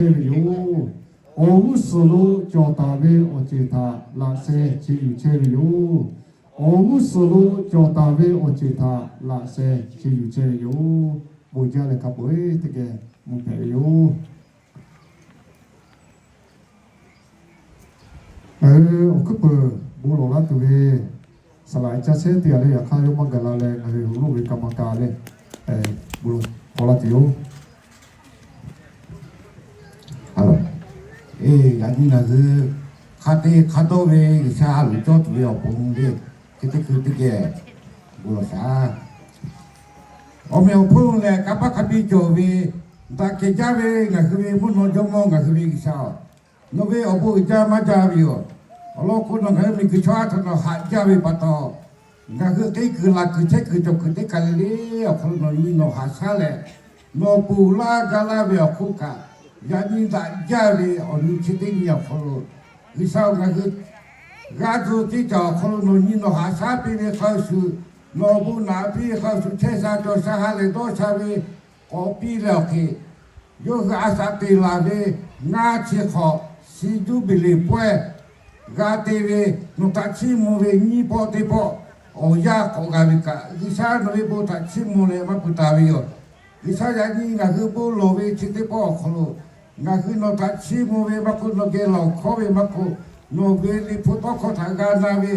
chehˇ ve yoˬ. Awˬ g'uˇ suhˍ lo cawˬ taˍ ve awˬ ceuˬ htaꞈ laꞈ sheh chi yuˬ chehˇ ve yoˬ. Awˬ g'uˇ suhˍ lo cawˬ taˍ ve awˬ ceuˬ htaꞈ laꞈ sheh chi yuˬ chehˇ ve yoˬ. Bon jaˇ leh hk'a peu-eˬ teˇ geh mvuh hpehꞈ ve yoˬ. Ngaˬ hui awˬ hkuiˉ peuˬ bon lawˬ laˇ tuˬ ve saˍ laꞈ caˇ shehˉ teˇ g'aˇ leh yaꞈ hk'aˇ yawˇ maˇ gaˬ la leh ngaˬ hui awˬ loˉ ve kaꞈ maˇ kaꞈ leh, bon lawˬ k'awꞈ laˇ tuˬ yoˬ. Yaꞈ nyi ngaˬ hui hk'a te hk'a dawˇ ve G'uiˬsha a loˍ cawˇ tuˬ ve awˬ pon le, hk'e teˇ hkui teˇ geh bon lawˬ shaˍ. Awˬ meꞈ awˬ hponˇ lehˬ, kanˇ paˆ hk'a biˇ cawˬ ve, daꞈ kehˬ jaˇ ve ngaˬ hui ve mvuhˇ naw jawˇmawˇ ngaˬ hui ve G'uiˬsha-oˬ, nawˬ ve awˬ bon uiˍ jaˇ maˇ jaˇ ve yoˬ. Awˬ lawn k'o, nawˬ ngaˬ hui miˬguiˬ chaw a htaꞈ nawˬ haꞈ jaˇ ve pa taw, ngaˬ hui teˇ kuiˬ laˬ kuiˬ chehˇ kuiˬ cawˬ kuiˬ teˇ kaˬ le le awˬ hk'aw lo nawˬ nyi nawˬ haꞈ shaˉ leh, nawˬ ponˬ laˇ ga laˇ ve awˬ hk'oˆ kaꞈ, yaꞈ nyi daꞈ jaˇ ve awˬ nyi chi teˇ nyi awˬ hk'aw lo, G'uiˬsha-oˬ, ngaˬ hui g'aˇ tuˬ teˇ caˬ awˬ hk'aw lo nawˬ nyi nawˬ haꞈ shaˉ piˇ ve hk'a shuˍ, nawˬ awˬ bon naꞈ piˇ ve hk'a shuˍ, chehˇ sha cawˬ sha ha lehˬ dawˇ sha ve k'awꞈ piˇ leh awˬ hk'e, yawˇ hui a shaꞈ teꞈ laˬ ve ngaˇ chi hk'awꞈ shi juˇbiˍliˍ pawehˇ g'a te ve nawˬ htaꞈ chiˇ mvuh ve nyiˇ pawˆ teˇ pawˆ awˬ yanˇ k'awꞈ g'a ve kaꞈ, G'uiˬsha nawˬ ve bon htaꞈ chiˇ mvuh leh maˇ pui taˍ ve yoˬ. G'uiˬsha yaꞈ nyi ngaˬ hui bon lawˬ ve chi teˇ pawˆ awˬ hk'aw lo, ngaˬ hui nawˬ htaꞈ chiˇ mvuh ve maˇ k'oˆ, nawˬ geh lawˬ hkawˉ ve maˇ k'oˆ, nawˬ ve liꞈ hpu tawˇ hkawˇ htaꞈ g'a na ve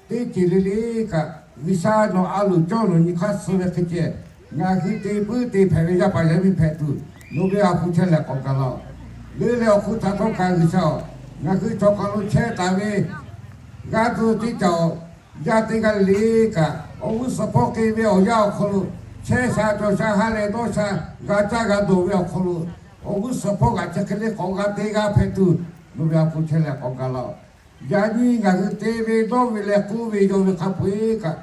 teˇ ceuˬ le le kaꞈ, G'uiˬsha nawˬ a loˍ cawˇ nawˬ nyi hk'aˇ suh ve hk'e ceh, ngaˬ hui te puiˉ te hpehꞈ ve yaˇ paˍ yaˇ miˇ hpehꞈ tuˬ, nawˬ ve a hpu chehˇ leh k'awꞈ gaˬ laˇ-oˬ. Leuˉ leh awˬ hk'oˆ htaꞈ htawˇ kaꞈ G'uiˬsha-oˬ, ngaˬ hui chaw hk'aw lo chehˇ taˍ ve g'aˇ tuˬ teˇ caˬ-oˬ, yaˇ teˇ g'aˇ le le kaꞈ, awˬ g'uˇ suhˍ hpawˇ k'ai ve awˬ yanˇ awˬ hk'aw lo, chehˇ sha cawˬ sha ha lehˬ dawˇ sha g'a caˇ g'a dawˬ ve awˬ hk'aw lo, awˬ g'uˇ suhˍ hpawˇ kaꞈ chi hk'e le k'awꞈ g'a te g'a hpehꞈ tuˬ, nawˬ ve a hpu chehˇ leh k'awꞈ gaˬ laˇ-oˬ. Yaꞈ nyi ngaˬ hui te ve dawˇ ve leh k'oˆ ve yawˇ ve hk'a peu-eˬ kaꞈ,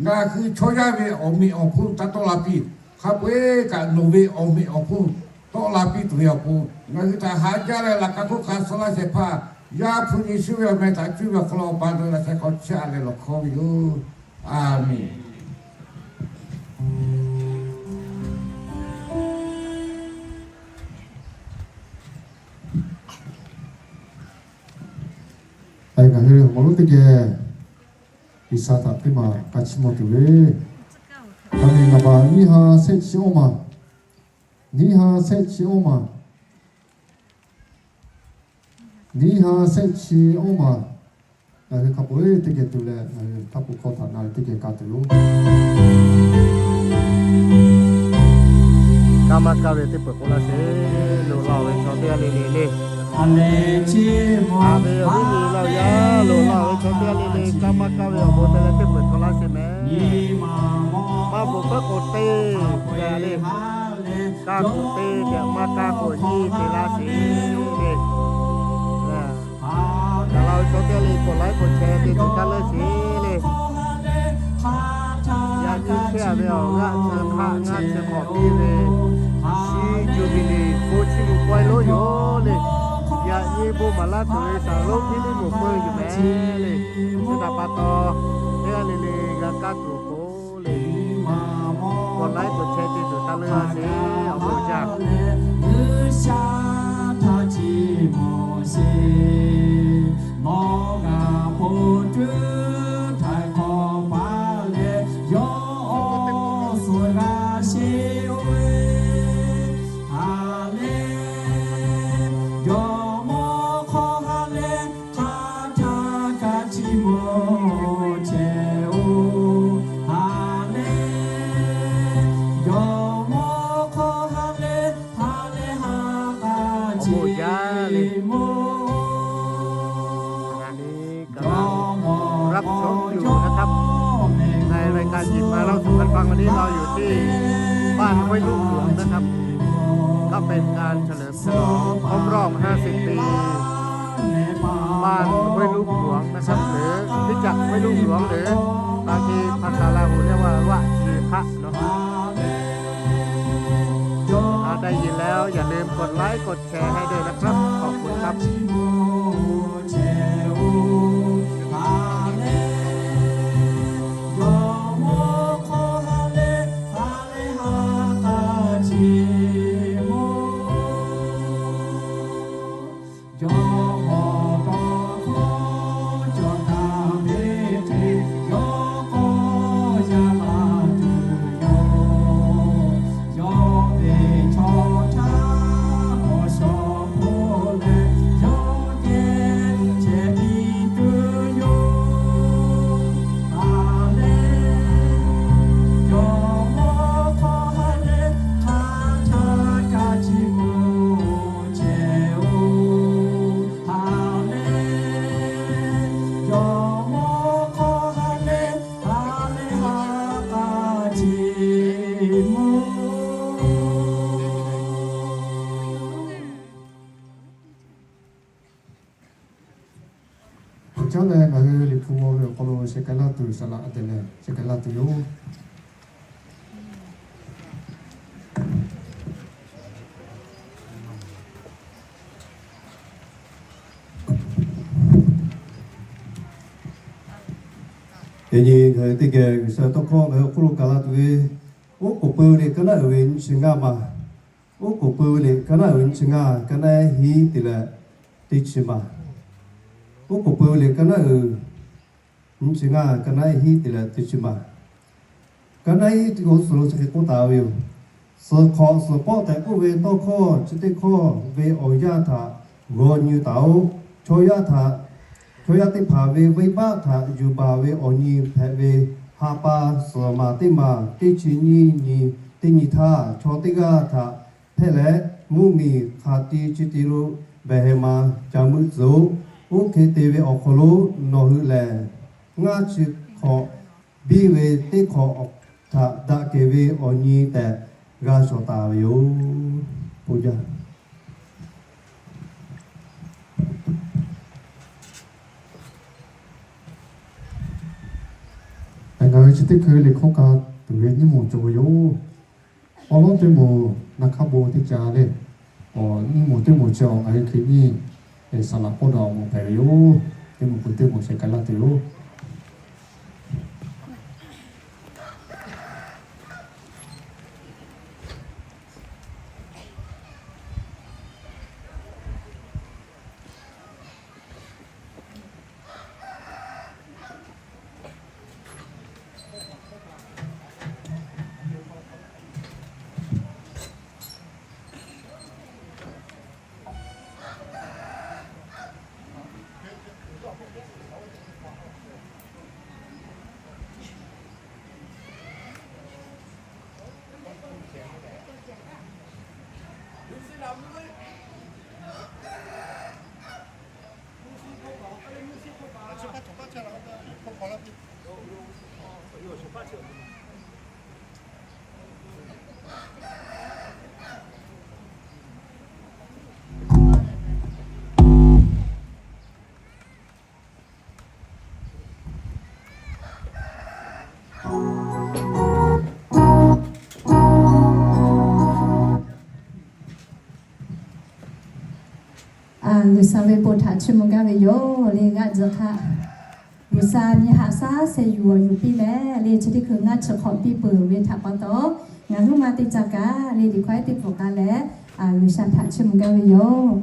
ngaˬ hui chaw yaˇ ve awˬ meꞈ awˬ hponˇ taˇ tawˆ la piˇ. Hk'a peu-eˬ kaꞈ nawˬ ve awˬ meꞈ awˬ hponˇ tawˆ la piˇ tuˬ ve awˬ pon, ngaˬ hui htaꞈ haꞈ jaˇ leh laꞈ ka hk'oˆ hk'a suh laˇ shehˍ hpaˇ, Yaˇ hpu Yeˍsuˆ ve awˬ meh htaꞈ cuˇ ve awˬ hk'aw lo awˬ pa dawˬ laꞈ sheh hk'aw chehˇ a leh lawˬ hkawˉ ve yoˬ. A menˍ. Ngaˬ hui awˬ moˍ lonˉ teˇ geh G'uiˬsha htaꞈ teˇ maˬ k'a chiˇ mvuh tuˬ ve, a menˍ naˍ baˬ nyiˇ ha shehˆ chi awˇ maˬ, nyiˇ ha shehˆ chi awˇ maˬ, nyiˇ ha shehˆ chi awˇ maˬ, ngaˬ hui hk'a peu-eˬ teˇ geh tuˬ leh ngaˬ hui hk'a peu-eˬ hkawˇ htaꞈ na ve teˇ geh ka tuˬ yoˬ. Kanˇ maˇ kaˇ ve teˇ peuˬ k'o laˇ sheˍ. Loꞈ la-oˬ ve chaw teˇ g'aˇ le le le, a ve awˬ viˉ nyi laˇ yaˇ, loꞈ la-oˬ ve chaw teˇ g'aˇ le le, kanˇ maˇ kaˇ ve awˬ bon te leh teˇ peuˬ htaw laˇ sheˍ mehˍ. Maˇ bvuhꞈ peuˉ k'o teˇ g'aˇ le, kaˇ k'o teˇ g'aˇ, maˇ kaˇ k'o nyiˇ te laˇ sheˍ le. Gaˬ la ve chaw teˇ g'aˇ le กดไลค์ กดแชร์ te tuˬ taˇ leuˉ sheˍ le. Yaꞈ nyi chehˇ a ve awˬ g'aˇ chi hk'aˆ ngaˇ chi hk'awꞈ piˇ ve, chi juˇbiˍliˍ bon chi luˬ pawehˇ lonˉ yoˬ le. Yaꞈ nyi bon maˍ laˇ tuˬ ve shaˍ lonˉ hpiˇ liˇ moˍ peuˬ yuˬ mehˍ le. Chi htaꞈ pa taw, teˇ g'aˇ le le g'a kaˇ tuˬ k'o le, กดไลค์ กดแชร์ te tuˬ taˇ leuˉ sheˍ. Awˬ bon jaˇ. G'uiˬsha htaꞈ chiˇ mvuh sheˍ. Nawˬ g'a hpu cuˇ htaiˍ hk'awꞈ paˍ leh yawˇ awˬ suhˍ g'a sheˍ oˬ ve, ha lehˬ jawˇmawˇ hk'aw ha lehˬ hk'a htaˇ kaꞈ chiˇ mvuh chehˇ oˬ, ha lehˬ jawˇmawˇ hk'aw ha lehˬ ha lehˬ ha k'a chiˇ mvuh รับชมอยู่นะครับ ในรายการหยิบมาเล่าสู่กันฟัง วันนี้เราอยู่ที่บ้านห้วยลูกหลวงนะครับ ก็เป็นการเฉลิมฉลองครบรอบ ห้าสิบ ปี บ้านห้วยลูกหลวงนะครับ หรือคริสตจักรห้วยลูกหลวง หรือบางทีภาษาลาหูเรียกว่าวะชีพระเนาะ ถ้าได้ยินแล้วอย่าลืมกดไลค์กดแชร์ให้ด้วยนะครับ ขอบคุณครับ Yawˇ k'awꞈ tawˇ hkawˇ cawˬ taˍ ve hk'e, yawˇ k'awꞈ yaˇ la tuˬ yoˬ. Yawˇ ve chaw htaˇ awˬ shawˍ hpoˆ leh, yawˇ geh chehˇ piˇ tuˬ yoˬ. Haˍ lehˬ, yawˇ mawˇ hk'aw haˍ lehˬ, hk'aˬ htaˇ kaꞈ chi mawˬ chehˇ-oˬ. Haˍ lehˬ, yawˇ mawˇ hk'aw haˍ lehˬ, haˍ lehˬ haˍ k'a chi mawˬ. Awˬ caˉ leh ngaˬ hui Liꞈ hpu g'aw ve awˬ hk'aw lo sheh k'ai laˇ tuˬ, saˍ laꞈ a te leh sheh k'ai laˇ tuˬ yoˬ. Yaꞈ nyi ngaˬ hui teˇ geh G'uiˬsha tawˇ hkawˇ ngaˬ hui awˬ hk'oˆ lo kaˬ la tuˬ ve, oˉ k'oˍ pui ve liꞈ ka naˉ uiˍ ve nyiˇ chi ngaˇ ma. Oˉ k'oˍ pui ve liꞈ ka naˉ uiˍ ve nyiˇ chi ngaˇ, ka naˉ hiˉ te leh teˇ chi ma. Oˉ k'oˍ pui ve liꞈ ka naˉ uiˍ nyiˇ chi ngaˇ, ka naˉ hiˉ te leh teˇ chi ma. Ka naˉ hiˉ teˇ k'o suhˍ lo chi hk'e k'oˆ taˍ ve yoˬ. Suhˍ hk'awꞈ suhˍ pawˆ tehꞈ k'oˆ ve tawˇ hkawˇ chi teˇ hkawˇ ve awˬ yanˇ htaꞈ g'aw nyi taˍ-oꞈ. Chaw yaˇ htaꞈ, chaw yaˇ teˇ hpaˍ ve venˇbaˆ htaꞈ yuˬ baˬ ve awˬ nyi hpehꞈ ve, ha pa suhˍ maˬ teˇ maˬ teˇ chi nyiˇ nyi teˇ nyi htaˇ, chaw teˇ g'aˇ htaꞈ hpehˇ leh, mvuhˇmiˬ hk'aˬ ti chi ti lo behˬ hehˍ ma ca meuˆ tcuh-oꞈ. Oˇ hk'e te ve awˬ hk'aw lo nawˬ hui lehˬ, ngaˇ chi hk'awꞈ biˇ ve teˇ hk'awꞈ htaꞈ daꞈ kehˬ ve awˬ nyi tehꞈ g'a shawˍ taˍ ve yoˬ. Bon jaˇ. Ngaˬ hui chi teˇ hkui liꞈ hkawˇ ka tuˬ ve nyiˇ moˍ cawˬ ve yoˬ. Awˬ lawn teˇ moˍ na hk'aˇ bon teˇ ca le. Awˬ nyiˇ moˍ teˇ moˍ chi awˬ ngaˬ hui hk'e nyiˇ saˍ laꞈ pawˆ daꞈ awˬ moˍ hpehꞈ ve yoˬ. Teˇ moˍ pui teˇ moˍ sheh k'ai laˇ tuˬ yoˬ. G'uiˬsha ve bon htaꞈ chiˇ mvuh gaˇ ve yoˬ le. G'aˆ tzuhꞈ hk'aˆ, G'uiˬsha nyi haꞈ shaˉ sheh yuˬ awˬ yuˬ piˇ leh le, chi teˇ hkui ngaˇ chi hk'awꞈ piˇ peuˬ ve htaꞈ pa taw, ngaˬ hui ma te ca kaꞈ le, liꞈ hkawˇ ehˉ teˇ pfuhˍ k'a leh, G'uiˬsha htaꞈ chiˇ mvuh gaˇ ve yoˬ.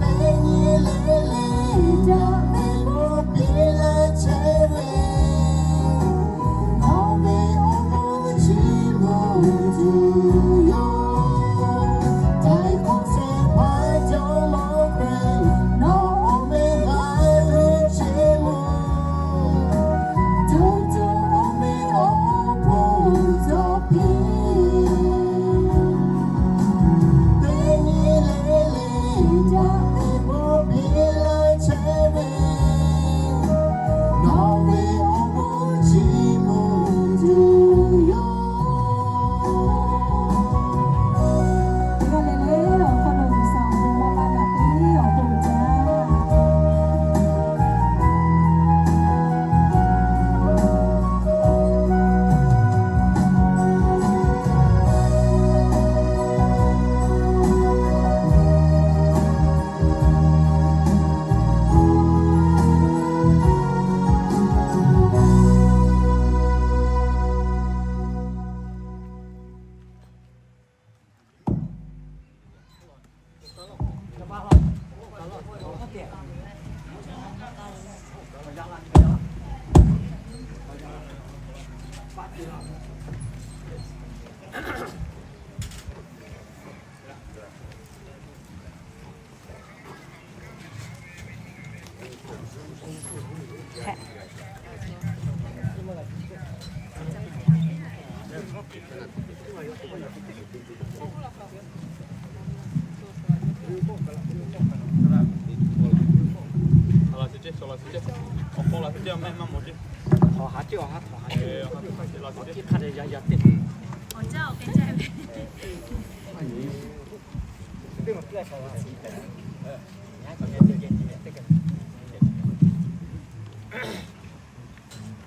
Teˇ nyi le le daꞈ ve k'oˆ piˇ laˇ chehˇ ve, nawˬ ve awˬ bon chi mvuhˇ tuˬ yoˬ. Htaiˍ hk'awꞈ shehˍ hpaˇ Jawˇmawˇ Hkriꞈ, nawˬ awˬ meh g'a ve chi mvuhˇ, tuˬ tuˬ awˬ meh awˬ hponˇ cawˬ piˇ. Teˇ nyi le le daꞈ ve k'oˆ piˇ laˇ chehˇ ve, nawˬ ve awˬ bon chi mvuhˇ tuˬ yoˬ. Teˇ g'aˇ le le awˬ hk'aw lo G'uiˬsha awˬ bon maˇ maˇ g'a piˇ awˬ bon jaˇ.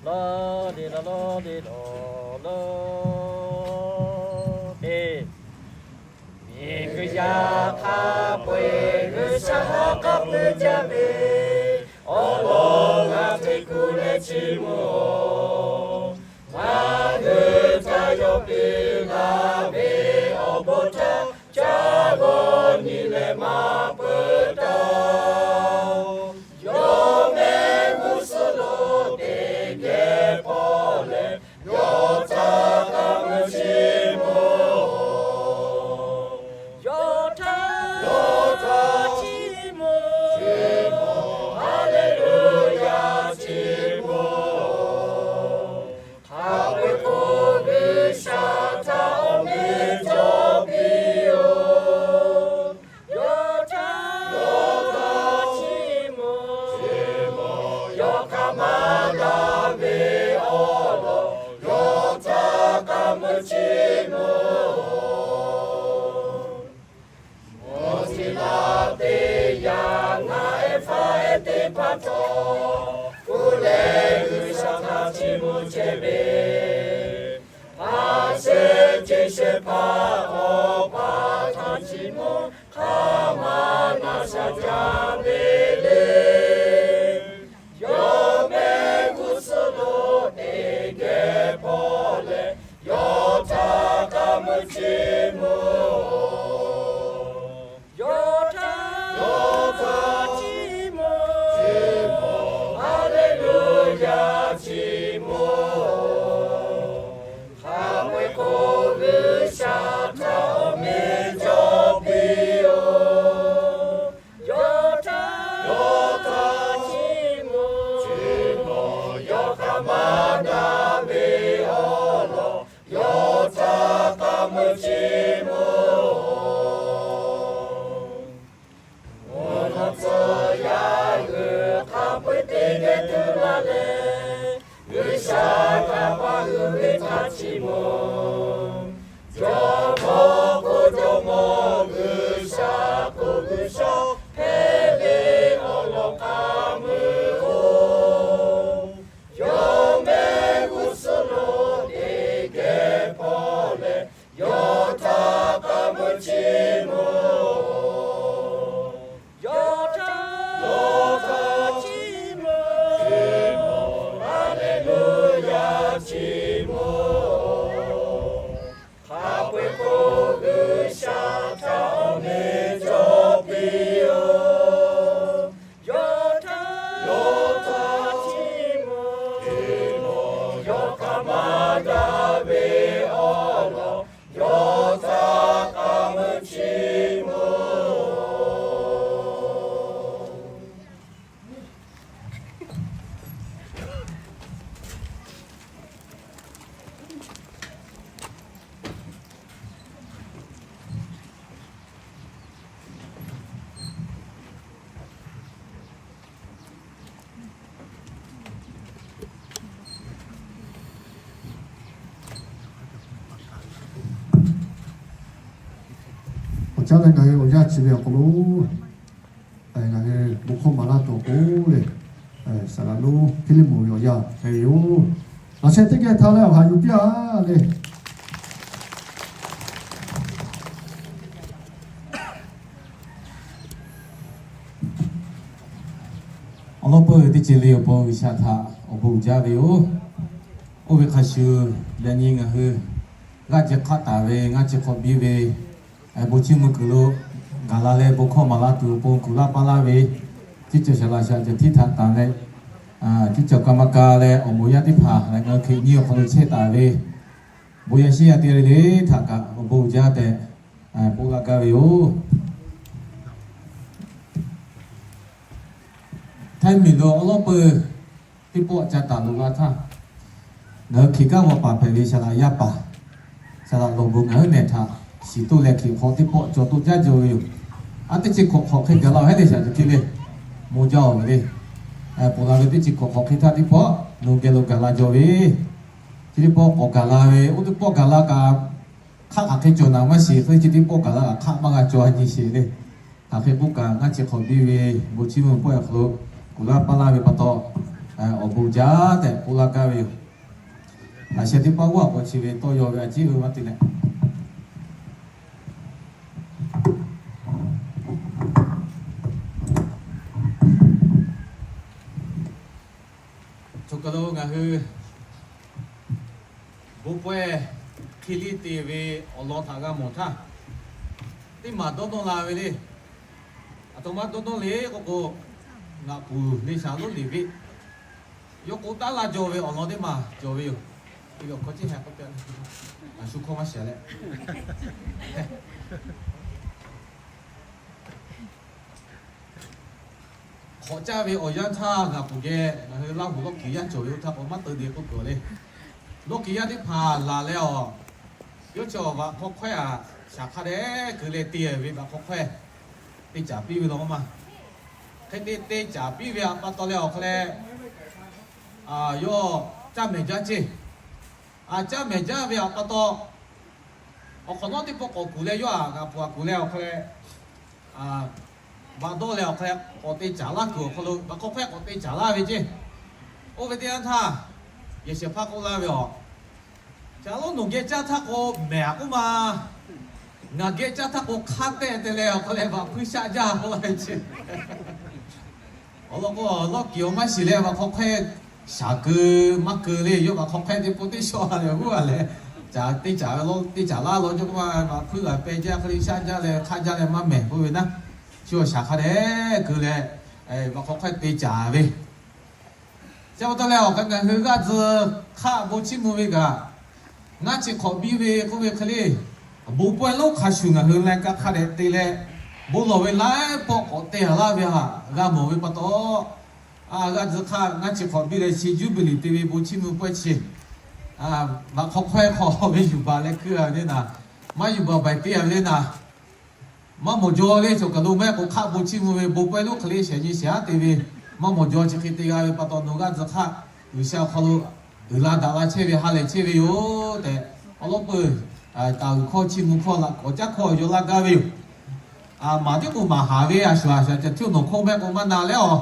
Lawˇ deˇ lawˇ, lawˇ deˇ lawˇ, lawˇ deˇ. Miˬguiˬ yaˇ hk'a peu-eˬ G'uiˬsha hk'a peu-eˬ jaˇ ve, awˬ lawn g'a hteˇ kuˬ leh chi mvuhˇ-oˬ, ngaˬ hui htaꞈ yawˇ piˇ laˇ ve awˬ bon htaꞈ ca g'awˇ nyi leh maˇ peuˬ taˍ. Yawˇ mehˆ g'uˇ suhˍ lo teˇ geh hpawˇ leh, yawˇ htaꞈ k'aˉ meuˇ chi mvuhˇ-oˬ, yawˇ htaꞈ, yawˇ htaꞈ chi mvuhˇ, chi mvuhˇ, Haˍleˍluˍyaˍ chi mvuhˇ-oˬ, hk'a peu-eˬ k'o G'uiˬsha htaꞈ awˬ meh cawˬ piˇ-oˬ. Yawˇ htaꞈ, yawˇ htaꞈ chi mvuhˇ, chi mvuhˇ, yawˇ hk'aˬ ma daꞈ ve awˬ lawn, yawˇ htaꞈ k'aˉ meuˇ chi mvuhˇ-oˬ. Mvuhˇ chi laˇ teˇ yanˇ, ngaˬ ehˉ hpaˇ ehˉ teˇ hpaˍ htawˇ, kuˬ leh G'uiˬsha htaꞈ chi mvuhˇ chehˇ ve, hpaˇ shehˍ ceˇ shehˍ hpaˇ Awˬ pa htaꞈ chi mvuhˇ hk'aˬ ma na sha jaˇ ve le. Yawˇ mehˆ g'uˇ suhˍ lo teˇ geh hpawˇ leh, yawˇ htaꞈ k'aˉ meuˇ chi mvuhˇ-oˬ, yawˇ htaꞈ, yawˇ htaꞈ chi mvuhˇ, chi mvuhˇ, Haˍleˍluˍyaˍ chi mvuhˇ-oˬ, hk'a peu-eˬ k'o G'uiˬsha htaꞈ awˬ meh cawˬ piˇ-oˬ. Yawˇ htaꞈ, yawˇ htaꞈ chi mvuhˇ, chi mvuhˇ, yawˇ hk'aˬ ma daꞈ ve awˬ lawn, yawˇ htaꞈ k'aˉ meuˇ chi mvuhˇ-oˬ. Awˬ lawn tcuh yaˇ g'uiˬ hk'a peu-eˬ teˇ geh tuˬ la leh, G'uiˬsha htaꞈ pa g'uiˬ ve htaꞈ chi mvuhˇ, Jawˇmawˇ k'o Jawˇmawˇ, G'uiˬsha k'o G'uiˬsha, hpehꞈ ve awˬ lawn k'aˉ meuˇ-oˬ. Yawˇ mehˆ g'uˇ suhˍ lo teˇ geh hpawˇ leh, yawˇ htaꞈ k'aˉ meuˇ chi mvuhˇ-oˬ, yawˇ htaꞈ, yawˇ htaꞈ chi mvuhˇ, Haˍleˍluˍyaˍ chi mvuhˇ-oˬ, hk'a peu-eˬ k'o Caˉ leh ngaˬ hui awˬ yanˇ chi ve awˬ hk'aw lo, ngaˬ hui bon hkawˇ maˍ laˇ tuˬ awˬ pon lehˬ, saˍ laꞈ lonˉ Hpiˇliˇmonˍ ve awˬ yanˇ hpehꞈ ve yoˬ. Laꞈ sheh teˇ geh htaˇ leh awˬ haˍ yuˬ piˇ-a leh, awˬ lawn peuˬ teˇ ceuˬ le awˬ pon G'uiˬsha htaꞈ awˬ bon uiˍ jaˇ ve yoˬ. Oˇ ve hk'a shuˍ, yaꞈ nyi ngaˬ hui g'aˇ ceh hk'aˆ taˍ ve ngaˇ chi hk'awꞈ biˇ ve bon chiˇ mvuh kuiˬ lo gaˬ la leh bon hkawˇ maˍ la tuˬ awˬ pon kuˬ laˇ paˇ laˇ ve, teˇ ceuˬ shaˍ laꞈ shaꞈ ceh htiˇ htaꞈ tanˬ leh, teˇ ceuˬ ka ma ka leh awˬ moˍ yaˇ teˇ hpaˍ leh ngaˬ hui Hkriꞈ nyiˇ awˬ hk'aw lo chehˇ taˍ ve bon yaˇ shinˉ yaˇ teˇ g'aˇ le le htaꞈ kaꞈ awˬ bon uiˍ jaˇ tehꞈ k'oˆ laˇ gaˇ ve yoˬ. Htaiˇ miˬ lo awˬ lawn peuˬ teˇ pawˆ ca taˍ loꞈ la htaˇ, ngaˬ hui Hkriꞈ kanˉ g'aw paˍ hpehꞈ ve saˍ laꞈ yaˇ paˍ, saˍ laꞈ lawˬ bon ngaˬ hui nehˬ htaꞈ shiˍ toˆ leh Hkriꞈ hk'aw teˇ pawˆ caw toˆ jaˇ jaw ve yoˬ. A teˇ chi hkawꞈ hk'awꞈ hk'e gaˬ la hehˉ leh shaˍ ceuˬ hk'e le, maw jaˇ-oˬ ve le. Ponˬ la ve teˇ chi hkawꞈ hk'awꞈ hk'e htaˇ teˇ pawˆ nawˬ geh lo gaˬ la jaw ve, chi teˇ pawˆ k'awꞈ gaˬ la ve, oˇ teˇ pawˆ gaˬ la kaꞈ hk'aˆ hk'aˬ hk'e cawˬ naˍ maˇ shiˍ, hk'e chi teˇ pawˆ gaˬ la kaꞈ hk'aˆ maˇ g'a cawˬ a nyi sheˍ le. Hk'aˬ hk'e k'oˆ kaꞈ ngaˇ chi hk'awꞈ biˇ ve bon chiˇ mvuh pawehˇ awˬ hk'aw lo kuˬ laˇ paˇ laˇ ve pa taw, awˬ bon jaˇ tehꞈ k'oˆ laˇ gaˇ ve yoˬ. Laꞈ sheh teˇ pawˆ g'aˇ k'awꞈ chi ve tawˇ yaw ve a ciˉ ve maˇ te leh, chaw kaˬ lo ngaˬ hui bon pawehˇ hk'e liˇ te ve awˬ lawn htaꞈ g'a mawˬ htaˇ, teˇ maˬ dawˇ dawˇ la ve le. Aˬ htoꞈ ma dawˇ dawˇ le k'oˆ k'o, ngaˬ kuˬ le shaˍ lonˉ liꞈ ve yawˇ k'oˆ taˉ laˇ jaw ve awˬ lawn teˇ maˬ cawˬ ve yoˬ. Teˇ g'aˇ hkawˇ ceˇ heh k'oˆ piˇ, a shu hkawˇ maˇ shiˍ leh, hk'awꞈ caˇ ve awˬ yanˇ htaˇ ngaˬ kuˬ geh ngaˬ hui Laˇ huˍ lawˇ kiˍ yaˇ cawˬ ve oˇ htaˇ k'o maˇ teu de k'oˆ kuˬ le. Lawˇ kiˍ yaˇ teˇ hpaˍ laˬ leh awˬ, yawˇ chi awˬ vaꞈ hk'aw hkawehˇ a shaˍ hk'a dehꞈ keu leh te ve vaꞈ hk'aw hkawehˇ te caˍ piˇ ve law maˇ. Hk'e te te caˍ piˇ ve aꞈ pa taw leh awˬ hk'aw leh, yawˇ caˇ mehˍ jaˇ ceˇ. A caˇ mehˍ jaˇ ve aꞈ pa taw, awˬ hk'awꞈ nawˉ teˇ pawˆ k'awꞈ kuˬ leh yawˇ aꞈ g'aꞈ hpu aꞈ kuˬ leh awˬ hk'aw leh, vaꞈ dawˇ leh awˬ hk'aw leh k'awꞈ te caˍ laˇ kuiˬ awˬ hk'aw lo vaꞈ hk'aw hkawehˇ k'awꞈ te caˍ laˇ ve ceˇ. Oˇ ve teˇ yanˇ htaˇ, yehˬ shehˍ hpaˇ k'oˆ laˇ ve aˬ, Shaˍ lonˉ nawˬ geh caˇ htaˇ k'o mehˍ aꞈ k'oˆ ma. Ngaˬ geh caˇ htaˇ k'o hk'aˇ tehˆ te leh awˬ hk'aw leh vaꞈ hpuiˇ shaˆ jaˇ k'oˆ laˇ ve ceˇ. Awˬ lawn k'o, lawˇ kiˍ awˬ maˇ shiˍ leh vaꞈ hk'aw hkawehˇ shaˍ keu maˇ keu le. Yawˇ vaꞈ hk'aw hkawehˇ teˇ pawˆ teˇ shawˆ a leh g'uˇ a leh, caˍ teˇ caˍ ve lawˇ teˇ caˍ laˇ law jaw k'oˆ ma, vaꞈ hpuiˇ g'a peh jaˇ hk'e le shaˆ jaˇ leh hk'aˇ jaˇ leh maˇ mehˍ k'oˆ ve naˉ, chi awˬ shaˍ hk'a dehꞈ keu leh, vaꞈ hk'aw hkawehˇ te caˍ ve Chi pa taw leh awˬ hk'e ngaˬ hui g'aˇ tcuh hk'aˆ bon chiˇ mvuh ve kaꞈ, ngaˇ chi hk'awꞈ biˇ ve k'oˆ ve hk'e le, bon pawehˇ lonˉ hk'a shuˍ ngaˬ hui leh ka hk'a dehꞈ te leh, bon lawˬ ve laiˉ pawˆ k'awꞈ te a laˇ ve htaꞈ g'a mawˬ ve pa taw, a g'aˇ tcuh hk'aˆ ngaˇ chi hk'awꞈ biˇ leh chi juˇbiˍliˍ te ve bon chiˇ mvuh pawehˇ chi, vaꞈ hk'aw hkawehˇ hk'aw ve yuˬ baˬ leh keu a ve le naˍ, maˇ yuˬ baˬ baiˬ te a ve le naˍ, maˇ mawˬ jaw le. Cawˬ kaˬ lo mehˆ k'o hk'aˆ bon chiˇ mvuh ve bon pawehˇ lonˉ hk'e le shehˍ nyi shehˍ haˉ te ve, maˇ mawˬ jaw chi hk'e te g'a ve pa taw nawˬ g'aˇ tcuh hk'aˆ G'uiˬsha awˬ hk'aw lo uiˍ la daꞈ la chehˇ ve ha lehˬ chehˇ ve yoˬ tehꞈ, awˬ lawn peuˬ taˍ uiˍ hkawˇ chiˇ mvuh hkawˇ laꞈ k'awꞈ caˉ hkawˇ yaw laˇ gaˇ ve yoˬ. Maˍ tiˉ k'o maˍ haˍ ve a shuˍ a shaˍ ca htiˇ nawˬ hkawˇ mehˆ k'o maˇ na leh awˬ,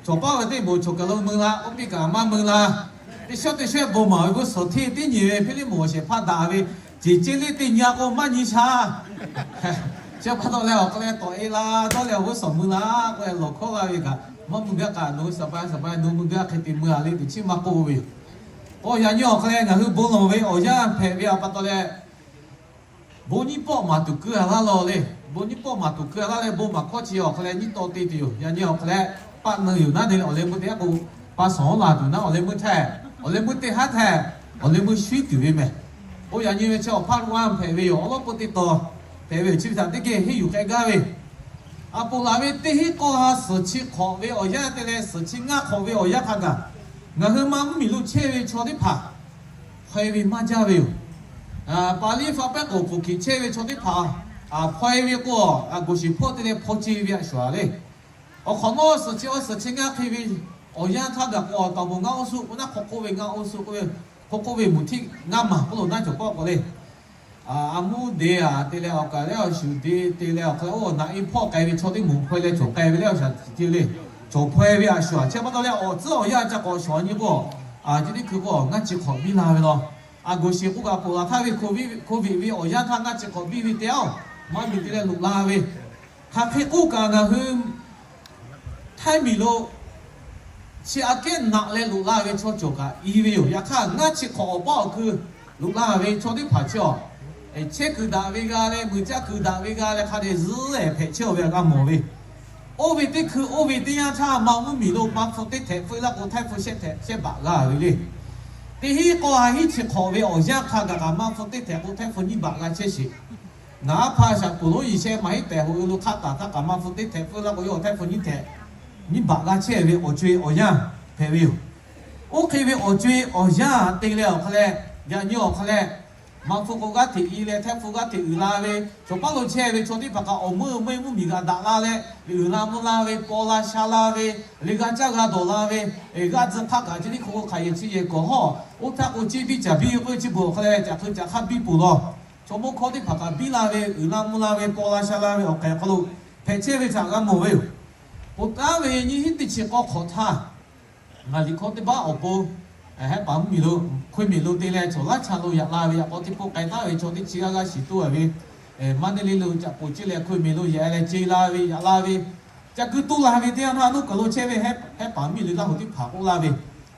cawˬ paˉ ve teˇ moˍ cawˬ kaˬ lo mui la, oˇ piˇ kaꞈ maˇ mui la. Teˇ shawˉ teˇ shawehˇ bon maˍ ve g'uˇ suhˍ hteˇ teˇ nyi ve Hpiˇliˇmonˍ awˬ shehˍ hpaˇ daꞈ ve, ceˬ ceˇ liˇ teˇ nyi a k'o maˇ nyi sha. Chi pa taw leh awˬ hk'aw leh tawꞈ e la dawˇ leh awˬ g'uˇ suhˍ mui la k'oˆ leh lawˬ hkawˇ g'a ve kaꞈ, maˇ mui gaˇ kaꞈ nawˬ hui saˍ pa saˍ pa nawˬ mui gaˇ hk'e te mui a le teꞈ chiˉ maˇ k'oˆ ve yoˬ. K'o yaꞈ nyi awˬ hk'aw leh ngaˬ hui bon lawˬ ve awˬ yanˇ hpehꞈ ve a pa taw leh, bon nyiˇ pawˆ maˍ tuˬ keu a laˇ law le. Bon nyiˇ pawˆ maˍ tuˬ keu a laˇ leh bon maˍ hkawˇ chi awˬ hk'aw leh nyiˇ taw te tuˬ yoˬ. Yaꞈ nyi awˬ hk'aw leh paˆ neu yoˬ naˉ ne awˬ leh meuˇ teˇ haˉ k'o, pa sawˍ laˬ tuˬ naˉ awˬ leh meuˇ htaˇ, awˬ leh meuˇ teˇ haˉ htaˇ, awˬ leh meuˇ shuiˉ tuˬ ve mehˬ. K'o yaꞈ nyi ve chi awˬ hpaˇ lo a hpehꞈ ve yoˬ. Awˬ lawn peu teˇ taw hpehꞈ ve yoˬ. Chi ve htaꞈ teˇ geh henˇ yuˬ k'ai gaˇ ve, aˬ poˍ laˬ ve teˇ hinˉ k'awˇ ha suhˍ chi hk'awꞈ ve awˬ yanˇ te leh suhˍ chi ngaˇ hk'awꞈ ve awˬ yanˇ hk'a gaˬ, ngaˬ hui ma mvuhˇmiˬ lo chehˇ ve chaw teˇ hpaˍ hpaw-e ve maˇ jaˇ ve yoˬ. Paˍ liˇ faˍ pehˉ k'oˍ hpu hkiˬ chehˇ ve chaw teˇ hpaˍ, hpaw-e ve k'o, a goˬ shiˍ hpawˇ te leh hpaw ce ve a shuˍ a le. Awˬ hk'awꞈ nawˉ suhˍ chi awˬ suhˍ chi ngaˇ hk'e ve awˬ yanˇ htaˇ gaˬ k'o, taˍ moˍ ngaˇ oˇ suˆ k'o naˉ, hk'aw k'oˆ ve ngaˇ oˇ suˆ k'oˆ ve, hk'aw k'oˆ ve mvuhˇ htiˇ ngaˇ maˬ k'oˆ lo naˉ cawˬ pawˆ k'o le. A muˇ de a te leh awˬ kaˍ leh awˬ shuˍ de te leh awˬ hk'aw lo, oˇ naꞈ e hpawˇ k'ai ve chaw teˇ moˍ hpaw leh cawˬ k'ai ve leh awˬ shaˍ tiꞈ te le, cawˬ hpaw ve a shuˍ a chehˇ pa taw leh awˬ tcuhˉ awˬ yanˇ ca k'awꞈ shawˍ nyi k'o, a ciˉ teˇ hkui k'o ngaˇ chi hk'awꞈ biˇ la ve law. A goˬ sheˍ k'oˆ kaꞈ ponˬ laˬ htaˇ ve COVID ve awˬ yanˇ htaˇ ngaˇ chi hk'awꞈ biˇ ve te aˉ, maˇ miˬ te leh loꞈ la ve. Hk'aˬ hk'e k'oˆ kaꞈ ngaˬ hui Htaiˇ miˬ lo chi aꞈ kehˉ naꞈ leh loꞈ la ve chaw cawˬ kaꞈ i ve yoˬ. Yaꞈ hk'aˇ ngaˇ chi hk'awꞈ awˬ paˉ awˬ hkui loꞈ la ve chaw teˇ hpaˍ chi awˬ, chehˇ kuiˬ daꞈ ve g'a leh, muiˬ caˇ kuiˬ daꞈ ve g'a leh hk'a dehꞈ zuhˉ ehˍ hpehꞈ chehˇ ve a g'a mawˬ ve. Oˇ ve teˇ hkui oˇ ve teˇ yanˇ htaˇ Manˇ mvuhˇ miˬ lo maˇ hpu teˇ htehꞈ feuˆ laˇ k'o, Htaiˇ hpu shehˆ htehꞈ shehˆ baꞈ g'a ve le. Teˇ hinˉ k'aw ha hinˉ chi hk'awꞈ ve awˬ yanˇ hk'a gaˬ kaꞈ maˇ hpu teˇ htehꞈ k'o Htaiˇ hpu nyiˇ baꞈ g'a chehˇ sheˍ. Ngaˬ aˉ hpaˇ shaˍ poˍ lonˉ yiˍ sheh maˇ heˆ tehꞈ hoꞈ e lo hk'aˆ taˍ htaˇ kaꞈ maˇ hpu teˇ htehꞈ feuˆ laˇ k'o, yawˇ Htaiˇ hpu nyiˇ htehꞈ nyiˇ baꞈ g'a chehˇ ve awˬ co-e awˬ yanˇ hpehꞈ ve yoˬ. Oˇ hk'e ve awˬ co-e awˬ yanˇ te leh awˬ hk'a leh, yaꞈ nyi awˬ hk'a leh, maˇ hpu k'o g'aˇ hteꞈ i leh Htaiˇ hpu g'aˇ hteꞈ uiˍ la ve, chaw paˉ lo chehˇ ve chaw teˇ hpaˍ kaꞈ awˬ meuˇ meuˇ mvuhˇ miˬ g'a daꞈ la leh, uiˍ la mvuh la ve, paw la sha la ve, le g'a caˇ g'a dawˬ la ve, g'aˇ tcuh hk'aˆ kaꞈ chi teˇ hk'oˆ hk'aˬ yehˬ chi yehˬ kawˬ hawˉ, oˇ htaˇ k'o ceˇ biˇ caˍ biˇ ve k'oˆ ve chi beuꞈ awˬ hk'a leh caꞈ hk'eu caꞈ hk'aˇ biˇ poˬ law. Chaw mawˇ hkawˇ teˇ hpaˍ kaꞈ biˇ la ve, uiˍ la mvuh la ve, paw la sha la ve awˬ hk'ehꞈ awˬ hk'aw lo hpehꞈ chehˇ ve htaꞈ g'a mawˬ ve yoˬ. Ponˬ taˉ ve nyiˇ hinˉ teˇ chi k'awˇ hk'awꞈ htaˇ, ngaˬ liꞈ hkawˇ teˇ baˆ awˬ pon, Hehˉ paˍ mvuhˇ miˬ lo, Hkawˇ miˬ lo te leh chaw laˇ cha lo yaꞈ la ve yaꞈ k'aw teˇ pawˆ k'ai taˉ ve chaw teˇ chi g'aˇ g'aˇ shiˍ toˇ a ve, Maˇ neˇ le lo caꞈ poˬ ceˇ leh Hkawˇ miˬ lo yaꞈ leh ce la ve yaꞈ la ve, ca kuiˬ toˇ la ve teˇ yanˇ htaˇ, nuˇ kaˬ lo chehˇ ve Hehˉ paˍ mvuhˇ miˬ lo Laˇ huˍ teˇ hpaˍ k'oˆ laˇ ve,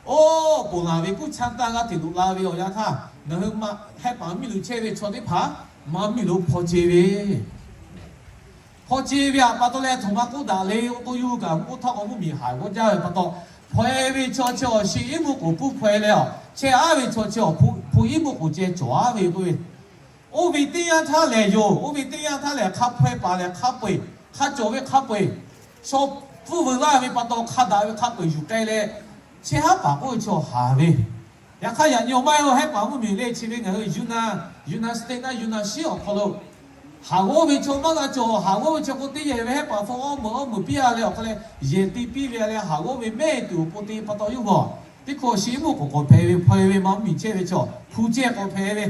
Oˇ, ponˬ laˬ ve kuˇ chaˇ taˇ g'aˇ hteꞈ loꞈ la ve awˬ yanˇ htaˇ, ngaˬ hui Hehˉ paˍ mvuhˇ miˬ lo chehˇ ve chaw teˇ hpaˍ maˇ mvuhˇ miˬ lo hpaw ce ve hpaw ce ve aꞈ pa taw leh htoꞈ ma k'oˆ daꞈ le, oˇ k'oˆ yuˬ kaꞈ k'oˆ htaˇ k'o mvuhˇ miˬ haiˬ g'awˇ jaˇ ve pa taw, hpaw e ve chaw chi awˬ shi iˉ mvuhˇ k'oˍ puˇ hpaw e leh a, chehˇ aˉ ve chaw chi awˬ hpu iˉ mvuhˇ k'oˍ ceh cawˬ aˉ ve k'oˆ ve. Oˇ ve teˇ yanˇ htaˇ lehˬ yoˬ, oˇ ve teˇ yanˇ htaˇ lehˬ hk'a hpaw e paˍ lehˬ hk'a peu eˬ, hk'a cawˬ ve hk'a peu eˬ, shaw pfuhˇ veuˬ laˇ ve pa taw hk'a daꞈ ve hk'a peu eˬ yuˬ k'ai leh, chehˇ haˉ paˍ k'oˆ ve chaw haˍ ve. Yaꞈ hk'aˇ yaꞈ nyi awˬ maˇ heˆ, Hehˉ paˍ mvuhˇ miˬ le chi ve ngaˬ hui United States naˉ United States awˬ hk'aw lo haˍ g'awˇ ve chaw maˇ g'a cawˬ. Haˍ g'awˇ ve chaw k'o teˇ yehˬ ve Hehˉ paˍ hpu awˇ meuꞈ awˇ meuꞈ piˇ a leh awˬ hk'a leh, yehˬ te piˇ ve a leh haˍ g'awˇ ve mehˆ tuˬ awˬ pon te pa taw yoˬ g'awˇ. Teˇ hkui awˬ shi iˉ mvuhˇ k'oˍ k'awꞈ hpehꞈ ve, hpaw e ve maˇ mvuhˇ miˬ chehˇ ve chaw hpu ceh k'awꞈ hpehꞈ ve.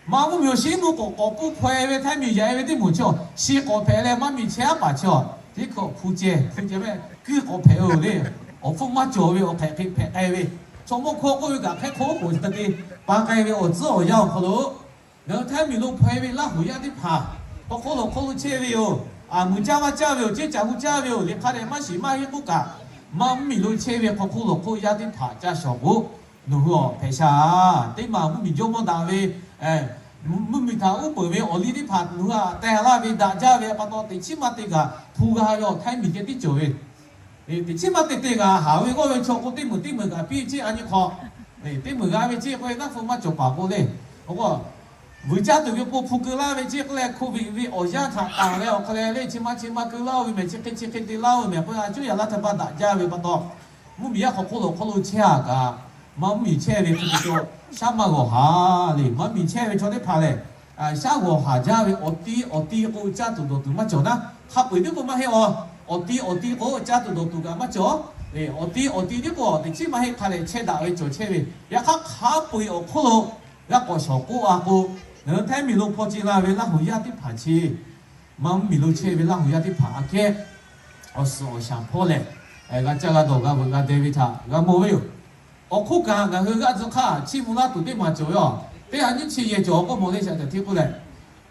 Maˇ mvuhˇ miˬ awˬ shi iˉ mvuhˇ k'oˍ k'awꞈ puˇ hpaw e ve Htaiˇ miˬ yaꞈ e ve teˇ moˍ chi awˬ shi k'awꞈ hpehꞈ leh maˇ miˬ chehˇ haˉ paˍ chi a, teˇ hkui hpu ceh hpu ceh mehˆ kuiˇ k'awꞈ hpehꞈ ve le. Awˬ hpfuhˇ maˇ cawˬ ve awˬ hk'ehꞈ hk'e hpehꞈ k'ai ve, chaw mawˇ hkawˇ k'oˆ ve kaꞈ hk'ehˉ hk'oˆ k'oˍ chi hk'e te pa k'ai ve awˬ tcuhˉ awˬ yanˇ awˬ hk'aw lo, ngaˬ hui Htaiˇ miˬ lo hpaw e ve Laˇ huˍ yaˇ teˇ hpaˍ hk'aw hk'oˆ lo hk'oˆ lo chehˇ ve yoˬ. A muiˬ caˇ maˇ caˇ ve yoˬ, ceˇ caꞈ hu caˇ ve yoˬ. Liꞈ hk'a dehꞈ maˇ shiˍ maˇ heˆ k'oˆ kaꞈ, maˇ mvuhˇ miˬ lo chehˇ ve hk'aw hk'oˆ lo hk'oˆ yaˇ teˇ hpaˍ ca shawˍ k'o, nawˬ hui awˬ hpehꞈ sha teˇ maˬ mvuhˇ miˬ jawˇ mawˇ daꞈ ve, mvuhˇ miˬ htaꞈ uˉ peunˍ ve awˬ liˇ teˇ hpaˍ nawˬ hui htaꞈ teh laˇ ve daꞈ jaˇ ve pa taw, teꞈ chiˉ maˇ te kaꞈ hpu g'a ve awˬ Htaiˇ miˬ ceh tiˉ cawˬ ve. Teꞈ chiˉ maˇ te te kaꞈ haˍ ve g'awˇ ve chaw k'o teˇ meunˍ teˇ meunˍ kaꞈ piˇ ceˇ a nyi hk'aw, teˇ meunˍ g'a ve ceˇ k'oˆ ve naˉ hpu maˇ cawˬ paˍ k'o le. Awˬ k'o, vuiˬ caˇ tuˬ ve k'o hpu keu laˇ ve ceˇ k'oˆ leh, hko viꞈ ve awˬ yanˇ htaꞈ tanˬ leh awˬ hk'a leh le chi ma chi ma keu laˇ-oˬ ve mehˬ, chi hk'e chi hk'e te laˇ-oˬ ve mehˬ k'oˆ ve, a cuˉ yaꞈ laˇ htaˇ paˇ daꞈ jaˇ ve pa taw, mvuhˇ miˬ yaˇ hk'aw hk'oˆ lo hk'oˆ lo chehˇ a kaꞈ, maˇ mvuhˇ miˬ chehˇ ve hk'e te cawˬ shaˉ maˇ g'awˬ haˍ le. Maˇ miˬ chehˇ ve chaw teˇ hpaˍ lehˬ, shaˉ g'awˬ haˍ jaˇ ve awˬ ti awˬ ti k'o caˇ tuˬ dawˬ tuˬ maˇ cawˬ naˉ, hk'a peu-eˬ tiˉ k'o maˇ heˆ a. Awˬ ti awˬ ti k'o caˇ tuˬ dawˬ tuˬ kaꞈ maˇ cawˬ. Awˬ ti awˬ ti tiˉ k'o teꞈ chiˉ maˇ heˆ hk'a leh chehˇ daꞈ ve cawˬ chehˇ ve. Yaꞈ hk'aˇ hk'a peu-eˬ awˬ hk'oˆ lo g'a k'awꞈ shawˍ k'oˆ a k'o, ngaˬ hui Htaiˇ miˬ lo hpaw ce la ve Laˇ huˍ yaˇ teˇ hpaˍ chi, maˇ mvuhˇ miˬ lo chehˇ ve Laˇ huˍ yaˇ teˇ hpaˍ aꞈ kehˉ awˬ suhˍ awˬ shaˍ hpawˇ lehˬ, g'a caˇ g'a dawˬ g'a veuꞈ g'a deh ve htaꞈ g'a mawˬ ve yoˬ. Awˬ hk'oˆ kaꞈ ngaˬ hui g'aˇ tcuh hk'aˇ chiˇ mvuh laˇ tuˬ teˇ maˬ cawˬ ve a. Teˇ ha nyiˇ chi yehˬ cawˬ k'oˆ mawˬ le shaꞈ caˬ hteˇ k'oˆ leh,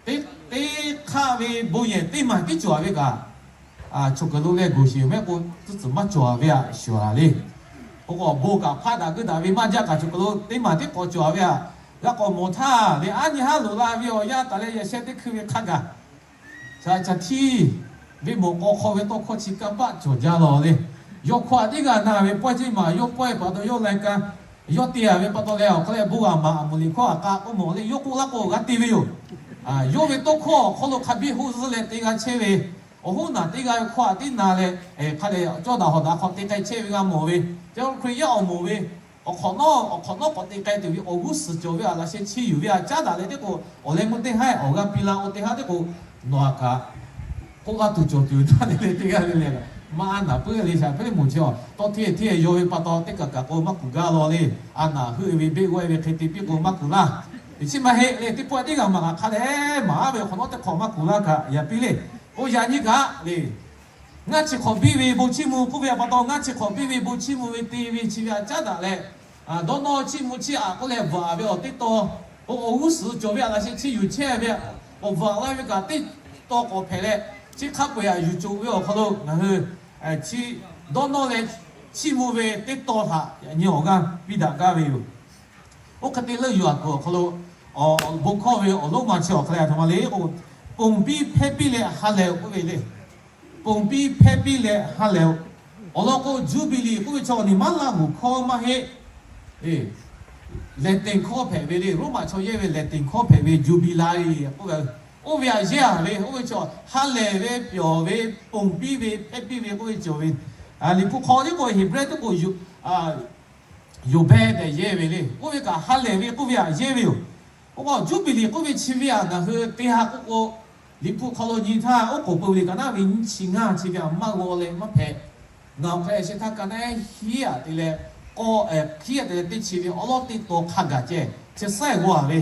teˇ hk'aˆ ve bon yehˬ teˇ maˬ tiˉ cawˬ ve kaꞈ, choˬ kaˬ lo leh goˬ sheˍ yoˬ mehˆ k'o, tcuhˉ tcuhˬ maˇ cawˬ ve a shuˍ a le. K'o k'o bon kaꞈ hpaˆ daꞈ geuˆ daꞈ ve maˇ jaˇ kaꞈ, choˬ kaˬ lo teˇ maˬ tiˉ k'awꞈ cawˬ ve a. G'a k'awꞈ mawˬ htaˇ leh, aˉ nyi haˉ loꞈ la ve awˬ yanˇ taˍ leh yaꞈ sheh teˇ hkui ve hk'a gaˬ, shaˍ caˬ htiˇ ve mawˬ k'aw hk'aw ve tawˇ hkawˇ chi kanˇ paˆ cawˬ jaˇ law le. Yawˇ hkawˇ a tiˉ g'a na ve pawehˇ ceˇ maˬ, yawˇ pawehˇ pa taw yawˇ lai ka yawˇ te a ve pa taw leh awˬ hk'a leh bon g'a maˍ a moˍ liꞈ hkawˇ a k'a k'oˆ mawˬ le, yawˇ k'oˆ laˇ k'o g'a te ve yoˬ. Yawˇ ve tawˇ hkawˇ awˬ hk'aw lo hk'a biˇ hoˆ zuhˇ leh te g'a chehˇ ve, awˬ hoˉ naˬ teˇ g'aˇ ve hkawˇ a tiˉ na leh, hk'a leh cawˇ daꞈ hawˬ daꞈ hk'aw te k'ai chehˇ ve g'a mawˬ ve, Hkriꞈ yaˇ awˬ moˍ ve, awˬ hk'awꞈ nawˉ awˬ hk'awꞈ nawˉ k'awꞈ te k'ai tuˬ ve awˬ g'uˇ suhˍ cawˬ ve a laꞈ sheh chi yuˬ ve a caˉ daꞈ leh teˇ k'o, awˬ leh meuˇ teˇ haˉ awˬ g'a piˇ la k'o teˇ haˉ teˇ k'o, nawˬ a kaꞈ k'oˆ laˇ tuˬ cawˬ tuˬ taˇ le le teˇ g'aˇ le le, maˇ a naˍ puiˉ le shaˍ puiˉ le moˍ chi a tawˇ hteˇ hteˇ yaw ve pa taw teˇ kaˬ kaꞈ k'o maˇ kuˬ gaˇ law le. A naˍ heuˆ ve beˆ g'awˇ ve hk'e te piˇ k'o maˇ kuˬ laˇ. Chi maˇ heˆ le, teˇ pawˆ teˇ g'aˇ maˬ kaꞈ hk'a dehꞈ maˍ ve awˬ hk'awꞈ nawˉ teˇ hk'awꞈ maˇ kuˬ laˇ kaꞈ yaꞈ piˇ le. K'o yaꞈ nyi kaꞈ le, ngaˇ chi hk'awꞈ biˇ ve bon chiˇ mvuh k'oˆ ve pa taw, ngaˇ chi hk'awꞈ biˇ ve bon chiˇ mvuh ve te ve chi ve aꞈ caˉ daꞈ leh, dawˇ nawˇ chiˇ mvuh chiˇ aꞈ k'oˆ leh bvuhꞈ ve awˬ teˇ taw, k'o awˬ g'uˇ suhˍ cawˬ ve aꞈ laꞈ sheh chi yuˬ chehˇ ve awˬ bvuhꞈ laˇ ve kaꞈ teˇ taw k'awꞈ hpehꞈ leh, chi hk'a peu-eˬ aꞈ yuˬ coˬ ve awˬ hk'aw lo ngaˬ hui chi dawˇ nawˇ leh chiˇ mvuh ve teˇ taw htaꞈ yaꞈ nyi awˬ g'aˇ piˇ daꞈ gaˇ ve yoˬ. Oˇ hk'e te leuˆ yuˬ aꞈ kuiˬ awˬ hk'aw lo bon hkawˇ ve awˬ lonˉ ma chi awˬ hk'a leh aˬ htoꞈ ma le k'o, ponˬ piˇ hpehˇ piˇ leh ha lehˬ-oˬ k'oˆ ve le. Ponˬ piˇ hpehˇ piˇ leh ha lehˬ-oˬ. Awˬ lawn k'o, Juˇbiˍliˍ k'oˆ ve chaw awˬ niˬ maˉ laˇ g'uˬ hkawˇ maˇ heˆ. Lehˬ teˍ hkawˇ hpehꞈ ve le. Roˉmaꞈ chaw yehˇ ve lehˬ teˍ hkawˇ hpehꞈ ve Juˇbiˍliˍ k'oˆ ve, oˇ ve aꞈ yehˇ a ve, oˇ ve chaw ha lehˬ ve, pyawˬ ve, ponˬ piˇ ve, hpehˇ piˇ ve k'oˆ ve cawˬ ve. Liꞈ hpu hk'aw tiˉ k'o Heˍbrehˇ tiˉ k'o Yoˍbehˇ tehꞈ yehˇ ve le. Oˇ ve kaꞈ ha lehˬ ve k'oˆ ve aꞈ yehˇ ve yoˬ. Oˇ k'o Juˇbiˍliˍ k'oˆ ve chi ve aꞈ ngaˬ hui te ha k'oˆ k'o, Liꞈ hpu hk'aw lo nyi htaˇ oˉ k'oˍ pui ve kaꞈ naˉ ve nyiˇ chi ngaˇ chi ve aꞈ maˇ g'aw leh maˇ hpehꞈ. Ngaˬ awˬ hk'e shiˍ htaˇ ka naˉ hiˉ aꞈ te leh, k'awˇ hiˉ aꞈ te leh teˇ chi ve awˉ lawˉ teˇ taw hk'a gaˬ ceh chi saiˉ g'aw a ve.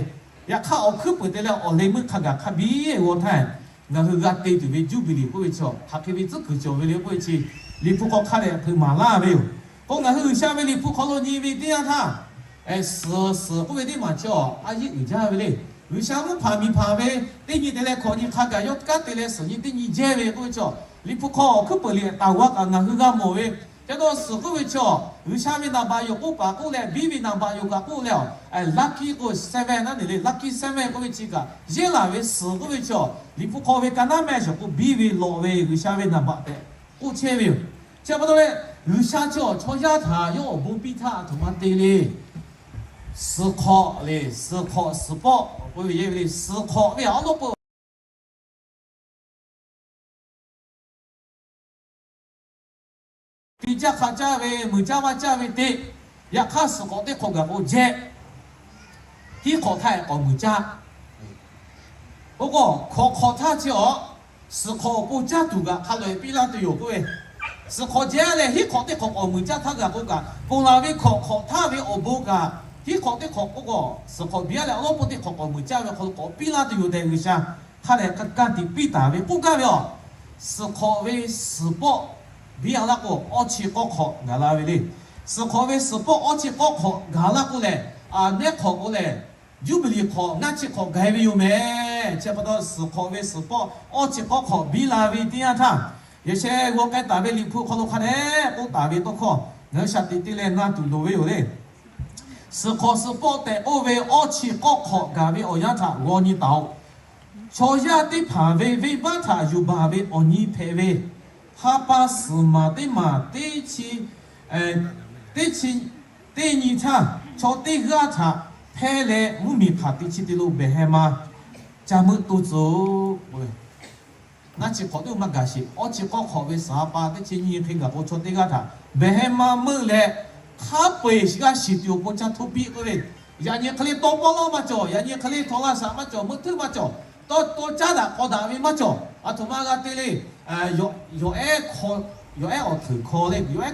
Yaꞈ hk'aˇ awˬ hkuiˉ peuˍ te leh awˬ leh meuˇ hk'a gaˬ hk'a biˇ g'aw htaˇ, ngaˬ hui g'a te tuˬ ve Juˇbiˍliˍ k'oˆ ve chi hk'aˬ hk'e ve tcuhˉ kuiˬ cawˬ ve le k'oˆ ve chi, Liꞈ hpu hk'aw hk'a dehꞈ hpeuꞈ maˍ laˇ ve yoˬ. K'o ngaˬ hui G'uiˬsha ve Liꞈ hpu hk'aw lo nyi ve teˇ yanˇ htaˇ, suhˍ suhˍ k'oˆ ve teˇ maˬ chi awˬ a yeˆ uiˍ jaˇ ve le. G'uiˬsha mvuhˇ hpanˍ miˬ hpanˍ ve teˇ nyi te leh hkawꞈ nyi hk'a gaˬ yawˇ kanˉ te leh suhˍ nyi teˇ nyi jehˇ ve k'oˆ ve chi, Liꞈ hpu hk'aw awˬ hkuiˉ peuˍ liꞈ taˍ g'a kaꞈ ngaˬ hui g'a mawˬ ve. Ca dawˇ suhˍ k'oˆ ve chi, G'uiˬsha ve naˍ baꞈ yoˬ k'oˆ paˍ k'oˆ leh biˇ ve naˍ baꞈ yoˬ kaꞈ k'oˆ leh, lucky k'o seven naˉ ne le, lucky seven k'oˆ ve chi kaꞈ yehˇ laˬ ve suhˍ k'oˆ ve chi, Liꞈ hpu hk'aw ve ka naˉ mehˆ shawˍ k'o biˇ ve lawꞈ ve G'uiˬsha ve naˍ baꞈ tehꞈ k'oˆ chehˇ ve yoˬ. Chi pa taw leh, G'uiˬsha chi awˬ chaw yaˇ htaꞈ yawˇ awˬ bon piˇ htaˇ aˬ htoꞈ ma te le. Suhˍ hk'awꞈ le, suhˍ hk'awꞈ suhˍ pawˆ k'oˆ ve yehˇ ve le. Suhˍ hk'awꞈ ve awˉ lawˉ peuˬ tiˇ caˇ hk'a caˇ ve, muiˬ caˇ vaˇ caˇ ve teˇ, yaꞈ hk'aˇ suhˍ hk'awꞈ teˇ hk'awꞈ gaˬ k'o jehˇ, hiˉ hk'awꞈ htaˇ k'awꞈ muiˬ caˇ. Oˇ k'o hkawꞈ hk'awꞈ htaˇ chi awˬ, suhˍ hk'awꞈ awˬ pon caˇ tuˬ kaꞈ hk'a lawꞈ e piˇ laˇ tuˬ yoˬ k'oˆ ve, suhˍ hk'awꞈ jehˇ leh hiˉ hk'awꞈ teˇ hk'awꞈ k'awꞈ muiˬ caˇ htaˇ gaˬ k'o kaꞈ, ponˬ laˬ ve hkawꞈ hk'awꞈ htaˇ ve awˬ bon kaꞈ hiˉ hk'awꞈ teˇ hk'awꞈ k'oˆ k'o, suhˍ hk'awꞈ biˇ a leh awˉ lawˉ peuˬ teˇ hk'awꞈ k'awꞈ muiˬ caˇ ve hk'aw lo k'awꞈ piˇ laˇ tuˬ yoˬ tehꞈ G'uiˬsha hk'a lehˬ ka tiꞈ piˇ taˍ ve k'oˆ gaˇ ve a. Suhˍ hk'awꞈ ve suhˍ pawˆ biˇ a laˇ k'o awˇ chi k'awˇ hk'awꞈ gaˬ la ve le. Suhˍ hk'awꞈ ve suhˍ pawˆ awˇ chi k'awˇ hk'awꞈ gaˬ laˇ k'o lehˬ, a nehˉ hk'awꞈ k'o lehˬ, Juˇbiˍliˍ hk'awꞈ ngaˇ chi hk'awꞈ gaˬ e ve yoˬ mehˍ. Chi pa taw suhˍ hk'awꞈ ve suhˍ pawˆ awˇ chi k'awˇ hk'awꞈ biˇ la ve teˇ yanˇ htaˇ, yaꞈ sheh g'aw k'ai taˍ ve Liꞈ hpu hk'aw lo hk'a dehꞈ k'oˆ taˍ ve tawˇ hkawˇ ngaˬ hui shaˍ tiꞈ te leh na tuˬ loˍ ve yoˬ le. Suhˍ hk'awꞈ suhˍ pawˆ tehꞈ k'oˆ ve awˇ chi k'awˇ hk'awꞈ gaˬ ve awˬ yanˇ htaꞈ g'aw nyi taˍ-oꞈ. Chaw yaˇ teˇ hpaˍ ve venˇbaˆ htaꞈ yuˬ baˬ ve awˬ nyi hpehꞈ ve, ha pa suhˍ maˬ teˇ maˬ teˇ chi, teˇ chi, teˇ nyi htaˇ chaw teˇ g'aˇ htaꞈ hpehˇ leh mvuhˇmiˬ hk'aˬ teꞈ chi te lo behˬ heh ma ca meuˆ to tcuh Ngaˇ chi hk'awꞈ teˇ maˇ gaˬ sheˍ. Awˇ chi k'awˇ hk'awꞈ ve suhˍ ha pa teˇ chi nyi hk'e gaˬ k'o chaw teˇ g'aˇ htaꞈ behˬ heh ma meuˆ leh, hk'a peu-eˬ g'a shiˍ tuˬ awˬ pon ca hto piˇ k'oˆ ve, yaꞈ nyi hk'e le tawˇ pawˆ lawˇ maˇ cawˬ, yaꞈ nyi hk'e le htaw laˇ shaꞈ maˇ cawˬ, meuˆ htuˆ maˇ cawˬ, tawˇ caˉ daꞈ k'aw daꞈ ve maˇ cawˬ. Aˬ htoꞈ ma g'a te le. Yawˬ ehˉ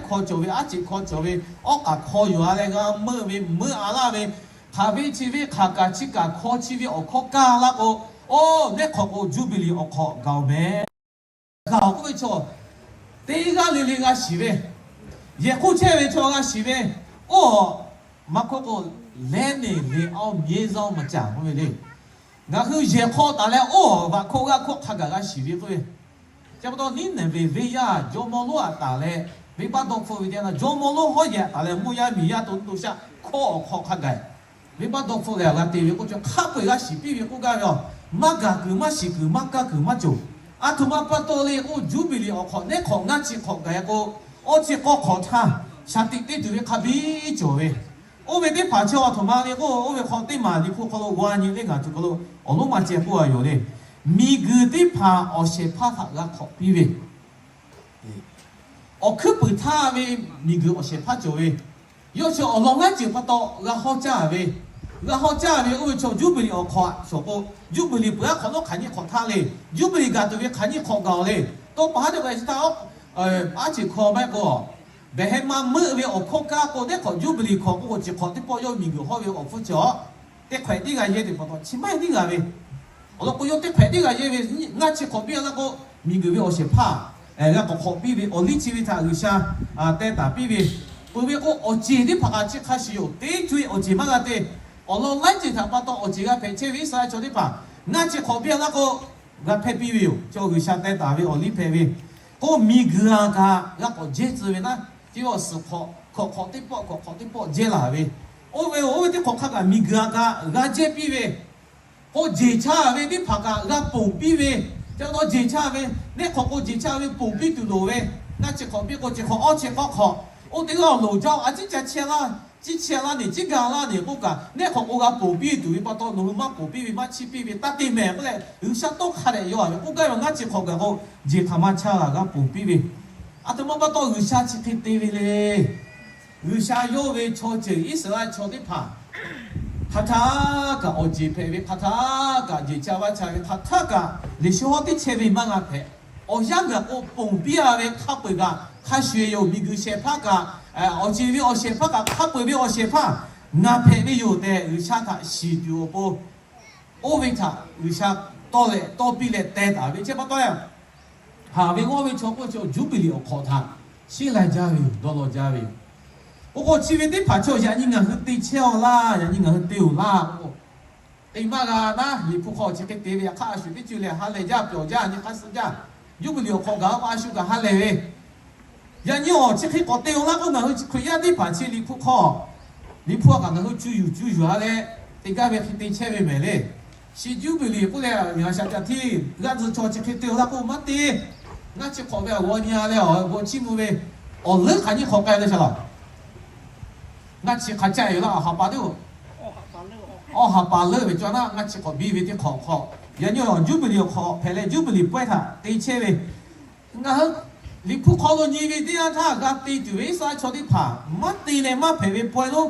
hk'aw ceuˬ ve, aˉ ceꞈ hk'aw cawˬ ve, awˉ k'aꞈ hk'aw yuˬ a leh g'a meuˆ ve meuˆ a laˇ ve, hk'aˬ ve chi ve hk'aˬ kaꞈ chi kaꞈ hk'aw chi ve awˬ hkawˇ kaˇ laˇ k'o, oˇ lehˉ hk'awꞈ k'o Juˇbiˍliˍ awˬ hk'awꞈ gaˬ-oˬ mehˍ. Gaˬ-oˬ k'oˆ ve chaw teˇ g'aˇ le le g'a shiˍ ve, yehˬ hk'oˆ chehˇ ve chaw g'a shiˍ ve, oˇ maˇ hkawˇ k'o, lehˉ neˬ le awˬ miˇ zaˇ maˇ caˇ k'oˆ ve le. Ngaˬ hui yehˬ hk'aw taˍ leh oˇ vaꞈ hkawˇ g'aˇ hkawˇ hk'a gaˬ g'a shiˍ ve k'oˆ ve, chi pa taw Niˇneˍveˍ venˇ yaˇ jawˇmawˇ lonˉ aꞈ taˍ leh, venˇbaˆ dawˇ hpfuhˆ ve teˇ yanˇ htaˇ jawˇmawˇ lonˉ hawˉ yehˬ aꞈ taˍ leh mvuhˇ yaˇ miˬ yaˇ to nuˇ to shaˆ hkawˇ awˬ hk'aw hk'a gaˬ, venˇbaˆ dawˇ hpfuhˆ ve aꞈ g'a te ve k'oˆ ve, hk'a peu-eˬ g'a shiˍ piˇ ve k'oˆ gaˇ ve a. Maˇ gaˬ kuiˬ maˇ shiˍ kuiˬ maˇ kaˇ kuiˬ maˇ cawˬ. Aˬ htoꞈ ma pa taw le k'o, Juˇbiˍliˍ awˬ hk'awꞈ lehˉ hk'awꞈ ngaˇ chi hk'awꞈ gaˬ k'o, awˇ chi k'awˇ hk'awꞈ htaˇ shaˍ tiꞈ te tuˬ ve hk'a biˇ cawˬ ve, oˇ ve teˇ hpaˍ chi aˬ htoꞈ ma le k'o, oˇ ve hk'aw teˇ maˬ Liꞈ hpu hk'aw lo g'aw nyi le ngaˬ tuˬ hk'aw lo awˬ lonˉ maˇ ceh k'oˆ a yoˬ le. Miˬguiˬ teˇ hpaˍ awˬ shehˍ hpaˇ htaꞈ g'a hk'awꞈ piˇ ve, awˬ hkuiˉ puiˍ htaˇ ve miˬguiˬ awˬ shehˍ hpaˇ cawˬ ve, yawˇ chi awˬ lawn laiˉ ceuˬ pa taw g'a hawˉ caˇ ve, g'a hawˉ caˇ ve oˇ ve chaw Juˇbiˍliˍ awˬ hk'awꞈ shawˍ k'o, Juˇbiˍliˍ peuˬ aˉ hk'awꞈ nawˉ hk'aˬ nyiˇ hk'awꞈ htaˇ le, Juˇbiˍliˍ gaˬ tuˬ ve hk'aˬ nyiˇ hk'awꞈ gaˬ-oˬ le. Tawˇ pa haˉ teˇ k'o e chi htaˇ, aˉ ceˬ hkaw maˇ heˆ k'o, behˬ heh ma meuˆ ve awˬ hkawˇ kaˇ k'o, teˇ hk'awꞈ Juˇbiˍliˍ hk'awꞈ k'oˆ k'o, chi hk'awꞈ teˇ pawˆ yawˇ miˬguiˬ hawˉ ve awˬ hpfuhˇ chi awˬ teˇ hk'awehꞈ tiˉ g'a yehˇ ve pa taw, chi maˇ heˆ tiˉ g'a ve. Awˬ lawn k'o, yawˇ teˇ hk'awehꞈ tiˉ g'a yehˇ ve, ngaˇ chi hk'awꞈ biˇ a laˇ k'o, miˬguiˬ ve awˬ shehˍ hpaˇ g'a k'awꞈ hk'awꞈ piˇ ve awˬ liˇ chi ve htaꞈ G'uiˬsha teh taˍ piˇ ve. Peuˬ ve k'o, awˬ ceˬ teˇ hpaˍ kaꞈ chi hk'a shuˍ yoˬ. Teˇ co e awˬ ceˬ maˇ g'a te. Awˬ lawn laiˉ ceuˬ htaꞈ pa taw awˬ ceˬ g'a hpehꞈ chehˇ ve Iˉsaˍreˍlaˆ chaw teˇ hpaˍ ngaˇ chi hk'awꞈ biˇ a laˇ k'o, g'a hpehˇ piˇ ve yoˬ. Chi G'uiˬsha teh taˍ ve awˬ liˇ hpehꞈ ve k'o, miˬguiˬ a kaꞈ g'a k'awꞈ jehˇ tcuh ve naˉ, chi ve awˬ suhˍ hk'awꞈ hk'awꞈ hk'awꞈ teˇ pawˆ hk'awꞈ hk'awꞈ teˇ pawˆ jehˇ laˬ ve. Oˇ ve oˇ ve teˇ hk'awꞈ hk'a kaꞈ miˬguiˬ a kaꞈ g'a jehˇ piˇ ve k'o, jeˬ chaˇ ve teˇ hpaˍ kaꞈ g'a ponˬ piˇ ve. Chi pa taw jeˬ chaˇ ve, neˆ hk'awꞈ k'o jeˬ chaˇ ve ponˬ piˇ tuˬ loˍ ve. Ngaˇ chi hk'awꞈ biˇ k'o, chi hk'awꞈ awˇ chi k'awˇ hk'awꞈ, oˇ teˇ g'aˇ awˬ loˍ jaˇ a ciˉ ca chehˇ laˇ, ciˉ chehˇ laˇ ne, ciˉ ga laˇ ne k'oˆ kaꞈ, neˆ hk'awꞈ k'o g'a ponˬ piˇ tuˬ ve pa taw, nawˬ hui maˇ ponˬ piˇ ve, maˇ chiˇ piˇ ve, taˇ te mehˍ k'oˆ leh, G'uiˬsha tawˇ hk'a dehꞈ yaw a ve k'oˆ gaˇ ve. Ngaˇ chi hk'awꞈ gaˬ k'o, jeˬ hk'aˬ ma chaˇ g'a ponˬ piˇ ve. Aˬ htoꞈ ma pa taw G'uiˬsha chi hk'e te ve le. G'uiˬsha yawˇ ve chaw ceuˬ Iˉsaˍreˍlaˆ chaw teˇ hpaˍ hk'aˬ htaˇ kaꞈ awˬ ceˬ hpehꞈ ve, hk'aˬ htaˇ kaꞈ jeˬ chaˇ vaˇ chaˇ ve, hk'aˬ htaˇ kaꞈ Liꞈ hpu hawˉ teˇ chehˇ ve maˇ g'a hpehꞈ. Awˬ yanˇ gaˬ k'o ponˬ piˇ a ve hk'a peu-eˬ kaꞈ hk'a shuˍ yoˬ. Miˬguiˬ shehˍ hpaˇ kaꞈ, awˬ ceˬ ve awˬ shehˍ hpaˇ kaꞈ, hk'a peu-eˬ ve awˬ shehˍ hpaˇ ngaˬ hpehꞈ ve yoˬ tehꞈ, G'uiˬsha htaꞈ shiˍ tuˬ awˬ pon, oˇ ve htaꞈ G'uiˬsha tawˇ leh tawˇ piˇ leh teh taˍ ve. Chi pa taw leh, haˍ ve g'awˇ ve chaw k'oˆ ve chaw, Juˇbiˍliˍ awˬ hk'awꞈ htaꞈ sheˉ lai jaˇ ve yoˬ, dawˇ law jaˇ ve yoˬ. Oˇ k'o chi ve teˇ hpaˍ chaw yaꞈ nyi ngaˬ hui te chehˇ-aw laˇ, yaꞈ nyi ngaˬ hui te-oˬ laˇ k'o, te maˇ g'a naˉ. Liꞈ hpu hk'aw chi hk'e te ve, yaꞈ hk'aˇ a shu teˇ ceuˬ lehˬ ha lehˬ jaˇ, pyawˬ jaˇ, nyi hk'aˇ suh jaˇ. Juˇbiˍliˍ awˬ hk'awꞈ gaˬ k'o a shu kaꞈ ha lehˬ ve. Yaꞈ nyi awˬ chi hk'e k'awꞈ te-aw laˇ k'o, ngaˬ hui Hkriꞈ yaˇ teˇ hpaˍ chi Liꞈ hpu hk'aw, Liꞈ hpu a kaꞈ ngaˬ hui cuˇ yuˬ cuˇ yuˬ a leh, te gaˇ ve hk'e te chehˇ ve mehˍ le. Shi Juˇbiˍliˍ k'oˆ leh, ngaˬ shaꞈ ca htiˇ g'aˇ tcuh chaw chi hk'e te-aw laˇ k'o maˇ te. Ngaˇ chi hk'awꞈ ve awˬ g'aw nyi a leh awˬ bon chiˇ mvuh ve awˬ leuˉ hk'aˬ nyiˇ hk'awꞈ k'ai leh shaˍ laˬ. Ngaˇ chi hk'aˬ caˇ yoˬ laˇ, awˬ ha pa teˇ-oˬ, awˬ ha pa leuˉ ve cawˇ naˉ. Ngaˇ chi hk'awꞈ biˇ ve teˇ hk'awꞈ hk'aw, yaꞈ nyi awˬ Juˇbiˍliˍ awˬ hk'awꞈ hpehꞈ leh Juˇbiˍliˍ pawehˇ htaꞈ te chehˇ ve. Ngaˬ hui Liꞈ hpu hk'aw lo nyi ve teˇ yanˇ htaˇ g'a te tuˬ ve Iˉsaˍreˍlaˆ chaw teˇ hpaˍ maˇ te leh maˇ hpehꞈ ve pawehˇ lonˉ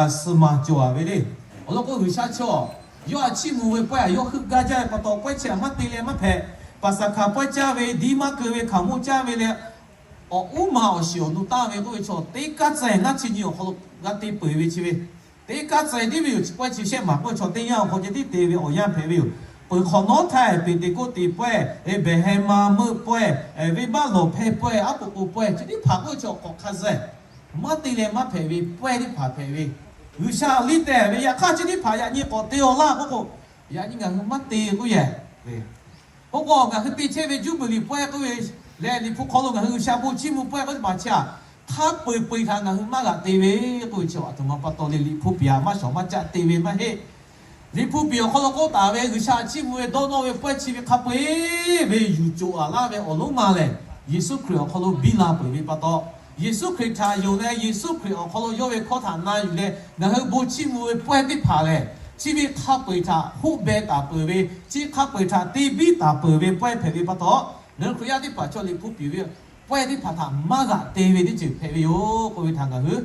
suhˍ maˬ cawˬ a ve le. Awˬ lawn k'o, G'uiˬsha chaw yawˇ a chiˇ mvuh ve pawehˇ a yawˇ heuˆ gaˇ jaˇ ve pa taw, pawehˇ chi a maˇ te leh maˇ hpehꞈ. Paˍsaˍhkaˍ pawehˇ caˇ ve, diˇ maˇ keu ve, hkaoˍmonˇ caˇ ve leh, awˬ uˉ ma awˬ shiˍ awˬ nu taˇ ve k'oˆ ve chaw, teˇ kaˉ tcuh ngaˇ chi nyi awˬ hk'aw lo g'a te peuˬ ve chi ve, teˇ kaˉ tcuh tiˉ ve yoˬ. Chi pawehˇ chi shehˆ maˬ k'oˆ ve chaw teˇ yanˇ awˬ hk'aw ceh tiˉ te ve awˬ yanˇ hpehꞈ ve yoˬ. Peuˬ hk'awꞈ nawˉ htaˇ Peˍteˍkoˆteˍ pawehˇ, Behˍhehˍmaˍ meuˆ pawehˇ, venˇbaˆ lawˬ hpehˇ pawehˇ, aˉ poꞈ k'o pawehˇ, chi teˇ hpaˍ k'oˆ ve chaw hk'awꞈ hk'a zuhˬ maˇ te leh maˇ hpehꞈ ve pawehˇ teˇ hpaˍ hpehꞈ ve. G'uiˬsha liˇ tehˬ ve yaꞈ hk'aˇ chi teˇ hpaˍ yaꞈ nyi k'awꞈ te-aw laˇ k'oˆ k'o, yaꞈ nyi ngaˬ hui maˇ te k'oˆ yehˬ. Oˇ k'o ngaˬ hui te chehˇ ve Juˇbiˍliˍ pawehˇ k'oˆ ve leh, Liꞈ hpu hk'aw lo ngaˬ hui G'uiˬsha bon chiˇ mvuh pawehˇ k'oˆ teˇ hpaˍ chi a, hk'a peu-eˬ peu-eˬ htaꞈ ngaˬ hui maˇ g'aꞈ te ve k'oˆ ve chi, aˬ htoꞈ ma pa taw le, Liꞈ hpu piˍ a maˇ shawˍ maˇ caˆ te ve maˇ heˆ. Liꞈ hpu piˍ awˬ hk'aw lo k'oˆ taˍ ve G'uiˬsha chiˇ mvuh ve dawˇ nawˇ ve pawehˇ chi ve hk'a peu-eˬ ve yuˬ coˬ a laˇ ve awˬ lonˉ ma lehˬ, Yeˍsuˆ Hkriꞈ awˬ hk'aw lo biˇ la peuˬ ve pa taw, Yeˍsuˆ Hkriꞈ htaꞈ yonˍ leh, Yeˍsuˆ Hkriꞈ awˬ hk'aw lo yawˇ ve hkawˇ htaꞈ na yuˬ leh ngaˬ hui bon chiˇ mvuh ve pawehˇ teˇ hpaˍ lehˬ, chi ve hk'a peu-eˬ htaꞈ hoˆ beh taˍ peuˬ ve, chi hk'a peu-eˬ htaꞈ te biˇ taˍ peuˬ ve pawehˇ hpehꞈ ve pa taw, ngaˬ hui Hkriꞈ yaˇ teˇ hpaˍ chaw Liꞈ hpu piˍ ve pawehˇ teˇ hpaˍ htaꞈ maˇ g'aꞈ te ve teˇ ceuˬ hpehꞈ ve yoˬ k'oˆ ve htaꞈ ngaˬ hui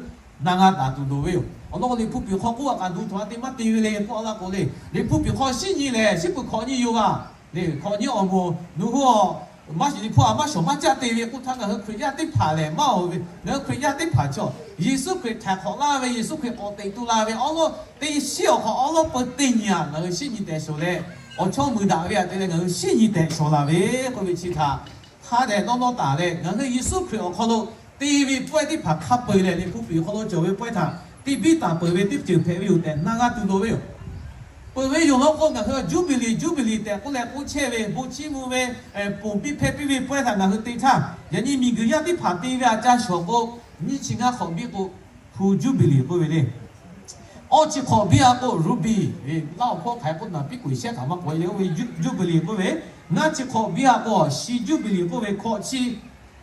na g'a taˍ tuˬ loˍ ve yoˬ. Awˬ lawn k'o, Liꞈ hpu piˍ hk'aw k'oˆ a kaꞈ, duˬ htaꞈ te maˇ te ve le k'oˆ a laˇ k'o le, Liꞈ hpu piˍ hk'aw shinˉ nyi lehˬ, shinˉ peuˬ hkawꞈ nyi yoˬ a. Lehˬ, hkawꞈ nyi awˬ moˍ nawˬ hui a, maˇ shiˍ Liꞈ hpu a maˇ shawˍ maˇ caˆ te ve k'oˆ htaˇ, ngaˬ hui Hkriꞈ yaˇ teˇ hpaˍ lehˬ maˇ oˬ ve, ngaˬ hui Hkriꞈ yaˇ teˇ hpaˍ chaw Yeˍsuˆ Hkriꞈ htaiˍ hk'awꞈ laˇ ve, Yeˍsuˆ Hkriꞈ k'awꞈ teꞈ tu la ve awˉ lawˉ teˇ shiˉ awˬ hk'aw awˉ lawˉ peu teˇ nyi a, ngaˬ hui shinˉ nyi tehꞈ shawˍ leh, awˬ chawˇ mui daꞈ ve a te leh ngaˬ hui shinˉ nyi tehꞈ shawˍ la ve k'oˆ ve chi htaꞈ hk'a dehꞈ dawˇ nawˇ taˍ leh, ngaˬ hui Yeˍsuˆ Hkriꞈ awˬ hk'aw lo te ve pawehˇ teˇ hpaˍ hk'a peu-eˬ lehˬ, Liꞈ hpu piˍ awˬ hk'aw lo cawˬ ve pawehˇ htaꞈ te biˇ taˍ peuˬ ve teˇ ceuˬ hpehꞈ ve yoˬ tehꞈ na g'a tuˬ loˍ ve yoˬ. Peuˬ ve yoˬ law k'o, ngaˬ hui Juˇbiˍliˍ, Juˇbiˍliˍ tehꞈ k'oˆ leh k'oˆ chehˇ ve, bon chiˇ mvuh ve, ponˬ piˇ hpehˇ piˇ ve pawehˇ htaꞈ ngaˬ hui te htaˇ, yaꞈ nyi miˬguiˬ yaˇ teˇ hpaˍ te ve a ca shawˍ k'o, nyiˇ chi ngaˇ hk'awꞈ biˇ k'o, hpu Juˇbiˍliˍ k'oˆ ve le. Awˇ chi hk'awꞈ biˇ a k'o, ruby, laˇ awˬ hpawˇ hk'aˬ hk'e k'oˆ naˍ piˉ k'oˍ shehˉ htaꞈ maˇ k'oꞈ e le, oˇ ve Juˇbiˍliˍ k'oˆ ve. Ngaˇ chi hk'awꞈ biˇ a k'o, shi Juˇbiˍliˍ k'oˆ ve. Hkawꞈ chi,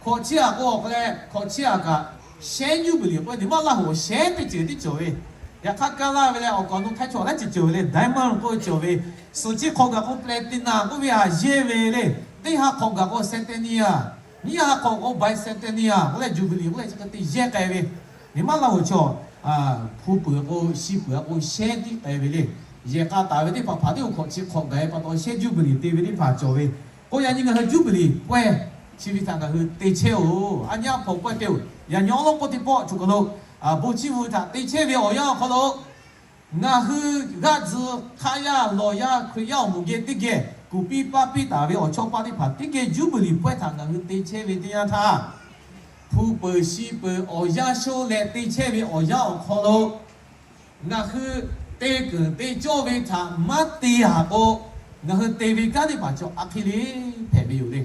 hkawꞈ chi a k'o, awˬ hk'aw leh hkawꞈ chi a kaꞈ, shehˉ Juˇbiˍliˍ k'oˆ ve. Teˇ maˇ laˇ hoꞈ shehˉ teˇ ceuˬ tiˉ cawˬ ve. Yaꞈ hk'aˇ, kaˇ laˇ ve leh awˬ kaˍ awˬ nu htaˇ chaw laiˉ ceuˬ cawˬ ve le. Diamond k'oˆ ve cawˬ ve. Suhˍ chi hk'awꞈ gaˬ k'o, platinum k'oˆ ve a yehˇ ve le. Teˇ ha hk'awꞈ gaˬ k'o, centennial, nyiˇ ha hk'awꞈ k'o, bicentennial k'oˆ leh, Juˇbiˍliˍ k'oˆ leh chi hk'e te yehˇ k'ai ve. Teˇ maˇ laˇ hoꞈ chaw, hpu peuˬ k'o, shi peuˬ a k'o, shehˉ tiˉ k'ai ve le. Yehˬ k'a taˍ ve teˇ hpaˍ hpaˍ teˇ oˬ hkawꞈ chi hk'awꞈ gaˬ ve pa taw, shehˉ Juˇbiˍliˍ te ve teˇ hpaˍ cawˬ ve. K'o yaꞈ nyi ngaˬ hui Juˇbiˍliˍ pawehˇ chi ve htaꞈ ngaˬ hui te chehˇ-oˬ. A nyi a hpawnˬ pawehˇ te-oˬ. Yaꞈ nyi awˉ lawˉ k'oˆ teˇ pawˆ cawˬ kaˬ lo, bon chiˇ mvuh ve htaꞈ te chehˇ ve awˬ yanˇ awˬ hk'aw lo Ngaˬ hui g'aˇ tzuh hk'aˇ yaˇ lawˬ yaˇ Hkriꞈ yaˇ awˬ moˍ geh teˇ geh kuˬ piˇ paˇ piˇ taˍ ve awˬ chawˇ paˇ teˇ hpaˍ teˇ geh Juˇbiˍliˍ pawehˇ htaꞈ ngaˬ hui te chehˇ ve teˇ yanˇ htaˇ, hpu peuˬ shi peuˬ awˬ yanˇ sho leh te chehˇ ve awˬ yanˇ awˬ hk'aw lo ngaˬ hui te keunˍ te cawˇ ve htaꞈ maˇ te haˍ k'o, ngaˬ hui te ve kanˉ teˇ hpaˍ chaw a hk'e le hpehꞈ ve yoˬ le.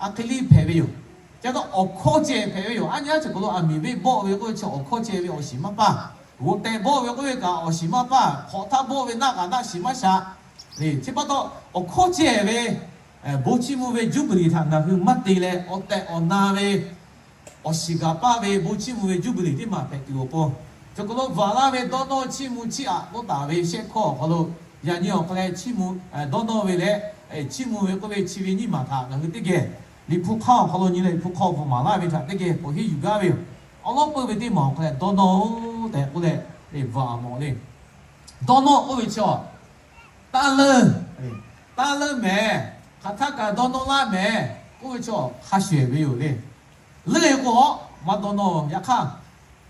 A hk'e le hpehꞈ ve yoˬ. Ca taw awˬ hkawˇ ceh hpehꞈ ve yoˬ. Aˉ nyaˇ chi k'o lo aˬ miˍ venˇ bawˆ ve k'oˆ ve chi awˬ hkawˇ ceh ve awˬ shiˍ maˇ paˇ. G'oꞈ tehꞈ bawˆ ve k'oˆ ve kaꞈ awˬ shiˍ maˇ paˇ. Hk'awꞈ htaˇ bawˆ ve naˆ kaꞈ naˆ shiˍ maˇ sha. Chi pa taw awˬ hkawˇ ceh ve bon chiˇ mvuh ve Juˇbiˍliˍ htaꞈ ngaˬ hui maˇ te leh, awˬ tehˬ awˬ na ve awˬ shiˍ gaˬ paˇ ve bon chiˇ mvuh ve Juˇbiˍliˍ teˇ maˬ hpehꞈ tuˬ awˬ pon, chi hk'aw lo vaˬ laˇ ve dawˇ nawˇ chiˇ mvuh chiˇ aꞈ k'oˆ taˍ ve shehˆ hkawˇ awˬ hk'aw lo, yaꞈ nyi awˬ hk'aw leh chiˇ mvuh dawˇ nawˇ ve leh chiˇ mvuh ve k'oˆ ve chi ve nyiˇ maˬ htaꞈ ngaˬ hui teˇ geh Liꞈ hpu hk'aˇ awˬ hk'aw lo nyi leh Liꞈ hpu hk'aw bvuhꞈ maˍ laˇ ve htaꞈ teˇ geh k'awꞈ henˇ yuˬ gaˇ ve yoˬ. Awˬ lawn peuˇ ve teˇ maˬ awˬ hk'aw leh dawˇ nawˇ-oˬ tehꞈ k'oˆ leh, vaꞈ mawꞈ le. Dawˇ nawˇ k'oˆ ve chi a, taˇ leunˇ, taˇ leunˇ mehˍ, hk'aˬ htaˇ kaꞈ dawˇ nawˇ laˇ mehˍ k'oˆ ve chi a hk'a shuˍ ehˍ ve yoˬ le. Leunˇ e k'o a maˇ dawˇ nawˇ. Yaꞈ hk'aˇ,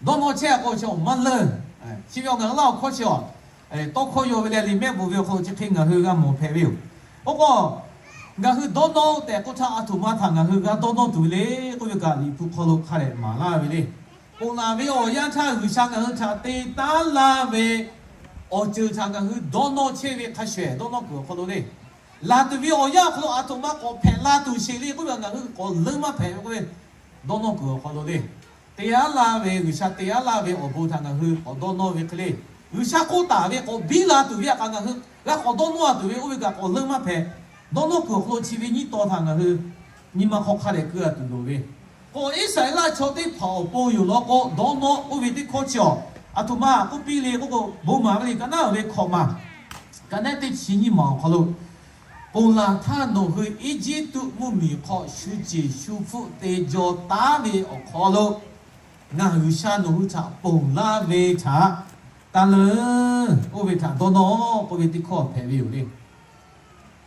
dawˇ nawˇ chehˇ k'o chi a maˇ leunˇ. Chi ve awˬ ngaˬ hui laˇ awˬ hkawˇ chi a, tawˇ hkawˇ yaw ve leh liꞈ mehˆ bvuhꞈ ve awˬ hk'aw lo chi hk'e ngaˬ hui g'a mawˬ hpehꞈ ve yoˬ. Oˇ k'o, ngaˬ hui dawˇ nawˇ-oˬ tehꞈ k'oˆ htaˇ, a htoꞈ ma htaꞈ ngaˬ hui g'a dawˇ nawˇ tuˬ ve le k'oˆ ve kaꞈ, Liꞈ hpu hk'aw lo hk'a dehꞈ maˍ laˇ ve le. Ponˬ laˬ ve awˬ yanˇ htaˇ G'uiˬsha ngaˬ hui htaꞈ te taˉ laˇ ve awˬ ceuˬ htaꞈ ngaˬ hui dawˇ nawˇ chehˇ ve hk'a shuˍ ehˍ dawˇ nawˇ kuiˬ awˬ hk'aw lo le. Laˬ tuˬ ve awˬ yanˇ awˬ hk'aw lo a htoꞈ ma k'awꞈ hpehꞈ la tuˬ sheˍ le k'oˆ ve ngaˬ hui k'awꞈ leunˇ maˇ hpehꞈ ve k'oˆ ve dawˇ nawˇ kuiˬ awˬ hk'aw lo le. Te aˉ laˇ ve, G'uiˬsha te aˉ laˇ ve awˬ bon htaꞈ ngaˬ hui k'awꞈ dawˇ nawˇ ve hk'e le. G'uiˬsha k'oˆ taˍ ve k'awꞈ biˇ la tuˬ ve htaꞈ kaꞈ ngaˬ hui g'a k'awꞈ dawˇ nawˇ a tuˬ ve oˇ ve kaꞈ k'awꞈ leunˇ maˇ hpehꞈ. Dawˇ nawˇ kuiˬ awˬ hk'aw lo chi ve nyiˇ taw htaꞈ ngaˬ hui nyi ma hk'aw hk'a dehꞈ keu a tuˬ loˍ ve k'o, Iˉsaˍreˍlaˆ chaw teˇ hpaˍ awˬ pon yoˬ law k'o, dawˇ nawˇ oˇ ve teˇ hkawˇ chi a, a htoꞈ ma k'oˆ piˇ le k'oˆ k'o, bon maˍ ve liꞈ ka naˉ ve hkawꞈ maˬ, ka naˉ teˇ chi nyiˇ maˬ awˬ hk'aw lo, ponˬ laˬ htaˇ nawˬ hui Eˇjiˇtuꞈ mvuhˇmiˬ hk'aw shu ceˬ shu hpfuhˆ te jaw taˉ ve awˬ hk'aw lo, ngaˬ G'uiˬsha nawˬ hui htaꞈ ponˬ laˇ ve htaꞈ taˇ leunˇ. Oˇ ve htaꞈ dawˇ nawˇ k'oˆ ve teˇ hkawˇ hpehꞈ ve yoˬ le.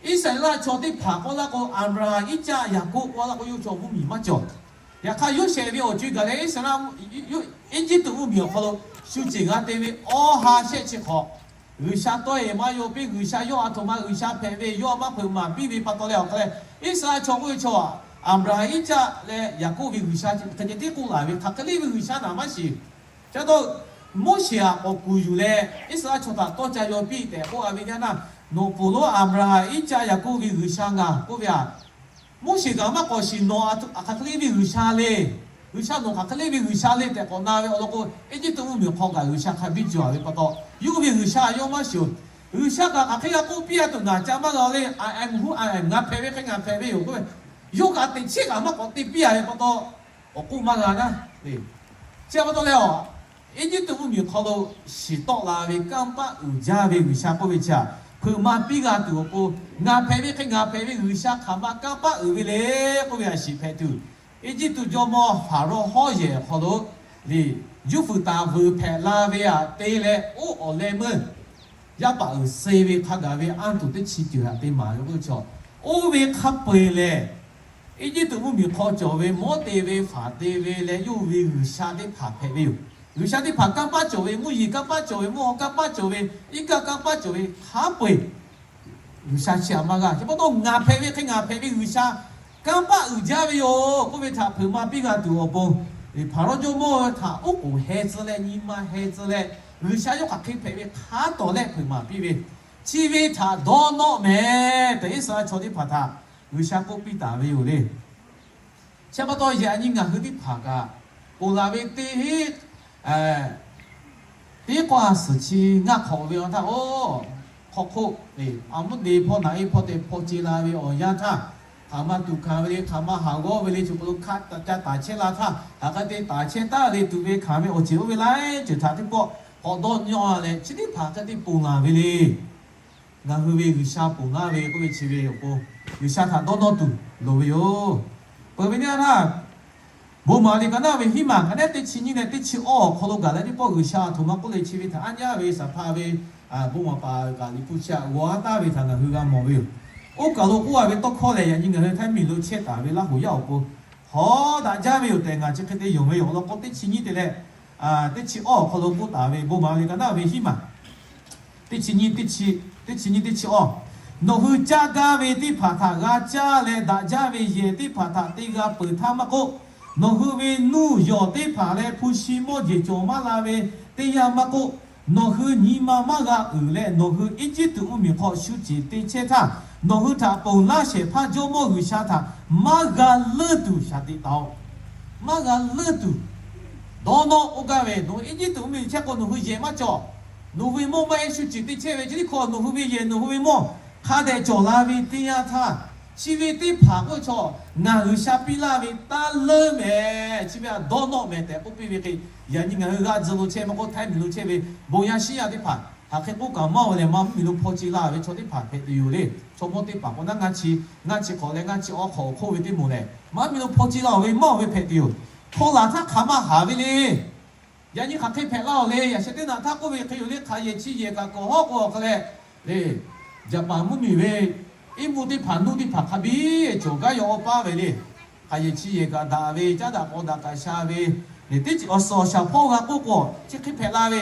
Iˉsaˍreˍlaˆ chaw teˇ hpaˍ k'oˆ laˇ k'o, Aˍbraˍhanˍ, Iˉcaˆ, Yaˍkoˆ k'oˆ laˇ k'o, yawˇ chaw mvuhˇmiˬ maˇ cawˬ. Yaꞈ hk'aˇ, Yoˇsehꞈ ve awˬ co-e gaˬ leh Iˉsaˍreˍlaˆ, Eˇjiˇtuꞈ mvuhˇmiˬ awˬ hk'aw lo shu ceˬ g'a te ve awˬ ha shehˆ chi hk'awꞈ, G'uiˬsha tawˇ e maˇ yaw piˇ, G'uiˬsha yawˇ a htoꞈ ma G'uiˬsha hpehꞈ ve, yawˇ a maˇ hpeuꞈ maˍ piˇ ve pa taw leh awˬ hk'a leh, Iˉsaˍreˍlaˆ chaw k'oˆ ve chaw, Aˍbraˍhanˍ, Iˉcaˆ leh Yaˍkoˆ ve G'uiˬsha hk'e ceh tiˉ k'oˆ laˬ ve, hk'aˬ hk'e le ve G'uiˬsha naˍ maˇ shiˍ. Ca taw, Moˉseˍ aꞈ k'awꞈ kuˬ yuˬ leh Iˉsaˍreˍlaˆ chaw htaꞈ tawˇ ca yaw piˇ tehꞈ k'oˆ a ve yaˇ naˇ, nawˬ ponˬ lonˉ Aˍbraˍhanˍ, Iˉcaˆ, Yaˍkoˆ ve G'uiˬsha ngaˬ k'oˆ ve a, Moˉseˍ kaꞈ maˇ k'awꞈ shiˍ nawˬ hk'aˬ hk'e le ve G'uiˬsha le. G'uiˬsha nawˬ hk'aˬ hk'e le ve G'uiˬsha le tehꞈ k'awꞈ na ve awˬ lawn k'o, Eˇjiˇtuꞈ mvuhˇmiˬ hk'aw kaꞈ G'uiˬsha hk'a biˇ cawˬ ve pa taw, yawˇ ve G'uiˬsha yawˇ maˇ shiˍ-oˬ. G'uiˬsha kaꞈ hk'aˬ hk'e g'a k'oˆ piˇ a tuˬ ngaˬ ca maˇ g'a le, I am who I am, ngaˬ hpehꞈ ve hk'e ngaˬ hpehꞈ ve yoˬ k'oˆ ve, yawˇ kaꞈ teꞈ chiˉ kaꞈ maˇ k'awꞈ te piˇ a ve pa taw, k'awꞈ k'oˆ maˇ g'a naˉ. Chi pa taw leh a, Eˇjiˇtuꞈ mvuhˇmiˬ hk'aw lo shiˍ tawˆ la ve kanˇ paˆ uiˍ jaˇ ve G'uiˬsha k'oˆ ve chi a, hpeuꞈ maˍ piˇ g'a tuˬ awˬ pon, ngaˬ hpehꞈ ve hk'e ngaˬ hpehꞈ ve G'uiˬsha hk'aˬ ma kanˇ paˆ uiˍ ve le k'oˆ ve a shiˍ hpehꞈ tuˬ, Eˇjiˇtuꞈ jawˇmawˇ Hpaˍrawˇ hawˉ yehˬ awˬ hk'aw lo le, juˇ fuiˍ taˍ vuiˬ hpehꞈ la ve aꞈ te leh, oˇ awˬ leh meuˇ yaˇ paˍ uiˍ suh ve hk'a gaˬ ve anˇ tuˬ teˇ chi ceuˬ htaꞈ te maˍ ve k'oˆ ve chaw, oˇ ve hk'a peu-eˬ lehˬ, Eˇjiˇtuꞈ mvuhˇmiˬ hk'aw cawˬ ve mawˇ te ve, faˍ te ve leh yawˇ hui ve g'uiˬsha teˇ hpaˍ hpehꞈ ve yoˬ. G'uiˬsha teˇ hpaˍ kanˇ paˆ cawˬ ve, mvuhˇ yeˬ kanˇ paˆ cawˬ ve, mvuhˇ haw kanˇ paˆ cawˬ ve, iˉ kaˆ kanˇ paˆ cawˬ ve hk'a peu-eˬ G'uiˬsha chi aꞈ maˇ g'a. Chi pa taw ngaˬ hpehꞈ ve hk'e ngaˬ hpehꞈ ve G'uiˬsha kanˇ paˆ uiˍ jaˇ ve yoˬ k'oˆ ve htaꞈ hpeuꞈ maˍ piˇ g'a tuˬ awˬ pon, Hpaˍrawˇ jawˇmawˇ htaꞈ oˉ k'oˍ heh tcuh leh nyi ma heh tcuh leh, G'uiˬsha yawˇ hk'aˬ hk'e hpehꞈ ve hk'a tawˍ leh hpeuꞈ maˍ piˇ ve, chi ve htaꞈ dawˇ nawˆ mehˍ tehꞈ Iˉsaˍreˍlaˆ chaw teˇ hpaˍ htaꞈ G'uiˬsha k'oˆ piˇ taˍ ve yoˬ le. Chi pa taw yaꞈ nyi ngaˬ hui teˇ hpaˍ kaꞈ, ponˬ laˬ ve teˇ heˉ teˇ k'awˇ a suhˍ chi ngaˇ hk'awꞈ ve awˬ htaˇ, oˇ hk'aw hk'oˆ, a mvuhˇ te hpawˇ naꞈ e hpawˇ te hpawˇ ce la ve awˬ yanˇ htaˇ, hk'aˬ ma tuˬ hkanˍ ve le, hk'aˬ ma haˍ g'awˇ ve le, chi hk'aw lo hk'a ca taˍ chehˇ la htaˇ, hk'aˬ hk'e te taˍ chehˇ taˍ le tuˬ ve hkanˍ ve awˬ ceuˬ oˇ ve laiˉ ceuˬ htaꞈ teˇ pawˆ k'awꞈ dawˇ nawˇ leh, chi teˇ hpaˍ hk'e te ponˬ laˬ ve le. Ngaˬ hui ve G'uiˬsha ponˬ laˇ ve k'oˆ ve chi ve awˬ pon, G'uiˬsha htaꞈ dawˇ nawˇ tuˬ loˍ ve yoˬ. Peuˬ ve teˇ yanˇ htaˇ, bon maˍ liꞈ ka naˉ ve hiˉ maˬ ka naˉ teˇ chi nyiˇ leh teˇ chi awˇ awˬ hk'aw lo gaˬ leh teˇ pawˆ G'uiˬsha a htoꞈ ma k'oˆ le chi ve htaꞈ aˉ nyaˇ ve saˍ hpaˇ ve bon maˍ paˍ kaꞈ Liꞈ hpu chi aꞈ g'aw a taˍ ve htaꞈ ngaˬ hui g'a mawˬ ve yoˬ. Oˇ kaˬ lo k'oˆ a ve tawˇ hkawˇ lehˬ, yaꞈ nyi ngaˬ hui Htaiˇ miˬ lo chehˇ taˍ ve Laˇ hoˍ yaˇ awˬ pon hawˉ daꞈ jaˇ ve yoˬ tehꞈ ngaˬ chi hk'e te yonˍ ve yoˬ. Awˬ lawn k'o teˇ chi nyiˇ te leh teˇ chi awˇ awˬ hk'aw lo k'oˆ taˍ ve bon maˍ ve ka naˉ ve hiˉ maˬ Teˇ chi nyiˇ, teˇ chi, teˇ chi nyiˇ teˇ chi awˇ, nawˬ hui caˇ gaˇ ve teˇ hpaˍ htaꞈ g'a caˇ leh, daꞈ jaˇ ve yehˬ teˇ hpaˍ htaꞈ te g'a peuˬ htaˇ maˇ k'oˆ, nawˬ hui ve nuˇ yawˬ teˇ hpaˍ leh hpu shi mawˇ jeˬ cawˬ maˇ la ve teˇ yanˇ maˇ k'oˆ, nawˬ hui nyi ma maˇ g'a uiˍ leh, nawˬ hui Eˇjiˇtuꞈ mvuhˇmiˬ hk'aw shu ceˬ te chehˇ htaˇ, nawˬ hui htaꞈ ponˬ laˇ shehˍ hpaˇ Jawˇmawˇ G'uiˬsha htaꞈ maˇ g'a leunˇ tuˬ shaˍ tiꞈ taˍ-oꞈ. Maˇ g'a leunˇ tuˬ dawˇ nawˇ k'oˆ gaˇ ve, nawˬ hui Eˇjiˇtuꞈ mvuhˇmiˬ chehˇ k'o nawˬ hui yehˬ maˇ cawˬ. Nawˬ hui ve mawˇ maˇ heˆ shu ceˬ te chehˇ ve, chi teˇ hkawˇ nawˬ hui ve yehˬ nawˬ hui ve mawˇ hk'a dehꞈ cawˬ la ve teˇ yanˇ htaˇ, chi ve teˇ hpaˍ k'oˆ ve chaw ngaˬ G'uiˬsha piˇ laˇ ve taˇ leunˇ mehˍ, chi ve htaꞈ dawˇ nawˇ mehˍ tehꞈ k'oˆ piˇ ve hk'e, yaꞈ nyi ngaˬ hui g'aˇ tcuh lo chehˇ maˇ k'oˆ, htaiˇ miˬ lo chehˇ ve bon yaˇ shiˉ yaˇ teˇ hpaˍ hk'aˬ hk'e k'oˆ kaꞈ maˇ ve lehˬ, maˇ mvuhˇmiˬ lo hpaw ce laˇ ve chaw teˇ hpaˍ hpehꞈ tuˬ yoˬ le. Chaw mawˇ teˇ hpaˍ k'o naˉ ngaˇ chi, ngaˇ chi hk'awꞈ leh ngaˇ chi awˇ hk'awꞈ awˬ hk'oˆ ve teˇ moˍ lehˬ, maˇ mvuhˇmiˬ lo hpaw ce laˇ-oˬ ve maˇ-oˬ ve hpehꞈ tuˬ yoˬ. Hpaw laˬ htaˇ hk'aˬ ma haˍ ve le. Yaꞈ nyi hk'aˬ hk'e hpehꞈ laˇ-oˬ le. Yaꞈ sheh teˇ naꞈ htaˇ k'oˆ ve hk'e yoˬ le, hk'aˬ yehˬ chi yehˬ kaꞈ kawˬ hawˉ k'o awˬ hk'a leh le, Jaˍpaˍ mvuhˇmiˬ ve iˉ mvuhˇ teˇ hpaˍ nuˇ teˇ hpaˍ hk'a biˇ cawˬ gaˇ yaw awˇ paˉ ve le. Hk'aˬ yehˬ chi yehˬ kaꞈ daꞈ ve, caˉ daꞈ k'aw daꞈ kaꞈ sha ve, teˇ ceuˬ awˬ suhˍ awˬ shaˍ hpawˇ g'a k'oˆ k'o chi hk'e hpehꞈ la ve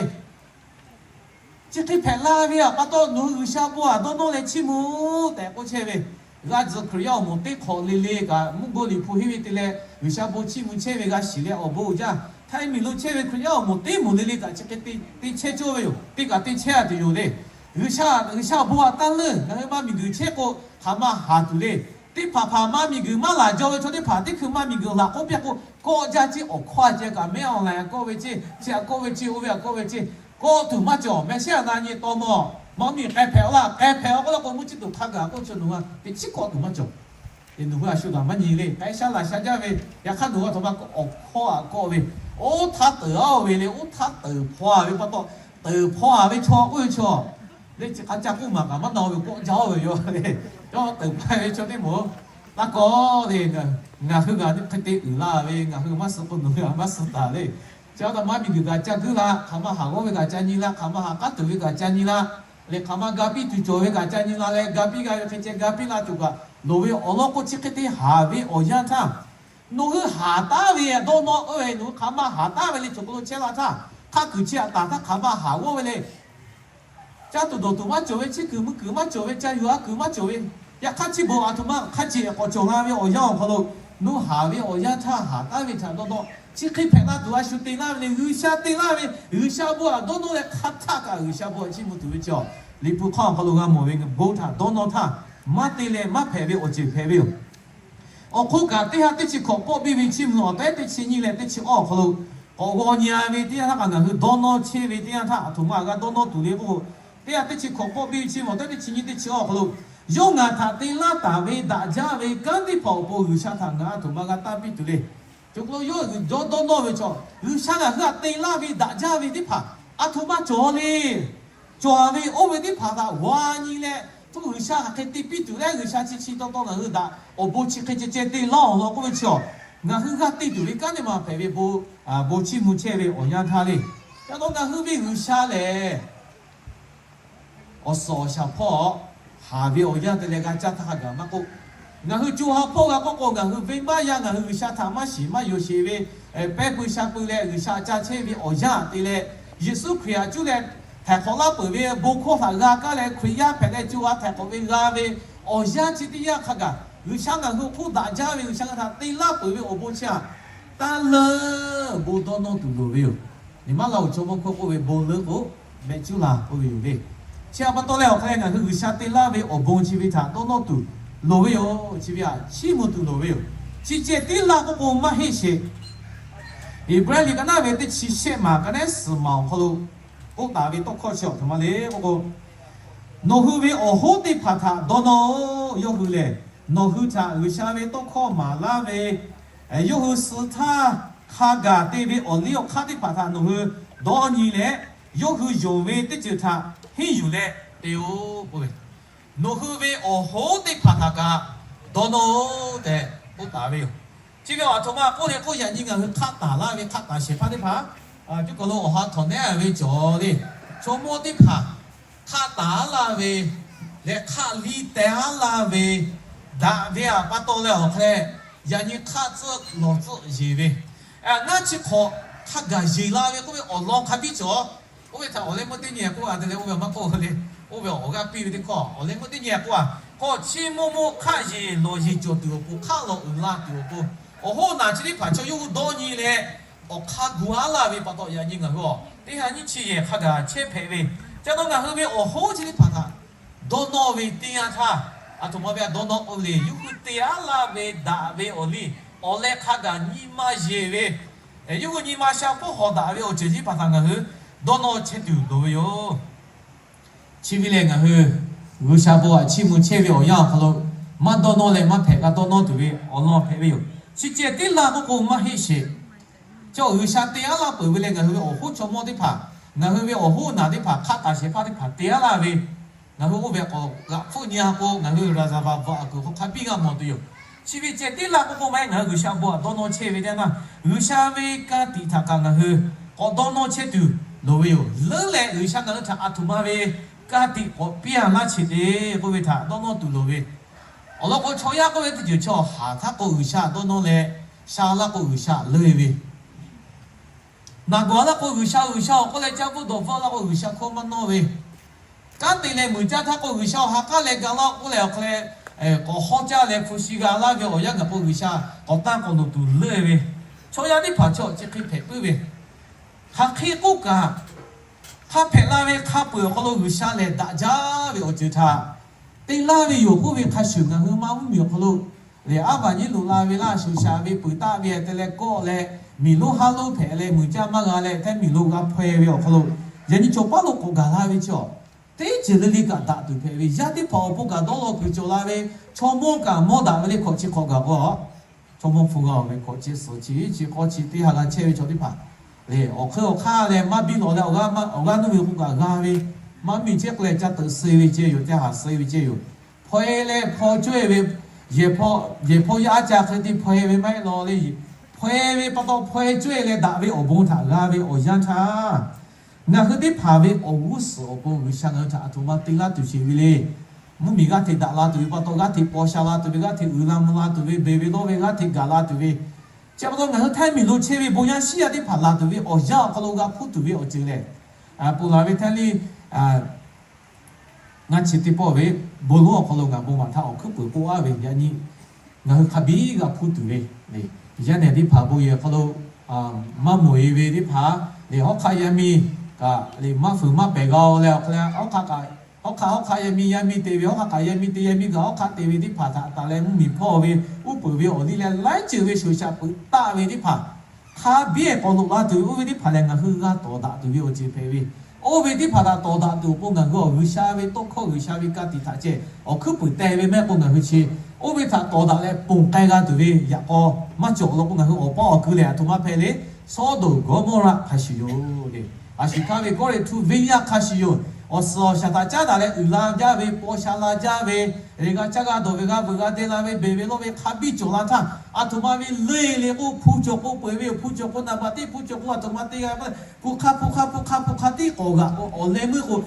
Chi hk'e hpehꞈ la ve htaꞈ pa taw, nawˬ hui G'uiˬsha bon htaꞈ dawˇ nawˇ leh chiˇ mvuh tehꞈ k'oˆ chehˇ ve, g'aˇ tcuh Hkriꞈ yaˇ awˬ moˍ teˇ hk'awꞈ le le kaꞈ, mvuhˇ go Liꞈ hpu henˇ ve te leh G'uiˬsha bon chiˇ mvuh chehˇ ve g'a shiˍ leh awˬ bon uiˍ jaˇ. Htaiˇ miˬ lo chehˇ ve Hkriꞈ yaˇ awˬ moˍ teˇ moˍ le le kaꞈ chi hk'e te chehˇ cawˇ ve yoˬ. Teˇ kaꞈ te chehˇ-a tuˬ yoˬ le. G'uiˬsha, G'uiˬsha bon htaꞈ taˇ leunˇ, ngaˬ hui maˇ miˬguiˬ chehˇ k'o hk'aˬ ma haˍ tuˬ le. Teˇ hpaˍ hpaˍ maˇ miˬguiˬ maˇ laˬ jaw ve chaw teˇ hpaˍ teˇ hkui maˇ miˬguiˬ laˬ k'oˆ piˇ k'o, kawˆ jaˇ ceˇ awˬ hkawˇ a ceh kaꞈ mehˉ awˬ laiˬ a kawˆ ve ceˇ, chi a kawˆ ve ceˇ, oˇ ve a kawˆ ve ceˇ, kawˆ tuˬ maˇ cawˬ. Mehˬ shehˉ a na nyi taw mawˬ, maˇ miˬ k'ai hpehꞈ-a laˇ, k'ai hpehꞈ-a k'oˆ la k'o, mvuhˇ chi tuˬ hk'a gaˬ k'oˆ chi nawˬ hui teꞈ chiˉ kawˆ tuˬ maˇ cawˬ. Nawˬ hui a shu gaˬ maˇ nyi le. K'ai sha laˬ sha jaˇ ve, yaꞈ hk'aˇ nawˬ hui a htoꞈ ma awˬ hkawˇ a kawˆ ve, oˇ htaˇ teuˬ-a ve le, oˇ htaˇ teuˬ hpaw-a ve pa taw, teuˬ hpaw-a ve chaw k'oˆ ve chaw le, chi hk'a ca k'oˆ maˬ kaꞈ maˇ na ve kawˆ jaˇ-a ve yoˬ le. Yawˇ teuˬ hpaw ve chaw teˇ moˍ laˇ kawˆ le. Ngaˬ hui g'a hk'e te uiˍ la ve, ngaˬ hui maˇ suh k'o nawˬ hui a maˇ suh taˍ le. Chi a htaꞈ maˇ miˬguiˬ kaꞈ ca guiˇ la, hk'aˬ ma haˍ g'awˇ ve kaꞈ ca nyi la, hk'aˬ ma haˍ k'aˉ tuˬ ve kaꞈ ca nyi la, leh hk'aˬ ma ga piˇ tuˬ cawˬ ve kaꞈ ca nyi la leh, ga piˇ g'a ve hk'e ceh ga piˇ la tuˬ kaꞈ loˍ ve awˬ lawn k'o, chi hk'e te haˍ ve awˬ yanˇ htaˇ, nawˬ hui haˍ taˉ ve dawˇ nawˇ-oˬ ve, nawˬ hui hk'aˬ ma haˍ taˉ ve le, chaw k'o lo chehˇ la htaˇ, hk'aˇ kuiˬ chi htaꞈ taˍ htaˇ hk'aˬ ma haˍ g'awˇ ve le. Caˇ tuˬ dawˬ tuˬ maˇ cawˬ ve, chi kuiˬ mvuh kuiˬ maˇ cawˬ ve, ca yuˬ a kuiˬ maˇ cawˬ ve, yaꞈ hk'aˇ chi beuꞈ aˬ htoꞈ ma hk'a ceˬ k'awꞈ cawˬ la ve awˬ yanˇ awˬ hk'aw lo, nawˬ haˍ ve awˬ yanˇ htaˇ haˍ taˉ ve htaꞈ dawˇ nawˇ, chi hk'e hpehꞈ la tuˬ a shu te laˇ ve le. G'uiˬsha te laˇ ve, G'uiˬsha bon htaꞈ dawˇ nawˇ leh hk'a htaˆ kaꞈ G'uiˬsha bon htaꞈ chiˇ mvuh tuˬ ve chi a, Liꞈ hpu hk'aˇ awˬ hk'aw lo g'a mawˬ ve, bon htaꞈ dawˇ nawˇ htaˇ maˇ te leh maˇ hpehꞈ ve awˬ ceuˬ hpehꞈ ve yoˬ. Awˬ hk'oˆ kaꞈ teˇ ha teˇ chi hkawꞈ pawˆ biˇ ve Chiˇ mvuh awˬ tehˉ teˇ chi nyiˇ leh teˇ chi awˇ awˬ hk'aw lo, k'awꞈ g'aw nyi-a ve teˇ yanˇ htaˇ kaꞈ ngaˬ hui dawˇ nawˇ chehˇ ve teˇ yanˇ htaˇ, aˬ htoꞈ ma g'a dawˇ nawˇ tuˬ le k'oˆ k'o, teˇ ha teˇ chi hkawꞈ pawˆ biˇ ve Chiˇ mvuh awˬ tehˉ teˇ chi nyiˇ teˇ chi awˇ awˬ hk'aw lo, yawˇ ngaˬ htaꞈ te laˇ taˍ ve daꞈ jaˇ ve kanˉ teˇ hpaˍ awˬ pon G'uiˬsha htaꞈ ngaˬ aˬ htoꞈ ma g'a tanˇ piˇ tuˬ le. Cawˬ k'o lo yawˇ g'uiˬ dawˇ dawˇ nawˇ ve chaw, G'uiˬsha ngaˬ hui htaꞈ te laˇ ve daꞈ jaˇ ve teˇ hpaˍ aˬ htoꞈ ma cawˬ le. Cawˬ ve oˇ ve teˇ hpaˍ htaꞈ g'a nyi leh, hto G'uiˬsha hk'aˬ hk'e te piˇ tuˬ leh, G'uiˬsha chi chi taw taw ngaˬ hui htaꞈ awˬ bon chi hk'e ceh ceh te laˇ-oˬ law k'oˆ ve chi a, ngaˬ hui g'a te tuˬ ve kanˉ teˇ ma hpehꞈ ve, bon chiˇ mvuh chehˇ ve awˬ yanˇ htaˇ le. Yaꞈ nyi nawˬ ngaˬ hui ve G'uiˬsha lehˬ, awˬ suhˍ awˬ shaˍ hpawˇ haˍ ve awˬ yanˇ te leh g'a caˇ htaˇ hk'a gaˬ maˇ k'oˆ, ngaˬ hui co ha hpawˇ g'a k'oˆ k'o, ngaˬ hui venˇbaˆ yaˇ ngaˬ hui G'uiˬsha htaꞈ maˇ shiˍ maˇ yonˍ sheˍ ve, pehˇ pui sha pui leh G'uiˬsha ca chehˇ ve awˬ yanˇ te leh, Yeˍsuˆ Hkriꞈ htaꞈ cuˇ leh htaiˍ hk'awꞈ laˇ peuˬ ve bon hkawˇ htaꞈ g'a kaˇ leh Hkriꞈ yaˇ hpehꞈ leh co ha htaiˍ hk'awꞈ ve g'a ve awˬ yanˇ chi teˇ yanˇ hk'a gaˬ, G'uiˬsha ngaˬ hui hk'oˆ daꞈ jaˇ ve G'uiˬsha ngaˬ htaꞈ te laˇ peuˬ ve awˬ bon chi htaꞈ taˇ leunˇ bon dawˇ nawˇ tuˬ loˍ ve yoˬ. Nyi maˇ la-oˬ, chaw mawˇ hkawˇ k'oˆ ve bon leuˉ k'o, mehˆ cuˉ la k'oˆ ve yoˬ le. Chi htaꞈ pa taw leh awˬ hk'a leh ngaˬ hui G'uiˬsha te laˇ ve awˬ bon chi ve htaꞈ dawˇ nawˇ tuˬ loˍ ve yoˬ. Chi ve htaꞈ chiˇ mvuh tuˬ loˍ ve yoˬ. Chi ceh tiˉ laˇ k'oˆ k'o maˇ heˆ sheˍ. Heˍbrehˇ liꞈ ka naˉ ve teˇ chi shehˆ maˬ ka naˉ suhˍ maˬ awˬ hk'aw lo k'oˆ taˍ ve tawˇ hkawˇ chi aˬ htoꞈ ma le k'oˆ k'o, nawˬ hui ve awˬ hoˉ teˇ hpaˍ htaꞈ dawˇ nawˇ-oˆ. Yawˇ hui lehˬ, nawˬ hui htaꞈ G'uiˬsha ve tawˇ hkawˇ maˍ laˇ ve, yawˇ hui suh htaˇ hk'a gaˬ te ve awˬ liˇ awˬ hk'aˇ teˇ hpaˍ htaꞈ nawˬ hui dawˇ nyi leh, yawˇ hui yonˍ ve teˇ ceuˬ htaꞈ henˇ yuˬ leh te-o k'oˆ ve, nawˬ hui ve awˬ hoˉ teˇ hpaˍ htaꞈ kaꞈ dawˇ nawˇ-oˆ tehꞈ k'oˆ taˍ ve yoˬ. Chi ve aˬ htoꞈ ma k'oˆ le k'o, yaꞈ nyi ngaˬ hui hk'aˆ taˍ laˇ ve, hk'aˆ taˍ shehˍ hpaˇ teˇ hpaˍ, juˇ kaˬ lo awˬ ha htawꞈ nehˉ ve cawˬ le. Chaw mawˇ teˇ hpaˍ hk'aˆ taˍ laˇ ve leh hk'aˆ liˇ teh-a laˇ ve, daꞈ ve aꞈ pa taw leh awˬ hk'a leh, yaꞈ nyi hk'aˆ tcuhˆ lawˬ tcuhˆ yeˬ ve, ngaˇ chi hk'awꞈ hk'a gaˬ yeˬ la ve k'oˆ ve awˬ lawn hk'a biˇ cawˬ. Oˇ ve htaꞈ awˬ leh meuˇ teˇ nyi k'oˆ a te leh oˇ ve maˇ k'oˆ le. Oˇ ve awˬ g'aˇ piˇ ve teˇ hkawˇ awˬ leh meuˇ teˇ nyi k'oˆ a, k'awꞈ chiˇ mvuh mvuh hk'aˆ yeˬ lawˬ yeˬ cawˬ tuˬ awˬ pon, hk'aˆ lawˬ uiˍ la tuˬ awˬ pon, awˬ hoˉ naˬ chi teˇ hpaˍ chaw yawˇ hui dawˇ nyi leh, awˬ hk'a gu aˉ laˇ ve pa taw, yaꞈ nyi ngaˬ hui a teˇ ha nyiˇ chi yehˬ hk'a gaˬ chehˇ hpehꞈ ve. Ca nawˇ ngaˬ hui ve awˬ hoˉ chi teˇ hpaˍ htaꞈ dawˇ nawˇ ve teˇ yanˇ htaˇ, aˬ htoꞈ ma ve a dawˇ nawˇ k'oˆ ve le, yawˇ hui te aˉ laˇ ve daꞈ ve awˬ liˇ, awˬ leh hk'a gaˬ nyi ma yeˬ ve, yawˇ hui nyi ma sha hpawˇ hawˍ daꞈ ve awˬ ceuˬ chi teˇ hpaˍ htaꞈ ngaˬ hui dawˇ nawˇ chehˇ tuˬ loˍ ve yoˬ. Chi ve lehˬ, ngaˬ hui G'uiˬsha bon htaꞈ chiˇ mvuh chehˇ ve awˬ yanˇ awˬ hk'aw lo maˇ dawˇ nawˇ leh maˇ hpehꞈ g'a dawˇ nawˇ tuˬ ve awˬ lawn hpehꞈ ve yoˬ. Chi ceh tiˉ laˇ k'oˆ k'o maˇ heˆ sheˍ. Chaw G'uiˬsha te aˉ laˇ peuˬ ve leh, ngaˬ hui ve awˬ hoˉ chaw mawˇ teˇ hpaˍ, ngaˬ hui ve awˬ hoˉ naˬ teˇ hpaˍ, hk'aˆ taˍ shehˍ hpaˇ teˇ hpaˍ te aˉ laˇ ve, ngaˬ hui oˇ ve k'awꞈ g'aꞈ hpfuhˆ nyi a k'o, ngaˬ hui raˍzaˍvaˍ bvuhꞈ aꞈ kuiˬ hk'aw hk'a biˇ g'a mawˬ tuˬ yoˬ. Chi ve ceh tiˉ laˇ k'oˆ k'o maˇ heˆ, ngaˬ hui G'uiˬsha bon htaꞈ dawˇ nawˇ chehˇ ve teˇ yanˇ, G'uiˬsha ve ka tiꞈ htaꞈ kaꞈ ngaˬ hui k'awꞈ dawˇ nawˇ chehˇ tuˬ loˍ ve yoˬ. Leuˉ leh G'uiˬsha ngaˬ hui htaꞈ aˬ htoꞈ ma ve ka tiꞈ k'awꞈ piˇ a laˇ chi te k'oˆ ve htaꞈ dawˇ nawˇ tuˬ loˍ ve. Awˬ lawn k'o, chaw yaˇ k'oˆ ve teˇ ceuˬ chaw haˍ htaˇ k'o G'uiˬsha dawˇ nawˇ leh, sha laˇ k'o G'uiˬsha leuˉ ve, naˬ gawˬ laˇ k'o G'uiˬsha, G'uiˬsha awˬ k'oˆ leh caˇ bvuhˆ dawˬ bvuhˆ laˇ k'o G'uiˬsha hkawˇ maˇ nawˇ ve, kanˉ te leh muiˬ caˇ htaˇ k'o G'uiˬsha awˬ ha k'aˉ leh ga laˇ k'oˆ leh awˬ hk'aw leh k'awꞈ hawˉ caˇ leh hpu shi g'a laˇ ve awˬ yanˇ gaˬ k'o G'uiˬsha k'awꞈ tanˇ k'awꞈ nawˬ tuˬ leuˉ ve, chaw yaˇ teˇ hpaˍ chaw chi hk'e hpehꞈ puiˉ ve. Hk'aˬ hk'e k'oˆ kaꞈ, hk'a hpehꞈ la ve hk'a peu-eˬ awˬ hk'aw lo G'uiˬsha lehˬ daꞈ jaˇ ve awˬ ceuˬ htaꞈ te laˇ ve yoˬ k'oˆ ve hk'a shuˍ, ngaˬ hui maˇ mvuhˇmiˬ awˬ hk'aw lo lehˬ, aˉ vaˬ nyiˉ luꞈ la ve laˇ, shuˍ shaꞈ ve peuˬ taˆ ve te leh kawˆ leh, miˬ lonˉ haˉ lonˉ hpehꞈ leh, muiˬ caˇ maˇ g'a leh, hteˇ miˬ lo g'a hpaw-e ve awˬ hk'aw lo, yaꞈ nyi cawˬ paˉ lo k'awꞈ gaˬ la ve chaw, teˇ ceuˬ le le kaꞈ daꞈ tuˬ hpehꞈ ve, yaˇ teˇ hpaˍ awˬ pon kaꞈ dawˇ law kuiˬ cawˬ la ve, chaw mawˇ kaꞈ mawˇ daꞈ ve le, hkawꞈ chi hk'awꞈ gaˬ k'o a, chaw mawˇ hpu g'a-oˬ ve hkawꞈ chi suhˍ chi chi k'awˇ chi teˇ ha g'a chehˇ ve chaw teˇ hpaˍ lehˬ, awˬ hk'e awˬ hk'aˇ leh maˇ biˇ lawˬ leh, awˬ g'aˇ nuˇ ve k'o kaꞈ g'a ve, maˇ miˬ chehˇ k'o leh ca teuꞈ suh ve ceh yoˬ, ca haˍ suh ve ceh yoˬ. Hpaw-e leh hpaw cawehˇ ve, yehˬ hpaw yaˇ ca hk'e te hpaw-e ve maˇ heˆ law le. Hpaw-e ve pa taw hpaw-e cawehˇ leh daꞈ ve awˬ bon htaꞈ g'a ve awˬ yanˇ htaˇ, ngaˬ hui teˇ hpaˍ ve awˬ g'uˇ suhˍ awˬ pon G'uiˬsha ngaˬ hui htaꞈ aˬ htoꞈ ma te laˇ tuˬ sheˍ ve le. Mvuhˇmiˬ g'aˇ hteꞈ daꞈ la tuˬ ve pa taw, g'aˇ hteꞈ paw sha la tuˬ ve, g'aˇ hteꞈ uiˍ la mvuh la tuˬ ve, beˬ ve lawˇ ve g'aˇ hteꞈ gaˬ la tuˬ ve, chi pa taw ngaˬ hui hteˇ miˬ lo chehˇ ve bon yaˇ shiˉ yaˇ teˇ hpaˍ laˬ tuˬ ve awˬ yanˇ awˬ hk'aw lo g'a hpuˇ tuˬ ve awˬ ceuˬ lehˬ, ponˬ laˬ ve hteˇ le, ngaˬ chi teˇ pawˆ ve bon lonˉ awˬ hk'aw lo ngaˬ bon maˍ htaˇ awˬ hkuiˉ puiˍ k'oˆ aˉ ve, yaꞈ nyi ngaˬ hui hk'a biˇ g'a hpuˇ tuˬ ve, yaˇ nehˬ teˇ hpaˍ bon yehˬ awˬ hk'aw lo maˇ mawˬ-e ve teˇ hpaˍ lehˬ, hawˉ hk'aˆ yaˇ miˇ kaꞈ lehˬ maˇ fuiˍ maˇ pehˬ g'a-o leh, awˬ hk'aw leh hawˉ hk'aˆ kaꞈ, hawˉ hk'aˆ hawˉ hk'aˆ yaˇ miˇ yaˇ miˇ te ve, hawˉ hk'aˆ kaꞈ yaˇ miˇ te, yaˇ miˇ kaꞈ hawˉ hk'aˆ te ve teˇ hpaˍ htaꞈ taˍ leh mvuhˇmiˬ hpawˇ ve, uˉ peunˍ ve awˬ liˇ leh laiˉ ceuˬ ve shoˍ shaꞈ peuˬ taˆ ve teˇ hpaˍ hk'a biˇ k'awꞈ loꞈ la tuˬ ve, oˇ ve teˇ hpaˍ lehˬ ngaˬ hui g'a tawˍ daꞈ tuˬ ve awˬ ceuˬ hpehꞈ ve. Oˇ ve teˇ hpaˍ htaꞈ tawˍ daꞈ tuˬ awˬ pon ngaˬ hui awˬ G'uiˬsha ve tawˇ hkawˇ, G'uiˬsha ve ka tiꞈ htaꞈ ceh awˬ hkuiˉ puiˍ teh ve mehˆ k'o, ngaˬ hui chi oˇ ve htaꞈ tawˍ daꞈ leh ponˬ k'ai g'a tuˬ ve yaꞈ k'aw maˇ cawˬ law k'o, ngaˬ hui awˬ paˇ awˬ kui lehˬ aˬ htoꞈ ma hpehꞈ le. Sawˉdonˍ Gawˇmawˇraꞈ hk'a shuˍ yoˬ le. A shu htaˇ ve Kawˇrenˍhtuˆ venˇ yaˇ hk'a shuˍ yoˬ. Awˬ suhˍ awˬ shaˍ htaꞈ caˉ daꞈ leh uiˍ la jaˇ ve, paw sha la jaˇ ve, g'a caˇ g'a dawˬ ve, g'a veuꞈ g'a deh la ve, beˬ ve lawˇ ve hk'a biˇ cawˬ la htaˇ, aˬ htoꞈ ma ve le le k'o, hpu cawˬ k'o peuˬ ve yoˬ. Hpu cawˬ k'o naˍ baꞈ teˇ hpu cawˬ k'o aˬ htoꞈ ma te g'a, hpu hk'a hpu hk'a hpu hk'a hpu hk'a tiˉ k'awꞈ g'aꞈ k'o, awˬ leh meuˇ k'o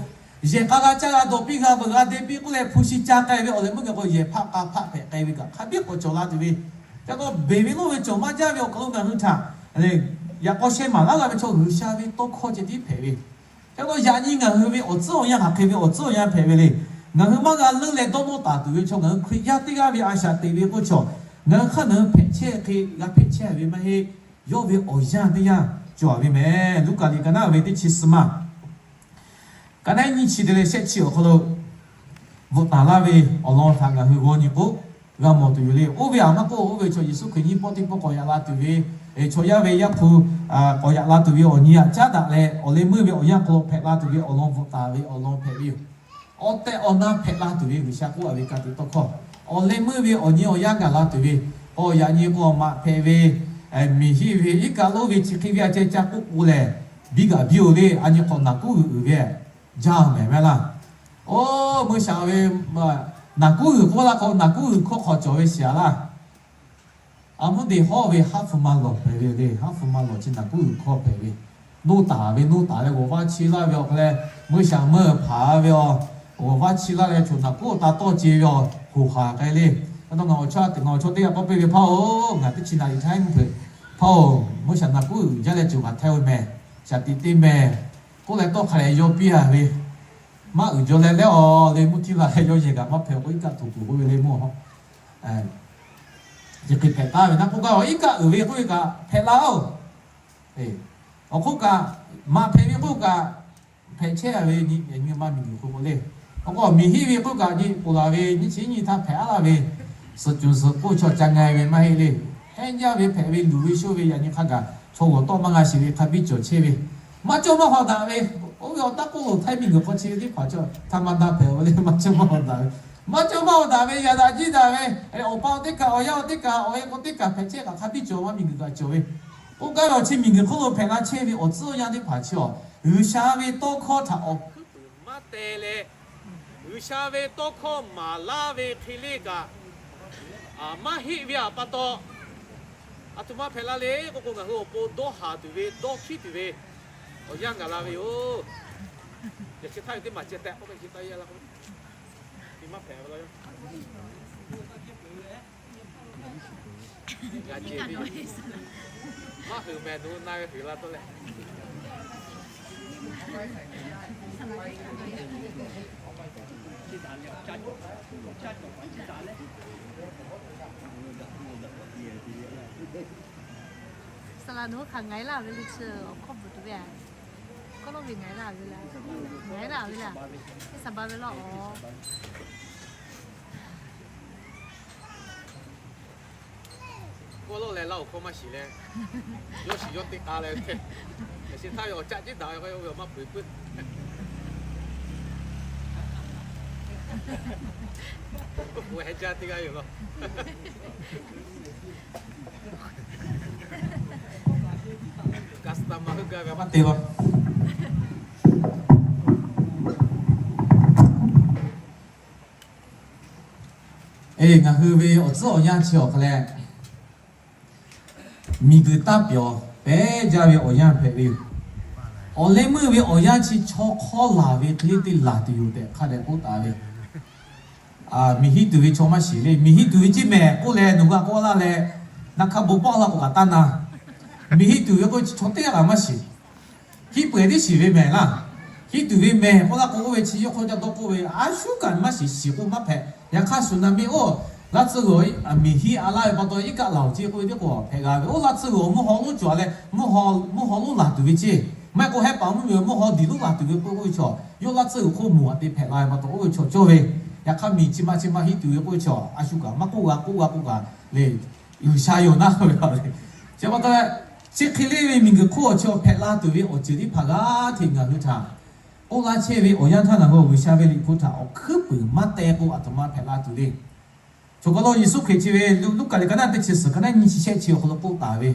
yehˬ k'a g'a caˇ g'a dawˬ piˇ, g'a veuꞈ g'a deh piˇ k'oˆ leh hpu shi ca k'ai ve awˬ leh meuˇ g'a k'o, yehˬ hpaˆ k'a hpaˆ hpehꞈ k'ai ve kaꞈ hk'a biˇ k'awꞈ cawˬ la tuˬ ve. Ca k'o beˬ ve lawˇ ve cawˬ maˇ jaˇ ve awˬ hk'aw lo ngaˬ hui htaꞈ yaꞈ k'aw sheh maˍ laˇ g'a ve chaw G'uiˬsha ve tawˇ hkawˇ ceh tiˉ hpehꞈ ve. Ca k'o yaꞈ nyi ngaˬ hui ve awˬ tcuhˉ awˬ yanˇ hk'aˬ hk'e ve awˬ tcuhˉ awˬ yanˇ hpehꞈ ve le. Ngaˬ hui maˇ g'a leuˉ leh dawˇ nawˇ taˍ tuˬ ve chaw, ngaˬ hui Hkriꞈ yaˇ teˇ g'aˇ ve a shaꞈ teꞈ ve k'oˆ chaw, ngaˬ hui hk'aˇ ngaˬ hui hpehꞈ chehˇ hk'e g'a hpehꞈ chehˇ ve maˇ heˆ. Yawˇ ve awˬ yanˇ teˇ yanˇ cawˬ ve meh. Luˉkaꞈ liꞈ ka naˉ ve teˇ chi suhˍ maˇ ka naˉ nyiˇ chi te leh shehˆ chi awˬ hk'aw lo bvuhꞈ taˍ laˇ ve awˬ lawn htaꞈ ngaˬ hui g'aw nyi k'o, g'a mawˬ tuˬ yoˬ le. Oˇ ve aˬ maˇ k'oˆ, oˇ ve chaw Yeˍsuˆ Hkriꞈ nyiˇ pawˆ teˇ pawˆ k'awꞈ yaꞈ la tuˬ ve, chaw yaˇ ve Yaˇ hpu k'awꞈ yaꞈ la tuˬ ve awˬ nyi aꞈ caˉ daꞈ leh, awˬ leh meuˇ ve awˬ yanˇ hk'aw lo hpehꞈ la tuˬ ve awˬ lawn bvuhꞈ taˍ ve awˬ lawn hpehꞈ ve yoˬ. Awˬ tehˬ awˬ na hpehꞈ la tuˬ ve G'uiˬsha k'oˆ a ve ka tiꞈ tawˇ hkawˇ, awˬ leh meuˇ ve awˬ nyi awˬ yanˇ gaˬ la tuˬ ve, k'awꞈ yaꞈ nyi k'o maꞈ hpehꞈ ve, miˬ hiˆ ve, iˉ kaˆ lonˉ ve, chi hk'e ve a ceh ca k'oˆ k'o lehˬ, biˇ g'aꞈ biˇ-oˬ le. A nyi hk'awꞈ naˬ kuˉ g'uiˬ uiˍ ve jaˇ mehˍ mehˍ laˇ. Oˇ meuˇ shaˍ ve naˬ kuˉ g'uiˬ k'oˆ laˇ k'o, naˬ kuˉ g'uiˬ hkawˇ hk'aw cawˬ ve shiˍ a laˇ. A mvuhˇ deˬ hawˇ ve haˉ hpu ma lawˬ hpehꞈ ve le. Haˉ hpu ma lawˬ chi naˬ kuˉ g'uiˬ hkawˇ hpehꞈ ve. Noˇ taˍ ve, noˇ taˍ leh g'awˬ vaˇ chi laˇ ve awˬ hk'aw leh, meuˇ shaˍ meuˇ hpaˍ ve a, g'awˬ vaˇ chi laˇ leh choˬ naˬ kuˉ awˬ ta tawˇ ce ve a, hoꞈ haˍ k'ai le. Aˬ htoꞈ ngaˬ awˬ chaw teˇ g'aˇ k'awꞈ piˇ ve, Hpaˇ-oˬ, ngaˬ teˇ chi naˬ liꞈ htaˇ mvuhˇ hpeuꞈ, Hpaˇ-oˬ, meuˇ shaˍ naˬ kuˉ g'uiˬ jaˇ leh choˬ kaꞈ hteˇ ve mehˍ, shaˍ tiꞈ te mehˍ. k'oˆ leh tawˇ hk'a leh yaw piˇ a ve, maˇ uiˍ jaw leh leh awˬ le, mvuhˇ htiˇ la leh yawˇ yehˬ kaꞈ maˇ hpehꞈ k'o, iˉ kaˆ tuˬ tuˬ k'oˆ ve le mvuhˇ. Chi hk'e hpehꞈ taˍ ve naˉ k'oˆ gaˇ ve, iˉ kaˆ uiˍ ve k'oˆ ve kaꞈ hpehꞈ la oˬ. Awˬ hk'oˆ kaꞈ, maꞈ hpehꞈ ve k'oˆ kaꞈ hpehꞈ chehˇ a ve nyi, nyi ma miˬguiˬ hk'oˆ k'o le. Awˬ k'o miˬ hiˆ ve k'oˆ kaꞈ nyi poˬ laˬ ve, nyi chi nyi htaˇ hpehꞈ a laˇ ve, suhˍ cuˬ suhˍ k'oˆ chaw ca nga ve maˇ heˆ le. Hehnˇ jaˇ ve hpehꞈ ve luˬ ve shoˇ ve yaꞈ nyi hk'a gaˬ chaw g'awˬ tawˆ maˇ g'a shiˍ ve hk'a biˇ cawˬ chehˇ ve, maˇ cawˇ maˇ haw daꞈ ve, oˇ ve awˬ taˇ k'oˆ lo htaiˇ miˬguiˬ hk'aw chi ve teˇ hpaˍ chaw htaꞈ maˇ daꞈ hpehꞈ ve le, maˇ cawˇ maˇ haw daꞈ ve, maˇ cawˇ maˇ haw daꞈ ve, yaꞈ daꞈ jiˇ daꞈ ve, awˬ pa teˇ kaꞈ awˬ yaˇ teˇ kaꞈ awˬ e k'o teˇ kaꞈ hpehꞈ chehˇ kaꞈ hk'a biˇ cawˬ maˇ miˬguiˬ kaꞈ cawˬ ve, k'oˆ gaˇ ve awˬ chi miˬguiˬ hk'oˆ lo hpehꞈ la chehˇ ve awˬ tcuhˉ awˬ yanˇ teˇ hpaˍ chi awˬ, G'uiˬsha ve tawˇ hkawˇ htaꞈ awˬ hkuiˉ puiˍ maˇ te leh, G'uiˬsha ve tawˇ hkawˇ maˍ laˇ ve hk'e le kaꞈ, maˇ heˆ ve aꞈ pa taw, aˬ htoꞈ ma hpehꞈ la le k'oˆ k'o, ngaˬ hui awˬ pon dawˇ haˍ tuˬ ve, dawˇ hkiˉ tuˬ ve awˬ yanˇ gaˬ la ve yoˬ. Yaꞈ chi htaˇ ve teˇ maˬ ceh tehꞈ k'oˆ ve chi taˇ yaˇ la k'o, maˇ hpehꞈ ve la yoˬ. G'a ce ve, maˇ hui mehˬ nu na ve hui la tawˇ leh, saˍ laꞈ nawˬ hui hk'aˬ ngaiˉ laˇ ve le chi awˬ hkawˇ bvuhꞈ tuˬ ve, kawˇ lawˇ ve ngaiˉ laˇ ve le, ngaiˉ laˇ ve le, teˇ saˍ ba ve laˇ awˬ kawˇ lawˇ leh laˇ awˬ hkawˇ maˇ shiˍ leh, yawˇ shiˍ yawˇ teˇ k'a leh, yaꞈ shi htaˇ ve awˬ caˆ ceˉ daꞈ ve k'o, yawˇ ve awˬ maˇ peu peu k'oˆ k'o heh jaˇ teˇ g'aˇ yoˬ law. Customer heuˆ gaˇ ve maˇ te law. Eˬ, ngaˬ hui ve awˬ tcuhˉ awˬ yanˇ chi awˬ hk'a leh, miˬguiˬ taˇ pyawˬ pehˉ jaˇ ve awˬ yanˇ hpehꞈ ve yoˬ. Awˬ leh meuˇ ve awˬ yanˇ chi chaw hk'awˇ laˬ ve hk'e le te laˬ tuˬ yoˬ tehꞈ hk'a dehꞈ k'oˆ taˍ ve. Miˬ hiˆ tuˬ ve chaw maˇ shiˍ le. Miˬ hiˆ tuˬ ve ceˇ mehˍ k'oˆ leh nawˬ hui a k'oˆ laˇ leh, naˬ hk'a bon pawˆ la k'o kaꞈ taˇ na. Miˬ hiˆ tuˬ ve k'o chaw teˇ g'aˇ kaꞈ maˇ shiˍ. Hiˆ peuˬ tiˉ shiˍ ve mehˍ laˇ. Hiˆ tuˬ ve mehˍ k'oˆ laˇ k'o, oˇ ve chi yawˇ hk'aw ca dawˇ k'oˆ ve, a shuˉ kaꞈ maˇ shiˍ, shiˍ k'o maˇ hpehꞈ. Yaꞈ hk'aˇ suˬ naˍ miˬ oˇ laˇ tcuhˇ g'uiˬ miˬ hiˆ a laˇ ve pa taw iˉ kaˆ laˬ awˬ ceˇ k'oˆ ve teˇ k'o hpehꞈ g'a ve. Oˇ laˇ tcuhˇ g'uiˬ mvuhˇ haw lonˉ cawˬ leh, mvuhˇ haw lonˉ laˬ tuˬ ve ceˇ, maˇ heˆ k'o hehˉ paˍ mvuhˇ miˬ mvuhˇ haw diˬ lonˉ laˬ tuˬ ve k'oˆ k'oˆ ve chaw, yawˇ laˇ tcuhˇ g'uiˬ hk'oˆ moˍ a te hpehꞈ la ve pa taw, oˇ ve chaw cawˇ ve. Yaꞈ hk'aˇ miˬ chi ma chi ma hiˆ tuˬ ve k'oˆ ve chaw, a shuˉ kaꞈ maˇ k'oˆ g'a k'oˆ g'a k'oˆ g'a le. G'uiˬsha yoˬ naˉ ve a ve, chi pa taw, chi hk'e le ve miˬguiˬ hk'oˆ awˬ chi awˬ hpehꞈ la tuˬ ve awˬ ceuˬ teˇ hpaˍ g'aˇ hteꞈ ngaˬ hui htaꞈ k'oˆ laˇ chehˇ ve awˬ yanˇ htaˇ ngaˬ hui G'uiˬsha ve liꞈ hpu htaꞈ awˬ hkuiˉ puiˍ maˇ teh k'o aˬ htoꞈ ma hpehꞈ la tuˬ le. Chaw hk'aw lo Yeˍsuˆ Hkriꞈ chi ve Luˉkaꞈ liꞈ ka naˇ teˇ chi suhˍ ka naˇ nyi chi shehˆ chi awˬ hk'aw lo k'oˆ taˍ ve,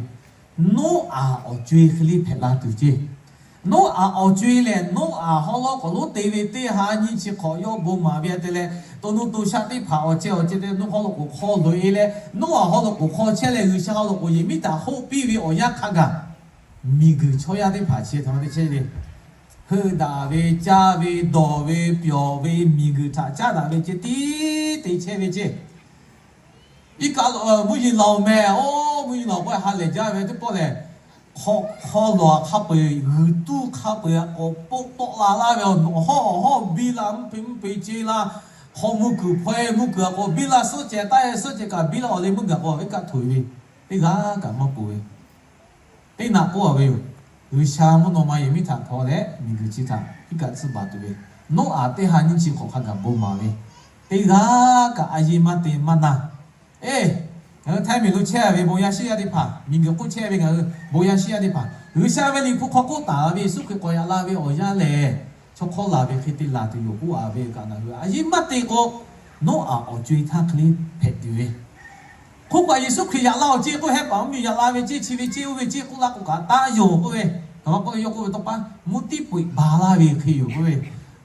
Noˉaꞈ awˬ co-e hk'e le hpehꞈ la tuˬ ceˇ. Noˉaꞈ awˬ co-e lehˬ, Noˉaꞈ hawˉ lawˉ k'awꞈ lonˉ te ve teˇ ha nyiˇ chi hk'awꞈ yawˇ bon maˍ ve a te leh, to nuˇ to shaˆ teˇ hpaˍ awˬ ceh awˬ ceh te Noˉaꞈ hawˉ lawˉ k'oˍ hk'aw loꞈ-e leh, Noˉaꞈ hawˉ lawˉ k'oˍ hk'aw chehˇ leh G'uiˬsha hawˉ lawˉ k'oˍ yehˬ miˉ htaꞈ hoˆ piˇ ve awˬ yanˇ hk'a gaˬ, miˬguiˬ chaw yaˇ teˇ hpaˍ chi htaꞈ ma te chehˇ le. Heuˆ daꞈ ve, caˇ ve, dawˬ ve, pyawˬ ve, miˬguiˬ htaꞈ caˉ daꞈ ve ceh tiˉ te chehˇ ve ceˇ. Iˉ kaˆ mvuhˇ yeˬ laˬ-oˬ mehˍ, oˇ mvuhˇ yeˬ laˬ k'o ha lehˬ jaˇ ve teˇ pawˆ lehˬ, hk'aw, hk'aw lawˬ hk'a peu-eˬ g'uiˬ tuˇ hk'a peu-eˬ k'awꞈ poˆ tawˆ la laˇ ve, awˬ hawˉ awˬ hawˉ biˇ la, mvuhˇ hpe mvuhˇ hpe ce la, hk'aw mvuhˇ kuiˬ hpaw-e mvuhˇ kuiˬ a k'awꞈ biˇ la, suhˆ ceh taˇ-e suhˆ ceh kaꞈ biˇ la, awˬ leh mvuhˇ gaˬ k'o iˉ kaˆ htoꞈ-e ve, teˇ g'aˇ kaꞈ maˇ poˬ ve. Teˇ naꞈ k'oˆ a ve yoˬ. G'uiˬsha mvuhˇ naw ma yehˬ miˉ htaꞈ hpaw leh miˬguiˬ chi htaꞈ iˉ kaˆ tcuhˇ baˬ tuˬ ve, Noˉaꞈ teˇ ha nyiˇ chi hk'awꞈ hk'a gaˬ bon maˍ ve, teˇ g'aˇ kaꞈ a yeˇ maˇ te maˇ na. Eˬ, ngaˬ hui Htaiˇ miˬ lo chehˇ ve bon yaˇ shiˉ yaˇ teˇ hpaˍ, miˬguiˬ hk'oˆ chehˇ ve ngaˬ hui bon yaˇ shiˉ yaˇ teˇ hpaˍ, G'uiˬsha ve liꞈ hpu hk'aw k'oˆ taˍ ve Yeˍsuˆ Hkriꞈ k'awꞈ yaꞈ la ve awˬ yanˇ lehˬ, chaw hk'awˇ laˬ ve hk'e te laˬ tuˬ yoˬ k'oˆ a ve kaꞈ, ngaˬ hui a yeˇ maˇ te k'o, Noˉaꞈ awˬ co-e htaˇ hk'e le hpehꞈ tuˬ ve, hk'oˆ kaꞈ Yeˍsuˆ Hkriꞈ yaꞈ la awˬ ceˇ k'oˆ, hehˉ paˍ mvuhˇ miˬ yaꞈ la ve ceˇ, chi ve ceˇ, oˇ ve ceˇ k'oˆ laˇ k'o kaꞈ taˇ yoˬ k'oˆ ve, a ma k'oˆ ve yawˇ k'oˆ ve tawˇ pa, mvuhˇ tiˉ poꞈ-eꞈ ba laˇ ve hk'e yoˬ k'oˆ ve,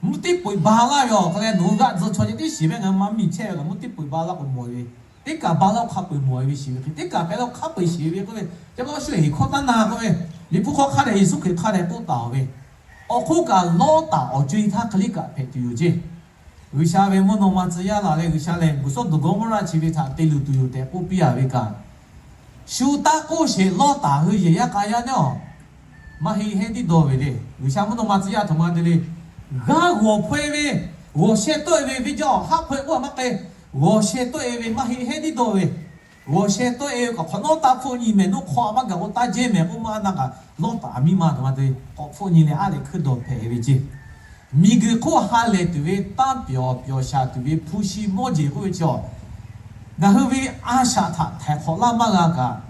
mvuhˇ tiˉ poꞈ-eꞈ ba laˇ ve awˬ hk'aw leh nawˬ hui g'aꞈ tzuhˇ chaw ceh tiˉ shiˍ ve, ngaˬ hui maˇ miˬ chehˇ ve kaꞈ mvuhˇ tiˉ poꞈ-eꞈ ba laˇ k'o mawˬ ve, teˇ kaꞈ ba laˇ hk'a peu-eˬ mawˬ ve shiˍ ve hk'e, teˇ kaꞈ hpehꞈ la hk'a peu-eˬ shiˍ ve k'oˆ ve, ca ma shu lehˬ heˍ hkawˇ taˇ na k'oˆ ve, liꞈ hpu hk'aw hk'a dehꞈ Yeˍsuˆ Hkriꞈ hk'a dehꞈ k'oˆ taˍ-oˬ ve, awˬ hk'oˆ kaꞈ Lawˇtaˍ awˬ co-e htaˇ hk'e le kaꞈ hpehꞈ tuˬ yoˬ ceˇ. G'uiˬsha ve mvuhˇ naw ma tcuh yaˇ laˬ leh G'uiˬsha lehˬ G'uiˬsha dawˬ gawˇ mawˇ raˇ chi ve htaꞈ te luˬ tuˬ yoˬ tehꞈ k'oˆ piˇ a ve kaꞈ, shu taˇ k'oˆ sheˍ Lawˇtaˍ hui yehˬ yaˇ k'a yaˇ neˉ-oˬ, maˇ heˆ heˉ tiˉ dawˇ ve le. G'uiˬsha mvuhˇ naw ma tcuh yaˇ aˬ htoꞈ ma te le. G'aˇ g'awˬ hpaweh ve, g'awˬ sheh tawˆ-e ve venˇ jaˇ-oˬ, haˆ hpaweh k'oˆ a maˇ k'ai, g'awˬ sheh tawˆ-e ve maˇ heˆ heˉ tiˉ dawˇ ve, g'awˬ sheh tawˆ-e ve kaꞈ hk'awꞈ nawˉ taˇ hpfuhˆ nyi mehˍ, nawˉ hk'aw a maˇ gaˬ k'o taˇ jehˇ mehˍ k'oˆ maˇ na kaꞈ, Lawˇtaˍ miˇ ma aˬ htoꞈ ma te k'awꞈ hpfuhˆ nyi leh aˉ leh hkuiˇ dawˬ hpehꞈ ve ceˇ. Miˬguiˬ hk'oˆ ha lehˬ tuˬ ve, tanˇ pyawˬ pyawˬ shaˍ tuˬ ve hpu shi mawˇ jeˬ k'oˆ ve chi a, ngaˬ hui ve a shaꞈ htaꞈ htaiˍ hk'awꞈ laˇ maˇ g'a kaꞈ,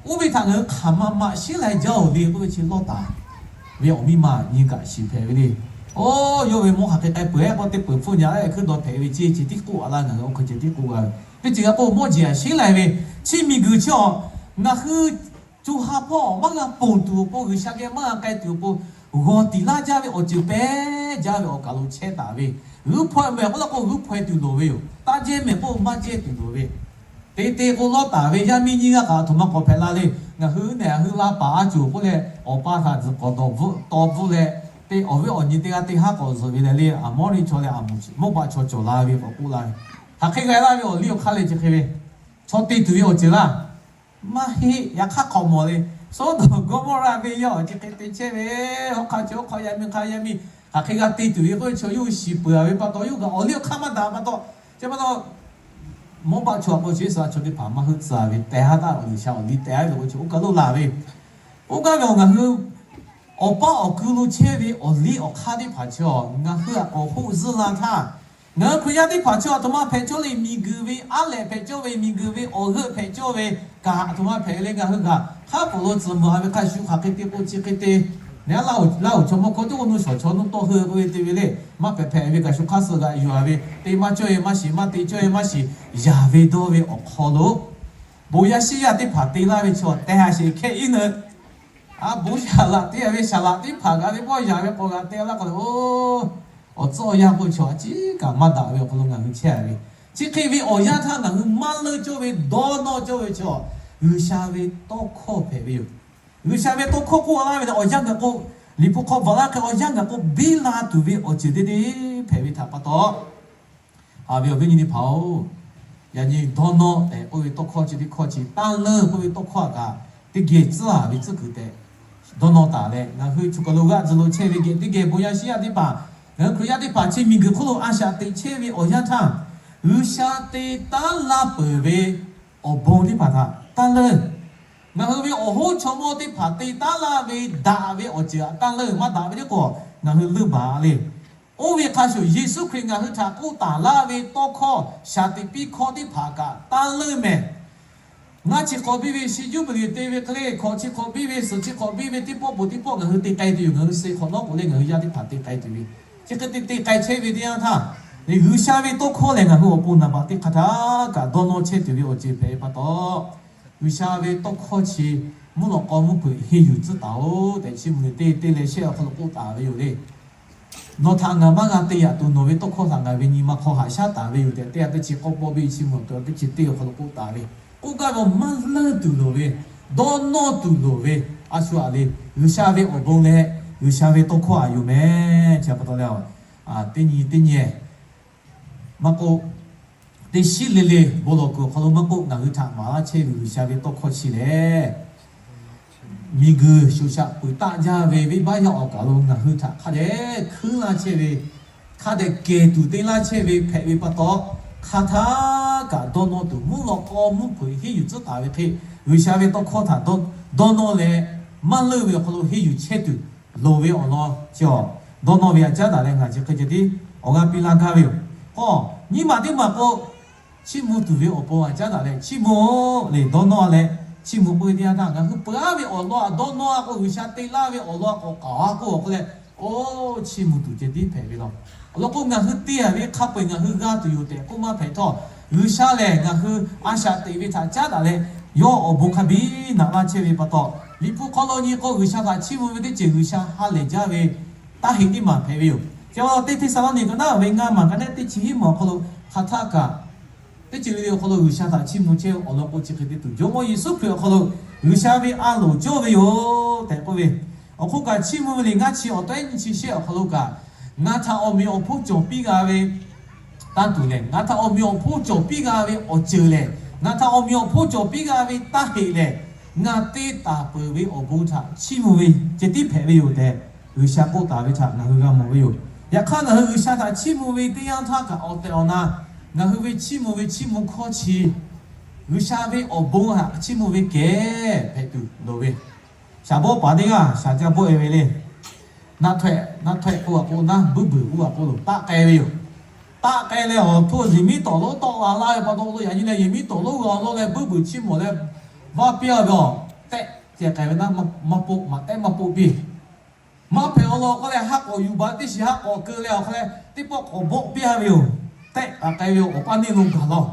oˇ ve htaꞈ ngaˬ hui hk'aˬ ma ma sheˉ lai jaˇ-oˬ le k'oˆ ve chi Lawˇtaˍ ve awˬ miˇ ma nyi kaꞈ shiˍ hpehꞈ ve le. Oˇ, yawˇ ve mawˇ hk'aˬ hk'e k'ai peuˬ-eˬ k'o, teˇ peuˬ hpfuhˆ nyi a, hkuiˇ dawˬ hpehꞈ ve ceˇ, chi tiˉ k'oˆ a laˇ, ngaˬ hui awˬ hk'e ceh tiˉ k'oˆ g'a ve. Teˇ ceuˬ g'a k'o, mawˇ jeˬ a sheˉ lai ve, chi miˬguiˬ chi a, ngaˬ hui co ha hpawˇ maˇ g'a ponˬ tuˬ awˬ pon, G'uiˬsha geh maˇ g'a k'ai tuˬ awˬ pon, g'awˬ tiˍ laˇ jaˇ ve awˬ ceuˬ pehˉ jaˇ ve awˬ kaˬ lo chehˇ taˍ ve, g'uiˇ hpaw-e mehˍ k'oˆ la k'o g'uiˇ hpaw-e tuˬ loˍ ve yoˬ. Taˇ jehˇ mehˍ k'oˆ maˇ jehˇ tuˬ loˍ ve, te te k'o Lawˇtaˍ ve yaˇ miˇ nyiˇ g'aˇ kaꞈ aˬ htoꞈ ma k'awꞈ hpehꞈ la le. Ngaˬ hui neˬ ngaˬ hui la paˍ a cawˬ k'oˆ leh, awˬ pa htaꞈ tzuhˬ k'awꞈ dawˬ bvuhˆ taw bvuhˆ leh, te awˬ viˉ awˬ nyi teˇ g'aˇ teˇ haˉ k'awꞈ zuhꞈ ve leh le, Aˍmawˇriˆ chaw leh Aˍmoˍ, Moˉbaˆ chaw cawˬ la ve k'awꞈ k'oˆ la ve, hk'aˬ hk'e g'a laˇ ve awˬ liˇ awˬ hk'aˇ leh chi hk'e ve, chaw te tuˬ ve awˬ ceuˬ laˇ maˇ heˆ. Yaꞈ hk'aˇ k'awꞈ mawˬ le, Sawˉdonˍ Gawˇmawˇraˆ venˇ yaˇ awˬ chi hk'e te chehˇ ve, hawˉ hk'aˇ chi hawˉ hk'aw yaˇ miˇ hk'aˇ yaˇ miˇ hk'aˬ hk'e g'a te tuˬ ve k'oˆ ve chaw yawˇ hui shiˍ peuˬ ve pa taw, yawˇ hui kaꞈ awˬ liˇ awˬ hk'aˇ maˇ daꞈ pa taw, chi pa taw, Moˉbaˆ chaw a k'o G'uiˬsha chaw teˇ hpaˍ maˇ heuˆ tcuh ve tehˬ ha taˇ, G'uiˬsha awˬ liˇ tehˬ ve k'o chi oˇ kaˬ lo laˬ ve, oˇ gaˇ ve awˬ ngaˬ hui awˬ paˇ awˬ kui lo chehˇ ve awˬ liˇ awˬ hk'aˇ teˇ hpaˍ chi a, ngaˬ hui a k'awꞈ hoˆ zuhˆ la htaˇ, ngaˬ hui Hkriꞈ yaˇ teˇ hpaˍ chi a htoꞈ ma hpehꞈ cawˇ le, miˬguiˬ ve aˉ lehꞈ hpehꞈ cawˇ ve, miˬguiˬ ve awˬ g'euˆ hpehꞈ cawˇ ve kaꞈ aˬ htoꞈ ma hpehꞈ le. Ngaˬ hui kaꞈ hk'a peuˬ lo tcuhˍ mvuhˬ a ve hk'a shuˍ hk'aˬ hk'e te k'o chi hk'e te, neˬ a laˇ oˬ, laˇ oˬ chaw mawˇ hkawˇ teˇ k'o nu shawˍ chaw nuˇ tawˆ heuˆ k'oˆ ve te ve le, maˇ hpehꞈ hpehꞈ ve kaꞈ shu hk'aˇ suh g'aꞈ yuˬ a ve, te maˇ cawˇ e maˇ shiˍ, maˇ te cawˇ e maˇ shiˍ, yaˍ ve dawˇ ve awˬ hk'aw lo bon yaˇ shiˉ yaˇ teˇ hpaˍ te laˇ ve chi a tehˬ a sheˍ hkehˇ iˉ neu a bon shaˍ laꞈ te a ve shaˍ laꞈ teˇ hpaˍ kaꞈ teˇ pawˆ yaˍ ve k'awꞈ g'a te laˇ k'o le, oˇ, awˬ tcuhˉ awˬ yanˇ k'o chaw a ciˉ kaꞈ maˇ daꞈ ve awˬ hk'aw lo ngaˬ hui chehˇ a ve, chi hk'e ve awˬ yanˇ htaˇ ngaˬ hui maˇ leuˆ cawˇ ve dawˇ nawˇ cawˇ ve chi a, G'uiˬsha ve tawˇ hkawˇ hpehꞈ ve yoˬ. G'uiˬsha ve tawˇ hkawˇ k'oˆ laˇ ve awˬ yanˇ gaˬ k'o, Liꞈ hpu hk'aw bvuhꞈ laˇ hk'e awˬ yanˇ gaˬ k'o biˇ la tuˬ ve awˬ ceuˬ teˇ deˇ hpehꞈ ve htaꞈ pa taw, haꞈ ve awˬ viˉ nyi teˇ hpaˍ-oˬ, yaꞈ nyi dawˇ nawˇ tehꞈ k'oˆ ve tawˇ hkawˇ chi teˇ hkawˇ chi, taˇ leuˆ k'oˆ ve tawˇ hkawˇ a kaꞈ teˇ geh tcuhˉ a ve tcuhˉ kuiˬ tehꞈ dawˇ nawˇ taˍ leh, ngaˬ hui choˬ kaˬ lo g'aˇ tcuh lo chehˇ ve geh teˇ geh bon yaˇ shiˉ yaˇ teˇ hpaˍ, ngaˬ hui Hkriꞈ yaˇ teˇ hpaˍ chi miˬguiˬ hk'oˆ lo a shaꞈ teꞈ chehˇ ve awˬ yanˇ htaˇ, G'uiˬsha te taˉ laˇ peuˬ ve awˬ bon teˇ hpaˍ htaꞈ taˇ leuˆ. Ngaˬ hui ve awˬ hoˉ chaw mawˇ teˇ hpaˍ te taˉ laˇ ve daꞈ ve awˬ ceuˬ htaꞈ taˇ leuˆ. Maˇ daꞈ ve teˇ k'o ngaˬ hui leuˆ baˬ le. Oˇ ve hk'a shuˍ Yeˍsuˆ Hkriꞈ ngaˬ hui htaꞈ k'oˆ taˍ laˇ ve tawˇ hkawˇ, shaˍ tiꞈ piˇ hkawˇ teˇ hpaˍ kaꞈ taˇ leuˆ mehˍ. Ngaˇ chi hk'awꞈ biˇ ve shi juˇbiˍliˍ te ve hk'e le, hkawꞈ chi hk'awꞈ biˇ ve, suhˍ chi hk'awꞈ biˇ ve teˇ pawˆ pon teˇ pawˆ ngaˬ hui te k'ai tuˬ yoˬ. Ngaˬ hui suh hk'awꞈ nawˉ k'oꞈ leh ngaˬ hui yaˇ teˇ hpaˍ te k'ai tuˬ ve, chi hk'e te te k'ai chehˇ ve teˇ yanˇ htaˇ, G'uiˬsha ve tawˇ hkawˇ lehˬ ngaˬ hui awˬ pon naˍ baˬ teˇ hk'aˇ htaˇ kaꞈ dawˇ nawˇ chehˇ tuˬ ve awˬ ceuˬ hpehꞈ ve pa taw, G'uiˬsha ve tawˇ hkawˇ chi mvuhˇ lawꞈ k'aw mvuhˇ hpeuꞈ henˇ yuˬ tcuhˉ taˍ-oˬ tehꞈ Chiˇ mvuh liꞈ teˇ teˇ leh shehˆ awˬ hk'aw lo k'oˆ taˍ ve yoˬ le. Nawˬ htaꞈ ngaˬ maˇ g'a te yaꞈ tuˬ nawˬ ve tawˇ hkawˇ htaꞈ ngaˬ ve nyi ma hk'aw haꞈ shaˉ taˍ ve yoˬ tehꞈ, teˇ g'aˇ teˇ chi k'awˇ pawˆ biˇ Chiˇ mvuh teˇ chi teˇ awˬ hk'aw lo k'oˆ taˍ ve, k'oˆ gaˇ ve maˇ leuˆ tuˬ loˍ ve, dawˇ nawˇ tuˬ loˍ ve, a shu aꞈ le, G'uiˬsha ve awˬ bon leh G'uiˬsha ve tawˇ hkawˇ aꞈ yoˬ mehˍ. Chi pa taw leh, teˇ nyi teˇ nyi maˇ k'oˆ, teˇ shiˉ le le bon lawˬ kuiˬ awˬ hk'aw lo maˇ k'oˆ, ngaˬ hui htaꞈ maˍ laˇ chehˇ ve G'uiˬsha ve tawˇ hkawˇ chi lehˬ, miˬguiˬ shoˍ shaꞈ peuˬ taˆ jaˇ ve venˇbaˆ yaˇ awˬ kaˬ lo ngaˬ hui htaꞈ hk'a dehꞈ hkuiˉ laˇ chehˇ ve, hk'a dehꞈ kehˬ tuˬ te laˇ chehˇ ve hpehꞈ ve pa taw, hk'aˬ htaˇ kaꞈ dawˇ nawˇ tuˬ mvuhˇ lawꞈ k'aw mvuhˇ hpeuꞈ henˇ yuˬ tcuhˉ taˍ ve hk'e, G'uiˬsha ve tawˇ hkawˇ htaꞈ dawˇ nawˇ leh maˇ leuˆ ve awˬ hk'aw lo henˇ yuˬ chehˇ tuˬ loˍ ve awˬ lawn chi a, dawˇ nawˇ ve aꞈ caˉ daꞈ leh ngaˬ chi hk'e ceh tiˉ awˬ g'aˇ piˇ laˇ gaˇ ve yoˬ. K'o, nyiˇ maˬ teˇ maˬ k'o, Chiˇ mvuh tuˬ ve awˬ pon aꞈ caˉ daꞈ leh, Chiˇ mvuh le, dawˇ nawˇ leh, Chiˇ mvuh k'oˆ ve teˇ yanˇ htaˇ ngaˬ hui peuˬ-aˉ ve awˬ lawn aꞈ dawˇ nawˇ-a k'o, G'uiˬsha te laˇ ve awˬ lawn aꞈ k'awꞈ k'aoˍ-a k'oˆ a k'oˆ leh, oˇ, Chiˇ mvuh tuˬ ceh tiˉ hpehꞈ ve law. Awˬ lawn k'o, ngaˬ hui te-a ve hk'a peu-eˬ ngaˬ hui g'a tuˬ yoˬ tehꞈ k'oˆ maˇ hpehꞈ htawˇ, G'uiˬsha lehˬ ngaˬ hui a shaꞈ teꞈ ve htaꞈ caˉ daꞈ leh, yawˇ awˬ bon hk'a biˇ naꞈ laˇ chehˇ ve pa taw, Liꞈ hpu hk'aw lo nyi k'o, G'uiˬsha htaꞈ chiˇ mvuh ve teˇ ceuˬ G'uiˬsha ha lehˬ jaˇ ve taˇ heꞈ teˇ maˬ hpehꞈ ve yoˬ. Chi pa taw, teˇ Hteˇsaˍlawˇniˆ ka naˉ ve ngaˇ maˬ ka nehˉ teˇ chi hiˉ maˬ awˬ hk'aw lo hk'aˬ htaˇ kaꞈ, teˇ ceuˬ le le awˬ hk'aw lo G'uiˬsha htaꞈ chiˇ mvuh chehˇ ve awˬ lawn k'o, chi hk'e te tuˬ Jawˇmawˇ Yeˍsuˆ Hkriꞈ awˬ hk'aw lo G'uiˬsha ve a loˍ cawˇ ve yoˬ tehꞈ k'oˆ ve, awˬ hk'oˆ kaꞈ Chiˇ mvuh ve liꞈ ngaˇ chi awˬ tawehˉ nyiˇ chi shehˆ awˬ hk'aw lo kaꞈ, Ngaˬ htaꞈ awˬ meꞈ awˬ hponˇ cawˬ piˇ g'a ve tanˇ tuˬ lehˬ, ngaˬ htaꞈ awˬ meꞈ awˬ hponˇ cawˬ piˇ g'a ve awˬ ceuˬ lehˬ, ngaˬ htaꞈ awˬ meꞈ awˬ hponˇ cawˬ piˇ g'a ve taˇ heꞈ lehˬ, Ngaˬ te taˍ peuˬ ve awˬ bon htaꞈ chiˇ mvuh ve ceh tiˉ hpehꞈ ve yoˬ tehꞈ, G'uiˬsha k'oˆ taˍ ve htaꞈ ngaˬ hui g'a mawˬ ve yoˬ. Yaꞈ hk'aˇ, ngaˬ hui G'uiˬsha htaꞈ chiˇ mvuh ve teˇ yanˇ htaˇ kaꞈ awˬ tehˬ awˬ na, ngaˬ hui ve chiˇ mvuh ve chiˇ mvuh hkawˇ chi G'uiˬsha ve awˬ bon htaꞈ chiˇ mvuh ve kehˬ hpehꞈ tuˬ loˍ ve. Shaˍ bawˆ paˍ teˇ g'aˇ shaˍ jaˇ bawˆ e ve le. Naˆ htawehꞈ, naˆ htawehꞈ k'oˆ a k'o naˆ, buiˇ beuˬ k'oˆ a k'o loˬ, taˆ k'ai ve yoˬ. Taˆ k'ai leh awˬ htoˇ yehˬmiˉ tawˍ lonˉ tawˆ la laˇ ve pa taw lo, yaꞈ nyi leh yehˬmiˉ tawˍ lonˉ g'a law leh buiˇ beuˬ chiˇ mvuh leh vaˇ piˇ a ve awˬ tehˆ ceh k'ai ve naˆ, maˇ poˆ, maꞈ tehˉ maˇ poˆ piˇ. Maˇ hpehꞈ awˬ lawn k'oˆ leh, haˉ k'awꞈ yuˬ baˬ teˇ shiˍ haˉ k'awꞈ keu leh awˬ hk'aw leh teˇ pawˆ k'awꞈ bawˆ piˇ a ve yoˬ. Tehˆ k'aꞈ k'ai ve yoˬ, awˬ paˇ neˇ lo gaˬ laˇ.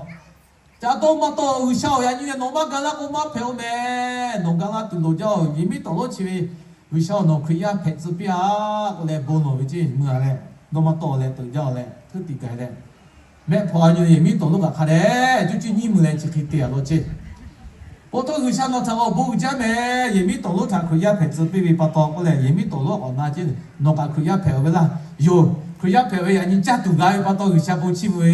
Ca dawˇ maˇ tawˆ, G'uiˬsha awˬ yaꞈ nyi leh nawˬ maˇ ga laˇ k'o maˇ hpehꞈ-oˬ mehˍ. Nawˬ ga laˇ tuˬ loˍ jaˇ-oˬ. Yehˬmiˉ tawˍ lonˉ chi ve G'uiˬsha nawˬ Hkriꞈ yaˇ hpehꞈ tcuh piˇ-a k'oˆ leh bon lawˬ ve ceˇ meuˇ a leh, dawˇ maˇ tawˆ leh teuꞈ jaˇ-oˬ leh htuˉ tiꞈ gaˬ leh, mehˆ hpawˇ a nyi yehˬmiˉ tawˍ lonˉ kaꞈ hk'a dehꞈ cuˇ cuˇ nyiˇ mvuh leh chi hk'e te a law ceˇ. Po htawˇ G'uiˬsha nawˬ htaꞈ awˬ bon uiˍ jaˇ mehˍ. Yehˬmiˉ tawˍ lonˉ htaꞈ Hkriꞈ yaˇ hpehꞈ tcuh piˇ ve pa taw k'oˆ leh, yehˬmiˉ tawˍ lonˉ k'awꞈ na ceˇ, nawˬ kaꞈ Hkriꞈ yaˇ hpehꞈ-oˬ ve laˇ. Yoˬ, Hkriꞈ yaˇ hpehꞈ ve yaꞈ nyi caˇ tuˬ g'a ve pa taw G'uiˬsha bon chiˇ mvuh ve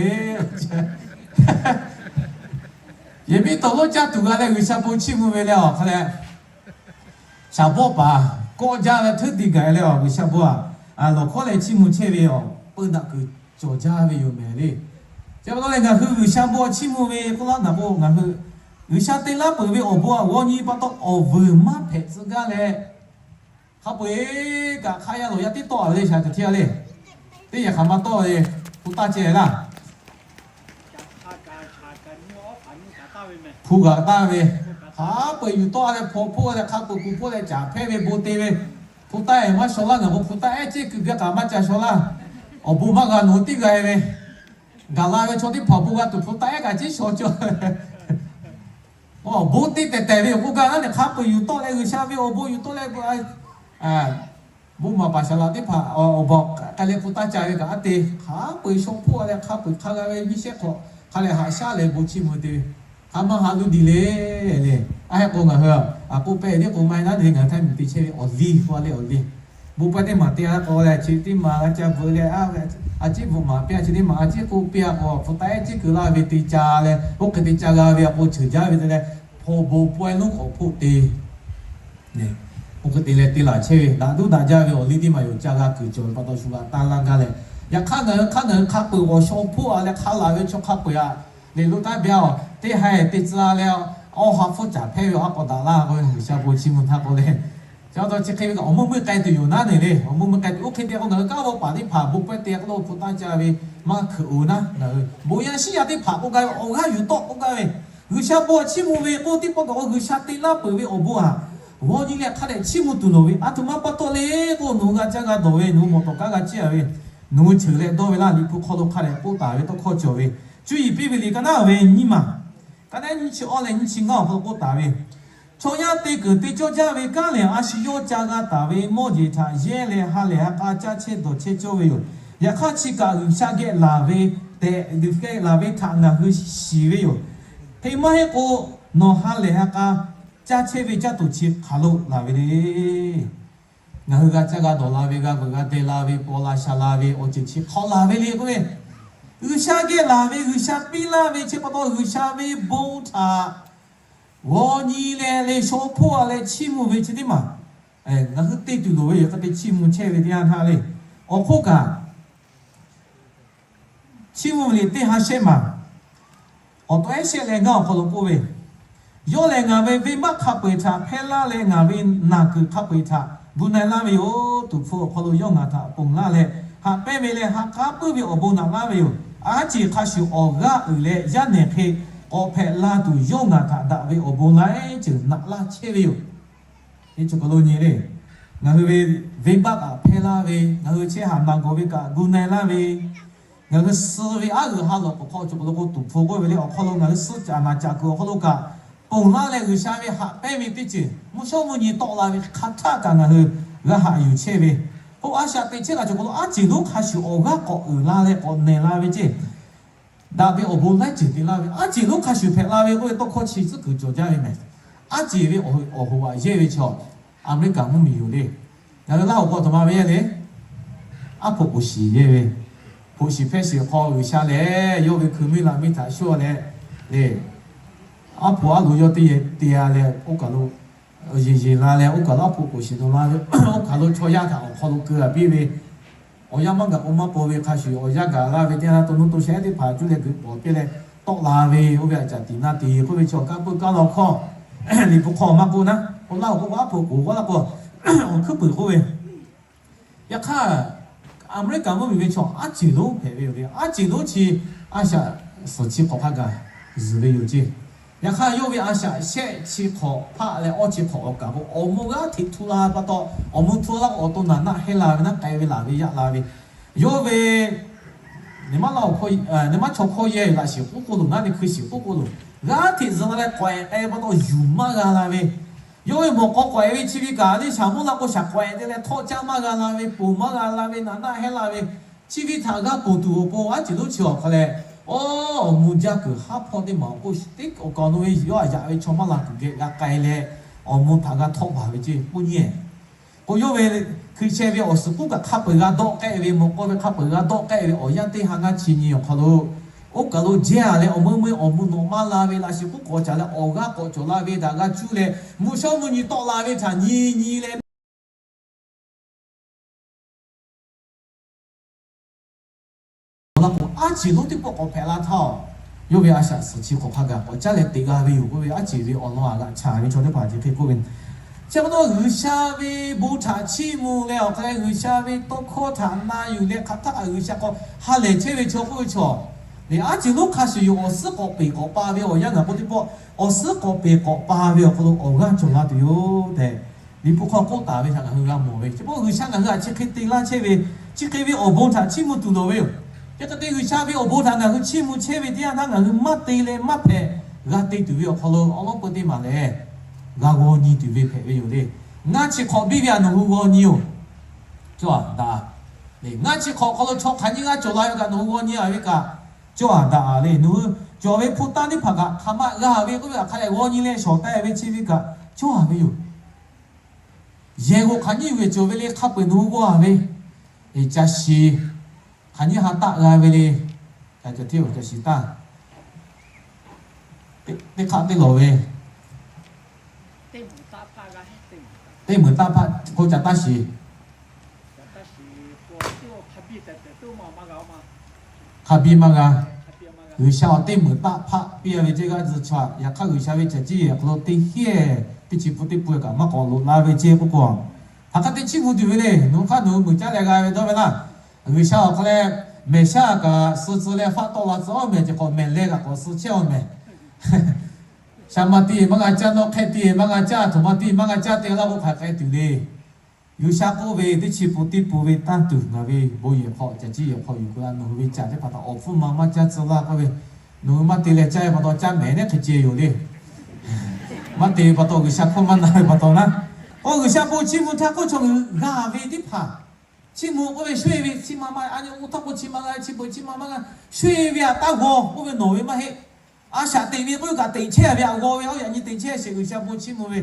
Yehˬmiˉ tawˍ lonˉ caˇ tuˬ g'a leh G'uiˬsha bon chiˇ mvuh ve leh awˬ hk'a leh, shaˍ bawˆ paˍ kawˆ jaˇ leh htuˉ tiꞈ gaˬ leh awˬ, G'uiˬsha bon aꞈ, lawˬ hkawˉ leh chiˇ mvuh chehˇ ve awˬ peu daꞈ kuiˬ cawˬ jaˇ ve yoˬ mehˍ le. Chi pa taw leh ngaˬ hui G'uiˬsha bon chiˇ mvuh ve k'oˆ laˇ naˍ k'o, ngaˬ hui G'uiˬsha te laˇ peuˬ ve awˬ bon aꞈ g'aw nyi pa taw awˬ vuiˬ maˇ hpehꞈ tcuh gaˇ leh, hk'a peu-eˬ kaꞈ hk'a yaˇ lawˬ yaˇ tiˉ tawˆ a ve le, shaˍ caˬ htiˇ a le. Teˇ yehˬ hk'aˬ ma tawˆ ve, hpu taˇ ceh laˇ. Hpu g'a taˇ ve, hk'a peu-eˬ yuˬ tawˆ leh hpaw hpoˆ leh hk'a peu-eˬ kuˬ hpoˆ leh caˍ hpehˇ ve bon te ve, hpu taˇ ehˉ maˇ shaw laˇ. Ngaˬ k'o hpu taˇ ehˉ ceˇ kuiˬ gaˇ kaꞈ maˇ ca shaw laˇ. Awˬ bon maˇ g'a nawˬ hui tiˉ g'a e ve, gaˬ la ve chaw teˇ hpaˍ bon g'a tuˬ hpu taˇ ehˉ kaꞈ ceˇ shaw cawˬ. Awˬ bon te tehˬ tehˬ ve awˬ bon gaˇ naˉ leh hk'a peu-eˬ yuˬ tawˆ leh G'uiˬsha ve awˬ bon yuˬ tawˆ leh, bon maˍ paˍ shaˍ laꞈ teˇ hpaˍ awˬ baˬ k'ai leh hpu taˇ ca ve kaꞈ aˉ te, hk'a peu-eˬ shaw hpoˆ a leh hk'a peu-eˬ hk'a g'a ve nyiˇ shehˆ hk'awꞈ hk'a leh haꞈ shaˉ leh bon chiˇ mvuh te ve, hk'a maˇ ha luˇ diˬ le le. Aˉ heˆ k'o ngaˬ hui a k'oˆ pehˇ ve teˇ k'o maˇ heˆ naˉ, ngaˬ hui htaˇ miˬ te chehˇ ve awˬ liˇ hpu a leh awˬ liˇ, bon pawehˇ teˇ maˬ te a k'o leh chi teˇ maˬ g'a ca bvuhꞈ leh, a ciˉ bvuhꞈ maˍ piˇ a, chi teˇ maˬ a ciˉ k'oˆ piˇ a k'o, hpu taˇ ehˉ ciˉ keu laˇ ve te ca leh, oˇ hk'e te ca g'a ve awˬ pon ceuˬ jaˇ ve te leh, hpaw bon pawehˇ lonˉ k'awꞈ hpoˆ te Oˇ hk'e te leh te laˬ chehˇ ve daꞈ duˉ daꞈ jaˇ ve awˬ liˇ teˇ maˬ yoˬ. Ca g'a kuiˬ cawˬ ve pa taw shu g'a taˇ laˇ gaˇ leh, yaꞈ hk'aˇ ngaˬ hui hk'aˇ ngaˬ hui hk'a peu-eˬ awˬ shaw hpoˆ a leh hk'a laˬ ve chaw hk'a peu-eˬ aꞈ, leˬ lo taˇ byaˇ-oˬ, teˇ haiˬ te tcuh a leh, awˬ ha hpfuhˇ caˍ hpehˇ ve awˬ ha k'awꞈ daꞈ laˇ k'o, G'uiˬsha bon chiˇ mvuh htaˇ k'oˆ leh, chi pa taw chi hk'e ve kaꞈ awˬ mvuhˇ miˬ k'ai tuˬ yoˬ naˉ ne le. Awˬ mvuhˇ miˬ k'ai tuˬ oˇ hk'e te k'o, ngaˬ hui kanˉ g'aw paˍ teˇ hpaˍ bon pawehˇ te k'o lo hpu taˇ ca ve maˇ hkeuꞈ-oˬ naˉ, ngaˬ hui bon yaˇ shiˉ yaˇ teˇ hpaˍ k'oˆ gaˇ ve awˬ g'aˇ yuˬ tawˆ k'oˆ gaˇ ve, G'uiˬsha bon chiˇ mvuh ve k'oˆ teˇ pawˆ kaꞈ k'o, G'uiˬsha te laˇ peuˬ ve awˬ bon aꞈ g'aw nyi leh hk'a dehꞈ chiˇ mvuh tuˬ loˍ ve, aˬ htoꞈ ma pa taw le k'o, nawˬ hui g'a caˇ g'a dawˬ ve, nawˬ hui mawˬ tawˍ kanˉ g'a ciˇ a ve, nawˬ hui cheuˬ leh dawˇ ve laˇ. Liꞈ hpu hk'aw lo hk'a dehꞈ k'oˆ taˍ ve tawˇ hkawˇ cawˬ ve, cuˇ yiˍ piˇ ve liꞈ ka naˉ ve nyiˇ maˬ, ka naˉ nyiˇ chi awˇ leh nyiˇ chi ngaˇ awˬ hk'aw lo k'oˆ taˍ ve, chaw yaˇ te keunˍ te cawˇ jaˇ ve kanˉ lehˬ, a shu yawˇ ca g'a taˍ ve mawˇ jeˬ htaꞈ yehˇ leh ha lehˬ ha k'a caˇ chehˇ dawˬ chehˇ cawˇ ve yoˬ. Yaꞈ hk'aˇ, chi kaꞈ G'uiˬsha geh laˬ ve tehꞈ, G'uiˬsha geh laˬ ve htaꞈ ngaˬ hui shiˍ ve yoˬ. Hk'e maˇ heˆ k'o, nawˬ ha lehˬ ha k'a caˇ chehˇ ve caˇ tuˬ chi hk'aˬ lo laˬ ve le. Ngaˬ hui g'a caˇ g'a dawˬ la ve, g'a veuꞈ g'a deh la ve, paw la sha la ve awˬ ceuˬ chi hk'aw laˬ ve le k'oˆ ve, G'uiˬsha geh laˬ ve, G'uiˬsha piˇ laˇ ve chi pa taw, G'uiˬsha ve bon htaꞈ g'aw nyi leh le shaw hpoˆ a leh chiˇ mvuh ve chi teˇ maˬ ngaˬ hui te tuˬ loˍ ve yoˬ. Hk'e te chiˇ mvuh chehˇ ve teˇ yanˇ htaˇ le, awˬ hk'oˆ kaꞈ Chiˇ mvuh ve liꞈ teˇ ha shehˆ maˬ, awˬ tawˆ ehˉ shehˆ leh ngaˇ awˬ hk'aw lo k'oˆ ve, yawˇ lehˬ ngaˬ ve venˇbaˆ hk'a peu-eˬ htaꞈ hpehˇ laˇ leh, ngaˬ ve naˬ kuiˬ hk'a peu-eˬ htaꞈ gu na-e laˇ ve yoˬ. Tuˍ hpfuh awˬ hk'aw lo yawˇ ngaˬ htaꞈ ponˬ laˇ leh, haꞈ pehnˇ ve leh ha k'aˉ puiˉ ve awˬ bon naꞈ laˇ ve yoˬ. Aˉ ceˬ hk'a shuˍ awˬ g'aˇ uiˍ leh yaˇ nehˬ hk'e k'awꞈ hpehꞈ la tuˬ, yawˇ ngaˬ htaꞈ daꞈ ve awˬ bon laiˉ ceuˬ naꞈ laˇ chehˇ ve yoˬ. Teˇ ceuˬ hk'aw lo nyi le, ngaˬ hui ve venˇbaˆ kaꞈ hpehˇ laˇ ve, ngaˬ hui chehˇ haˍ naˬ gawˬ ve kaꞈ gu na-e laˇ ve, ngaˬ hui suh ve aˉ g'uiˬ ha lawꞈ k'oˍ hk'aw cawˬ k'o lo k'o, tuˍ hpfuh k'oˆ ve le, awˬ hk'aw lo ngaˬ hui suh caꞈ naˬ caꞈ kuiˬ awˬ hk'aw lo kaꞈ ponˬ laˇ leh, G'uiˬsha ve haꞈ pehnˇ ve teˇ ceuˬ mvuhˇ shawˉ mvuhˇ nyi tawˆ la ve hk'a htaˆ kaꞈ ngaˬ hui g'a haꞈ yuˬ chehˇ ve, k'o a shaꞈ teꞈ chehˇ kaꞈ cawˬ k'o lo, aˉ ceˬ lonˉ hk'a shuˍ awˬ g'aˇ k'awꞈ uiˍ la leh k'awꞈ nehˬ la ve ceˇ, daꞈ ve awˬ bon laiˉ ceuˬ te laˇ ve, aˉ ceˬ lonˉ hk'a shuˍ hpehꞈ la ve k'oˆ ve tawˇ hkawˇ chi tcuhˉ kuiˬ cawˬ jaˇ ve mehˬ. Aˉ ceˬ ve awˬ hoꞈ aꞈ yehˇ ve chaw, Aˍmeˍriˆkaˍ mvuhˇmiˬ yoˬ le. Ngaˬ hui Laˇ hoꞈ k'o a htoꞈ ma ve yehˇ le. Aˉ hpoꞈ k'oˍ shiˍ yehˇ ve, hpoꞈ shiˍ hpehˇ shiˍ hk'aw G'uiˬsha lehˬ yawˇ ve hkui miˇ la miˇ htaꞈ shawˇ leh le, Aˉ hpu aˉ lo yawˇ teˇ yehˬ te-a leh, oˇ kaˬ lo yeˬ yeˬ la leh, oˇ kaˬ lo aˉ hpu k'oˍ shiˍ nawˬ la ve, oˇ kaˬ lo chaw yaˇ htaꞈ awˬ hk'aw lo keu-a piˇ ve, awˬ yanˇ maˇ gaˬ k'o maˇ paw ve hk'a shuˍ, awˬ yanˇ gaˬ la ve teˇ yanˇ to nuˇ to shehˉ teˇ hpaˍ cuˇ leh geuꞈ pawˍ piˇ leh tawˆ la ve, oˇ ve a caˍ tiˍ na te k'oˆ ve chaw kanˇ peuˇ kanˇ law hkawˇ, Liꞈ hpu hk'aw maˇ k'oˆ naˉ, k'o laˇ-oˬ k'oˆ k'o, aˉ hpu k'oˍ g'aˇ laˇ k'o, awˬ hkuiˉ puiˍ k'oˆ ve, yaꞈ hk'aˇ, Aˍmeˍriˆkaˍ mvuhˇmiˬ ve chaw aˉ ceˬ lonˉ hpehꞈ ve yoˬ le. Aˉ ceˬ lonˉ chi a shaꞈ suhˍ chi hk'awꞈ hk'a gaˬ zuhˬ ve yoˬ ceˇ. Yaꞈ hk'aˇ, yawˇ ve a shaꞈ shehˆ chi hk'awꞈ hpaˆ leh awˇ chi hk'awꞈ awˬ kaˬ k'o, awˬ mvuh g'aˇ hteꞈ htu la pa taw, awˬ mvuh htu laˇ k'o, awˬ to naˍ naˆ hehnˇ la ve naˉ, k'ai ve laˬ ve yaꞈ la ve, yawˇ ve neˇ maˇ chaw hkawˇ yehˇ laꞈ shiˍ k'oˆ k'o loˬ, ngaˇ ve hkui shiˍ k'oˆ k'o loˬ, g'aˇ hteꞈ zuhˬ la leh k'awehꞈ k'ai pa taw yuˬ maˇ g'a la ve, yawˇ ve mawˬ k'aw k'awehꞈ ve chi ve kaꞈ, neˇ shaˍ mvuhˇ la k'o shaˍ k'awehꞈ te leh htawˆ caˇ maˇ g'a la ve, ponˬ maˇ g'a la ve, naˍ naˆ hehnˇ la ve, chi ve htaꞈ g'a ponˬ tuˬ awˬ pon aˉ ceˬ lonˉ chi awˬ hk'aw leh, awˇ, awˬ mvuh jaˇ kuiˬ haˉ hpawˇ teˇ maˬ awˬ k'oˆ, teˇ awˬ kaˬ awˬ nu ve yawˇ aꞈ yaꞈ ve chaw maˇ la kuiˬ geh g'a k'ai leh, awˬ mvuh htaꞈ g'a htawˆ baˬ ve ceˇ k'oˆ nyi. K'o, yawˇ ve hkui sheh ve awˬ suhˍ k'oˆ kaꞈ hk'a peu-eˬ g'a dawˆ k'ehˆ ve, mawˬ k'aw ve hk'a peu-eˬ g'a dawˆ k'ehˆ ve awˬ yanˇ teˇ ha ngaˇ chi nyi awˬ hk'aw lo, oˇ kaˬ lo jehˇ-a leh awˬ meuˇ meuˇ awˬ meuˇ nawꞈ maˇ la ve, laꞈ shiˍ k'oˆ k'awꞈ caˍ leh awˬ g'aˇ k'awꞈ cawˬ la ve htaꞈ g'a cuˇ leh, mvuhˇ shawˉ mvuhˇ nyi tawˆ la ve htaꞈ nyi nyi leh, aˉ ceˬ lonˉ teˇ pawˆ k'awꞈ hpehꞈ la htaˇ, yawˇ ve a shaꞈ suhˍ chi hk'awꞈ hk'a gaˬ k'awꞈ caˉ leh teꞈ g'a ve yoˬ k'oˆ ve, aˉ ceˬ ve awˬ lawn aꞈ g'aꞈ chaˍ ve chaw teˇ hpaˍ chi hk'e k'oˆ ve, chi pa taw G'uiˬsha ve bon htaꞈ chiˇ mvuh leh awˬ hk'a leh G'uiˬsha ve tawˇ hkawˇ htaꞈ na yuˬ leh hk'aˬ htaˇ kaꞈ G'uiˬsha k'aw ha lehˬ chehˇ ve chaw k'oˆ ve chaw, aˉ ceˬ lonˉ hk'a shuˍ yoˬ. Awˬ suhˉ k'awꞈ peˍ k'awꞈ pa ve awˬ yanˇ gaˬ k'o teˇ pawˆ, awˬ suhˉ k'awꞈ peˍ k'awꞈ pa ve awˬ hk'aw lo awˬ g'aˇ cawˬ la tuˬ yoˬ tehꞈ, Liꞈ hpu hk'aw k'oˆ taˍ ve htaꞈ ngaˬ hui g'a mawˬ ve, chi pa taw G'uiˬsha ngaˬ hui htaꞈ chi hk'e te laˇ chehˇ ve, chi hk'e ve awˬ bon htaꞈ chiˇ mvuh tuˬ lawˬ ve yoˬ. Hk'e te G'uiˬsha ve awˬ bon htaꞈ ngaˬ hui chiˇ mvuh chehˇ ve teˇ yanˇ htaˇ ngaˬ hui maˇ te leh maˇ hpehꞈ g'a te tuˬ ve awˬ hk'aw lo awˉ lawˉ peu teˇ maˬ lehˬ, g'a g'aw nyi tuˬ ve hpehꞈ ve yoˬ le. Ngaˇ chi hk'awꞈ biˇ ve htaꞈ nawˬ hui g'aw nyi-oˬ. Cawˇ-a daꞈ-a. Ngaˇ chi hk'awꞈ hk'aw lo chaw hk'aˬ nyiˇ g'aˇ cawˬ la ve kaꞈ nawˬ hui g'aw nyi-a ve kaꞈ, cawˇ-a daꞈ-a le. Nawˬ hui cawˬ ve hpu tanˇ teˇ hpaˍ kaꞈ hk'aˬ ma g'a ve k'oˆ ve htaꞈ hk'a leh g'aw nyi leh shawˍ taˍ ve chi ve kaꞈ cawˇ-a ve yoˬ. Yehˬ g'oꞈ hk'aˬ nyiˇ g'uiˬ cawˬ ve le hk'a peu-eˬ nawˬ hui g'aw-a ve, caˬ shiˍ hk'aˬ nyiˇ ha taˆ g'a ve le. Caˬ shiˍ taˇ teˇ hk'aˆ teˇ lawˬ ve, teˇ meunˍ taˆ hpaˆ k'o caˬ taˇ shiˍ hk'a biˇ maˇ g'a. G'uiˬsha awˬ teˇ meunˍ taˆ hpaˆ piˇ-a ve ceˇ g'aˇ tcuh chaw-a. Yaꞈ hk'aˇ G'uiˬsha ve caˬ ciˇ yehˬ hk'aw lo teˇ hiˉ-ehˍ teˇ chi pun teˇ pun kaꞈ maˇ k'awꞈ loꞈ la ve ceˇ k'oˆ k'o, hk'aˬ hk'e te chiˇ mvuh tuˬ ve le. Nawˬ hui hk'aˇ nawˬ hui meuꞈ caˉ leh g'a ve dawˇ ve laˇ. G'uiˬsha awˬ hk'aw leh mehˬ shaˉ kaꞈ suh tcuh leh faˆ tawˆ la tcuh-oˬ mehˬ, ceh k'awꞈ mehˬ leh kaꞈ k'awꞈ suh chehˇ-oˬ mehˬ. Shaˍ maˍ te maˇ g'a caˇ, nawˆ hk'ehˇ te maˇ g'a caˇ, htoꞈ ma te maˇ g'a caˇ te laˇ k'o hk'aˬ hk'e tuˬ le. G'uiˬsha k'oˆ ve, teˇ chi pun teˇ pun ve tanˇ tuˬ ngaˬ ve bon yehˬ hk'aw, caˬ ciˇ yehˬ hk'aw yuˬ k'o la, nawˬ hui ve caˬ teˇ hpaˍ htaꞈ awˬ hpfuhˇ ma maˇ caˇ tcuh laˇ k'oˆ ve, nawˬ hui maˇ te leh caˇ ve pa taw caˇ mehˍ neˉ hk'e ceh yoˬ le. Maˇ te ve pa taw G'uiˬsha hkawˇ maˇ na ve pa taw naˉ, k'o G'uiˬsha bon chiˇ mvuh htaˇ k'oˆ chaw hui g'a ve teˇ hpaˍ chiˇ mvuh k'oˆ ve, sho-e ve chi ma maˇ a nyi o htawˇ k'o chi ma g'a, chi beuꞈ chi ma maˇ g'a, sho-e ve htaꞈ taˇ g'aw k'oˆ ve nawˬ ve maˇ heˆ. A shaꞈ teꞈ ve k'oˆ ve kaꞈ teꞈ chehˇ ve, a g'aw ve a yaꞈ nyi teꞈ chehˇ sheˍ G'uiˬsha bon chiˇ mvuh ve.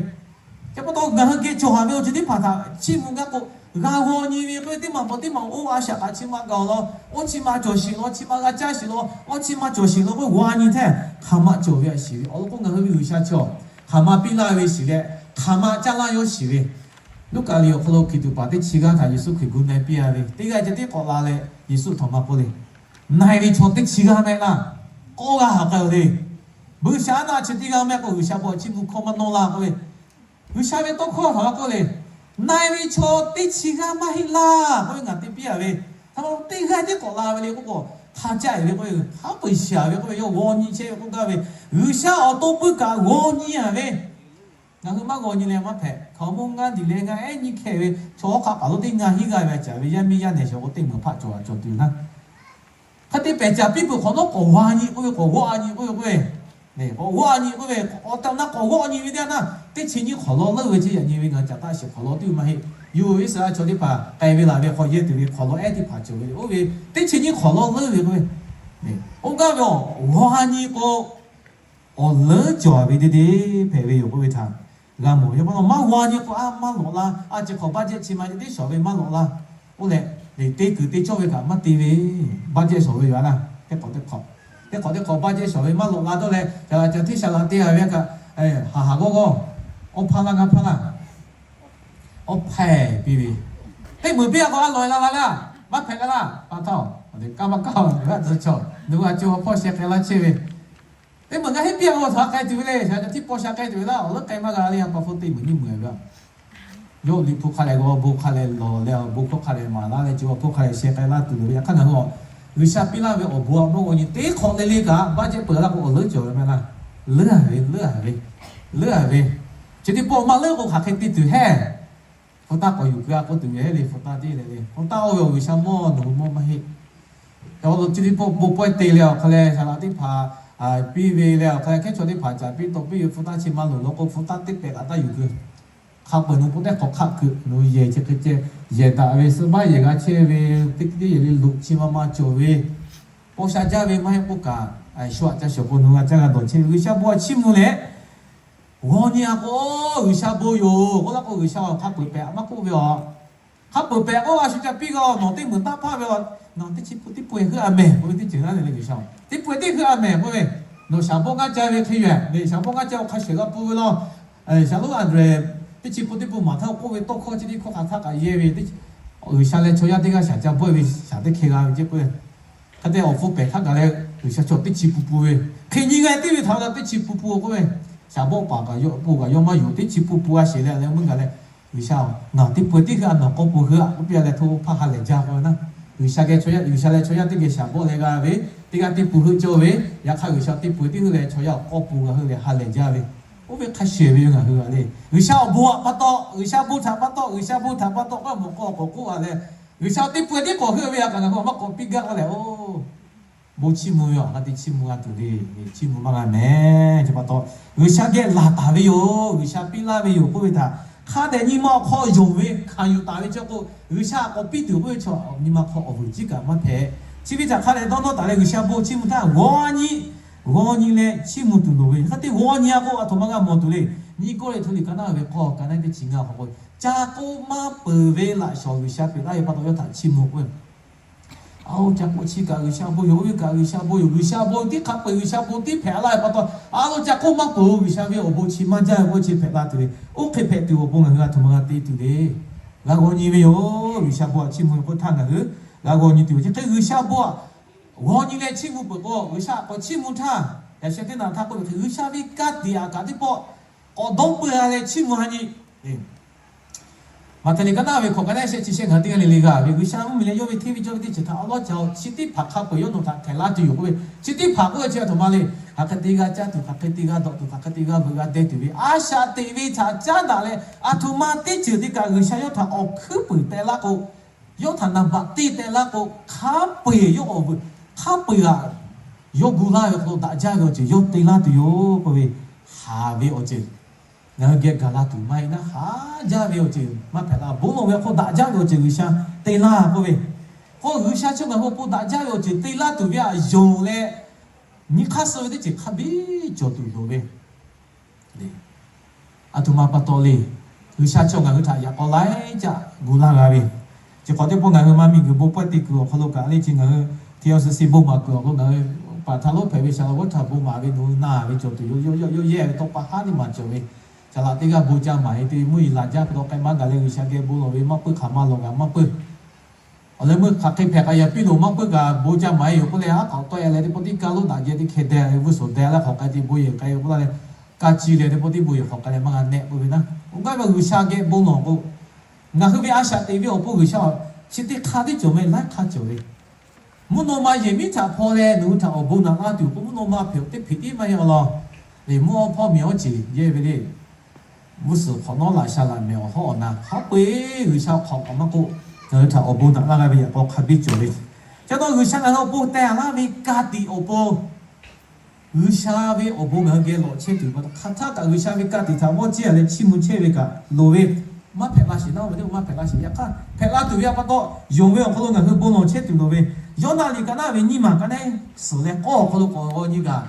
Chi pa taw ngaˬ hui geh cawˬ-a ve awˬ ceuˬ teˇ hpaˍ htaꞈ chiˇ mvuh gaˇ k'o, g'a g'aw nyi ve k'oˆ ve teˇ maˬ bawˬ teˇ maˬ oˇ a shaꞈ kaꞈ chi ma gaˬ-oˬ law, oˇ chi ma cawˬ sheˍ law, chi ma g'a caˇ sheˍ law, awˇ chi ma cawˬ sheˍ law k'oˆ ve g'aw nyi hteˇ hk'aˬ ma cawˬ ve a shiˍ ve. Awˬ lawn k'o ngaˬ hui ve G'uiˬsha chi-a, hk'aˬ ma piˇ laˇ ve shiˍ leh, hk'aˬ ma caˇ laˇ yawˇ shiˍ ve. Luˉkaꞈ liꞈ awˬ hk'aw lo hkiˬ tuꞈ paˍ teˇ chi g'aˇ htaꞈ Yeˍsuˆ Hkriꞈ gu na-e piˇ-a ve, teˇ g'aˇ ceh tiˉ k'awꞈ la leh Yeˍsuˆ htaꞈ maˇ k'oˆ le. Na-e ve chaw teˇ chi g'aˇ mehˆ laˇ, k'awˇ g'aˇ haꞈ k'ai-oˬ le. Buiˇshaˆaˉnaˆ chi teˇ g'aˇ mehˆ k'o G'uiˬsha bon chiˇ mvuh hkawˇ maˇ nawˇ laˇ k'oˆ ve, G'uiˬsha ve tawˇ hkawˇ htaꞈ maˇ k'oˆ le. Na-e ve chaw teˇ chi g'aˇ maˇ heˆ laˇ k'oˆ ve ngaˬ te piˇ-a ve, hk'aˬ ma teˇ g'aˇ tiˉ k'awꞈ la ve le k'oˆ k'o, hk'a caˇ-e ve k'oˆ ve, haˉ pui shiˍ-a ve k'oˆ ve, yawˇ g'aw nyi chehˇ ve k'oˆ gaˇ ve, G'uiˬsha awˬ to pui kaꞈ g'aw nyi-a ve. Ngaˬ hui maˇ g'aw nyi leh maˇ hpehꞈ. Hkaoˍmonˇ ngaˇ diˬ leh ngaˇ ehˉ nyiˇ hkeh ve chaw hawˉ hk'aˆ paˍ lonˉ teˇ ngaˇ hinˉ g'aˇ ve a caˍ ve yaˇ miˇ yaˇ nehˬ shawˍ k'o teˇ meunˍ hpaˆ cawˬ-a cawˬ tuˬ naˉ. Hk'e te pehˬ caˍ piˇ peuˬ hk'awꞈ nawˉ k'awꞈ g'aw nyi k'oˆ ve, k'awꞈ g'awˆ-a nyi k'oˆ ve k'oˆ ve, k'awꞈ g'awˆ-a nyi k'oˆ ve, awˬ tehˬ awˬ na k'awꞈ g'awˆ nyi ve teˇ yanˇ naˉ, teˇ chi nyiˇ hk'awꞈ lawˇ leuˉ ve ceˇ yaꞈ nyi ve ngaˬ caꞈ taˆ shiˍ hk'awꞈ lawˇ tuˬ maˇ heˆ. Yawˇ hui Iˉsaˍreˍlaˆ chaw teˇ hpaˍ k'ai ve laˬ ve hk'aw yehˇ tuˬ ve hk'awꞈ lawˇ ehˉ teˇ hpaˍ cawˬ ve le. Oˇ ve teˇ chi nyiˇ hk'awꞈ lawˇ leuˉ ve k'oˆ ve, oˇ gaˇ ve awˬ g'aw-a nyi k'o, awˬ leuˉ cawˬ-a ve teˇ deˇ hpehꞈ ve yoˬ k'oˆ ve htaꞈ g'a mawˬ. Yaꞈ hk'aˇ maˇ g'aw nyi k'o a maˇ lawꞈ la, a ceh hk'awꞈ baˆ jehˇ chi ma ceh tiˉ shawˍ ve maˇ lawꞈ la. Oˇ leh, teˇ kuiˬ te cawˇ ve kaꞈ maˇ te ve, baˆ jehˇ shawˍ ve yoˬ a laˇ, teˇ hk'awꞈ teˇ hk'awꞈ Teˇ hk'awꞈ teˇ hk'awꞈ baˆ jehˇ shawˍ ve maˇ lawꞈ la dawˇ leh, ca ca hteˇ sha la teˇ g'aˇ ve kaꞈ, haˍ haˍ g'awˇ g'awˇ, awˇ hpaˇ laˇ ngaˇ hpaˇ laˇ, awˇ hpehˇ piˇ ve, teˇ meunˍ piˇ a k'o a lawˬ e la la laˇ, maˇ hpehꞈ la laˇ pa taw, kaˇ maˇ kaˇ a g'aˇ tcuh chaw nawˬ hui a co awˬ hpawˇ sheh k'ai laˇ chehˇ ve, teˇ meunˍ ngaˇ heˆ piˇ a k'o htaꞈ k'ai tuˬ ve le. Shaˍ ca hteˇ paw sha k'ai tuˬ ve laˇ, awˬ leuˉ k'ai maˇ g'a le. A pa hpfuhˇ teˇ meunˍ nyiˇ meunˍ ve a, yawˇ liꞈ hpu hk'a leh g'aw bon hk'a leh lawˬ leh awˬ bon hkawˇ hk'a leh maˍ laˇ leh co awˬ hpawˇ hk'a leh sheh k'ai laˇ tuˬ loˍ ve. Yaꞈ hk'aˇ ngaˬ hui a, G'uiˬsha piˇ laˇ ve awˬ bon a maˇ g'aw nyi teˇ hk'awꞈ le le kaꞈ baˆ jehˇ peuˬ laˇ k'o awˬ leuˉ cawˬ ve maˇ heˆ laˇ. Leuˉ a ve, leuˉ a ve, leuˉ a ve, chi teˇ pawˆ maˇ leuˉ k'o hk'aˬ hk'e te tuˬ heˆ. Hpu taˇ k'awꞈ yuˬ keu a k'oˆ tuˬ ve le. Hpu taˇ tiˉ leh le, hpu taˇ oˇ ve awˬ G'uiˬsha mawˇ nawˬ hui mawˇ maˇ heˆ. Awˬ lawn chi teˇ pawˆ bon pawehˇ te leh awˬ hk'a leh saˍ laꞈ teˇ hpaˍ piˇ ve leh awˬ hk'a leh hkehˉ chaw teˇ hpaˍ caˍ piˇ tawˍ piˇ ve hpu taˇ chi maˇ loˍ law k'o, hpu taˇ teˇ pehˍ kaꞈ taˇ yuˬ keu. Hk'a peuˬ nawˬ k'o tehˇ hk'awꞈ hk'aˆ keu nawˬ hui yehˬ chi hk'e ceh yehˬ daꞈ ve suh baˆ yehˬ g'a chehˇ ve, teˇ hk'e teˇ yehˬ le loꞈ chi ma ma cawˬ ve, paw sha jaˇ ve maˇ heˆ k'oˆ kaꞈ, shu aꞈ ca shawˍ k'o nawˬ hui a caˇ g'a dawˬ chehˇ ve G'uiˬsha bon a chiˇ mvuh leh, g'aw nyi a k'o, G'uiˬsha bon yoˬ k'oˆ laˇ k'o, G'uiˬsha hk'a peuˬ pehˍ maˇ k'oˆ ve a. Hk'a peuˬ pehˍ k'oˆ a shu ca piˇ g'a, nawˬ teˇ meunˍ taˇ hpaˇ ve a, nawˬ teˇ chi pun teˇ pun heuˆ a mehˍ k'oˆ ve teˇ ceuˬ naˉ le le G'uiˬsha, teˇ pun teˇ heuˆ a mehˍ k'oˆ ve, nawˬ shaˍ bawˆ ngaˇ ca ve hk'e yoˬ. Shaˍ bawˆ ngaˇ ca awˬ hk'a shehˍ g'a pun ve law. Shaˍ lonˉ Anˍdrehˍ teˇ chi pun teˇ pun maˍ htaˇ k'oˆ ve tawˇ hkawˇ chi teˇ hkawˇ hk'aˬ htaˇ kaꞈ yehˇ ve, G'uiˬsha leh chaw yaˇ teˇ g'aˇ shaˍ ca bawˆ ve shaˍ teˇ hkeh g'a ve ceˇ k'oˆ ve, hk'e te awˬ hpfuhˇ pehˍ htaˇ gaˬ leh G'uiˬsha chaw teˇ chi pun pun ve, hk'e nyi g'a teˇ ve htaꞈ g'a teˇ chi pun pun k'oˆ ve, shaˍ bawˆ paˍ kaꞈ yawˇ pon kaꞈ yawˇ maˇ yonˍ teˇ chi pun pun a sheˍ leh leh meuˇ gaˬ leh, G'uiˬsha, ngaˬ teˇ pun teˇ heuˆ a, nawˬ k'awˇ pun heuˆ a k'oˆ piˇ a leh hto hpaˇ ha lehˬ jaˇ k'oˆ ve naˉ. G'uiˬsha geh chaw yaˇ, G'uiˬsha leh chaw yaˇ teˇ geh shaˍ bawˆ leh g'a ve, teˇ g'aˇ teˇ pun heuˆ cawˇ ve, yaꞈ hk'aˇ G'uiˬsha teˇ pun teˇ heuˆ leh chaw yaˇ awˬ k'awˇ pun g'a heuˆ leh ha lehˬ jaˇ ve, oˇ ve hk'a shehˍ ve ngaˬ hui a le. G'uiˬsha awˬ bon htaꞈ pa taw, G'uiˬsha bon htaꞈ pa taw, G'uiˬsha bon htaꞈ pa taw k'o mawˬ k'aw k'awꞈ k'oˆ a leh, G'uiˬsha teˇ pun teˇ k'awꞈ heuˆ ve a kaꞈ ngaˬ hui a maˇ k'awꞈ piˇ gaˇ k'oˆ leh, oˇ bon chiˇ mvuh ve awˬ hk'aˇ teˇ chiˇ mvuh g'a tuˬ le. Chiˇ mvuh maˇ g'a mehˍ. Chi pa taw, G'uiˬsha geh laˬ taˍ ve yoˬ, G'uiˬsha piˇ laˇ ve yoˬ k'oˆ ve htaꞈ hk'a dehꞈ nyi ma awˬ hk'aw yonˍ ve hkanˍ yuˬ taˍ ve chi k'o, G'uiˬsha k'awꞈ piˇ tuˬ k'oˆ ve chaw nyi ma hk'aw awˬ vuiˬ ciˉ kaꞈ maˇ hpehꞈ. Chi ve htaꞈ hk'a dehꞈ dawˇ nawˇ taˍ leh G'uiˬsha bon chiˇ mvuh htaˇ g'aw nyi, g'aw nyi leh chiˇ mvuh tuˬ loˍ ve. Hk'e te g'aw nyi a k'o a htoꞈ ma g'a mawˬ tuˬ le. Nyiˇ Kawˇrenˍhtuˆ liꞈ ka naˉ ve k'awˇ ka naˉ teˇ chi ngaˇ k'awꞈ k'oˆ, ca k'oˆ maˇ peuˬ ve laꞈ shawˍ G'uiˬsha peꞈ laˇ ve pa taw yawˇ htaꞈ chiˇ mvuh k'o, a lo ca k'oˆ chi kaꞈ G'uiˬsha bon yoˬ, oˇ ve kaꞈ G'uiˬsha bon yoˬ, G'uiˬsha bon tiˉ hk'a peu-eˬ G'uiˬsha bon tiˉ hpehꞈ laˇ ve pa taw, a lo ca k'oˆ maˇ peuˬ, G'uiˬsha ve awˬ bon chi maˇ jaˇ ve k'oˆ chi hpehꞈ la tuˬ ve, oˇ hk'e hpehꞈ tuˬ awˬ bon ngaˬ hui a htoꞈ ma g'a te tuˬ le. G'a g'aw nyi ve yoˬ. G'uiˬsha bon htaꞈ chiˇ mvuh ve k'oˆ htaˇ ngaˬ hui g'a g'aw nyi tuˬ ve chi hk'e G'uiˬsha bon htaꞈ g'aw nyi leh chiˇ mvuh peuˬ k'o, G'uiˬsha k'awꞈ chiˇ mvuh htaˇ, yaꞈ sheh teˇ naꞈ htaˇ k'oˆ ve hk'e G'uiˬsha ve ka tiꞈ aꞈ kaꞈ teˇ pawˆ k'awꞈ dawˇ peu-a leh chiˇ mvuh ha nyi. Maꞈhtehˍ liꞈ ka naˉ ve hkawꞈ ka naˉ shehˆ chi shehˆ ngaˬ hui teˇ g'aˇ le le g'a ve, G'uiˬsha mvuhˇmiˬ leh yawˇ ve hteˇ ve cawˇ ve teˇ ceuˬ htaꞈ awˉ lawˉ ca-o, chi teˇ hpaˍ hk'a peu-eˬ yawˇ nawˬ htaꞈ htehꞈ laˇ tuˬ yoˬ k'oˆ ve, chi teˇ hpaˍ k'oˆ ve chi a htoꞈ ma le. Hk'aˬ hk'e te g'a caˇ tuˬ, hk'aˬ hk'e te g'a dawꞈ tuˬ, hk'aˬ hk'e te g'a veuꞈ g'a deh tuˬ ve a shaꞈ teꞈ ve htaꞈ caˉ daꞈ leh, a htoꞈ ma teˇ ceuˬ te kaꞈ G'uiˬsha yawˇ htaꞈ awˬ hkuiˉ puiˍ teh laˇ k'o, yawˇ htaꞈ naˍ baꞈ teˇ teh laˇ k'o, hk'a peu-eˬ yawˇ awˬ vuiˬ, hk'a peu-eˬ aꞈ yawˇ gu laˇ ve awˬ hk'aw lo daꞈ jaˇ ve awˬ ceuˬ yawˇ te laˇ tuˬ yoˬ k'oˆ ve, haˍ ve awˬ ceuˬ ngaˬ hui geh gaˬ la tuˬ maˇ heˆ naˉ, haˍ jaˇ ve awˬ ceuˬ maˇ hpehꞈ la. Bon lawˬ ve awˬ hk'aw daꞈ jaˇ ve awˬ ceuˬ G'uiˬsha te laˇ k'oˆ ve, k'o G'uiˬsha chi ngaˬ hui awˬ pon daꞈ jaˇ ve awˬ ceuˬ te laˇ tuˬ ve aꞈ yonˍ leh, nyi hk'aˇ suh ve teˇ ceuˬ hk'a biˇ cawˬ tuˬ loˍ ve. A htoꞈ ma pa taw le. G'uiˬsha chaw ngaˬ hui htaꞈ yaꞈ k'aw laiˉ caˆ gu laˇ g'a ve, chi hk'awꞈ teˇ pawˆ ngaˬ hui maˇ miˬguiˬ bon pawehˇ te kuiˬ awˬ hk'aw lo kaꞈ le, chi ngaˬ hui T R C C bon maˍ kuiˬ awˬ hk'aw lo ngaˬ hui paˍ htaˇ lonˉ hpehꞈ ve shaˍ laꞈ g'awˇ htaꞈ bon maˍ ve nawˬ hui na ve cawˬ tuˬ yoˬ. Yawˇ yawˇ yawˇ yehˇ ve tawˇ pa haˉ teˇ maˬ cawˬ ve, shaˍ laꞈ teˇ g'aˇ bon ca maˍ-e te mvuhˇ yeˬ laˬ jaˇ pa taw k'ai maˇ gaˬ leh G'uiˬsha geh bon lawˬ ve maˇ puiˉ hk'aˬ maˇ lawˬ g'a maˇ puiˉ. Awˬ leh meuˇ hk'aˬ hk'e hpehꞈ k'ai yaꞈ piˇ loˬ maˇ puiˉ kaꞈ bon ca maˍ-e yoˬ k'oˆ leh, aˉ hk'aw tawˆ-e leh teˇ pawˆ tiˉ kaˇ lonˉ daꞈ jehˇ teˇ hkeh deh ve g'uˇ suhˍ deh laˇ hk'awꞈ k'ai te bon yehˬ k'ai k'oˆ laˇ leh, kaˇ ci leh teˇ pawˆ tiˉ bon yehˬ hk'awꞈ k'ai leh maˇ g'a nehˆ k'oˆ ve naˉ. Oˇ gaˇ ve G'uiˬsha geh bon lawˬ k'o, ngaˬ hui ve a shaꞈ teꞈ ve awˬ pon G'uiˬsha chi teˇ hk'aˇ tiˉ cawˬ meh laiˉ hk'aˇ cawˬ ve, mvuhˇ naw ma yehˬ miˉ htaꞈ hpaw leh nawˬ hui htaꞈ awˬ bon naꞈ laˇ tuˬ k'o, mvuhˇ naw ma hpehꞈ teˇ hpeꞈ tiˉ maˇ heˆ awˬ lawn. Liꞈ mvuhˇ awˇ hpawˇ miˬ awˇ ceˬ yehˇ ve le. G'uˇ suhˍ hk'awꞈ nawˉ laꞈ sha laꞈ mehˍ awˬ hawˉ awˬ na hk'a peu-eˬ G'uiˬsha hk'awꞈ kaꞈ maˇ k'oˆ, ngaˬ hui htaꞈ awˬ bon naꞈ laˇ g'a ve yaꞈ k'aw hk'a biˇ cawˬ ve. Chi taw G'uiˬsha ngaˬ hui awˬ pon teh laˇ ve ka tiꞈ awˬ pon, G'uiˬsha ve awˬ bon ngaˬ hui geh lawꞈ chehˇ tuˬ pa taw, hk'aˬ htaˇ kaꞈ G'uiˬsha ve ka tiꞈ htaꞈ mawˇ ceˇ-a leh chiˇ mvuh chehˇ ve kaꞈ loˍ ve, maˇ hpehꞈ la sheˍ naˉ ve teˇ maˇ hpehꞈ la sheˍ. Yaꞈ hk'aˇ hpehꞈ la tuˬ ve pa taw, yonˍ ve awˬ hk'aw lo ngaˬ hui bon lawˬ chehˇ tuˬ loˍ ve, Yawˇnaˆ liꞈ ka naˉ ve nyiˇ maˬ ka naˉ suhˍ leh k'awˇ awˬ hk'aw lo k'awꞈ g'aw nyi gaˬ.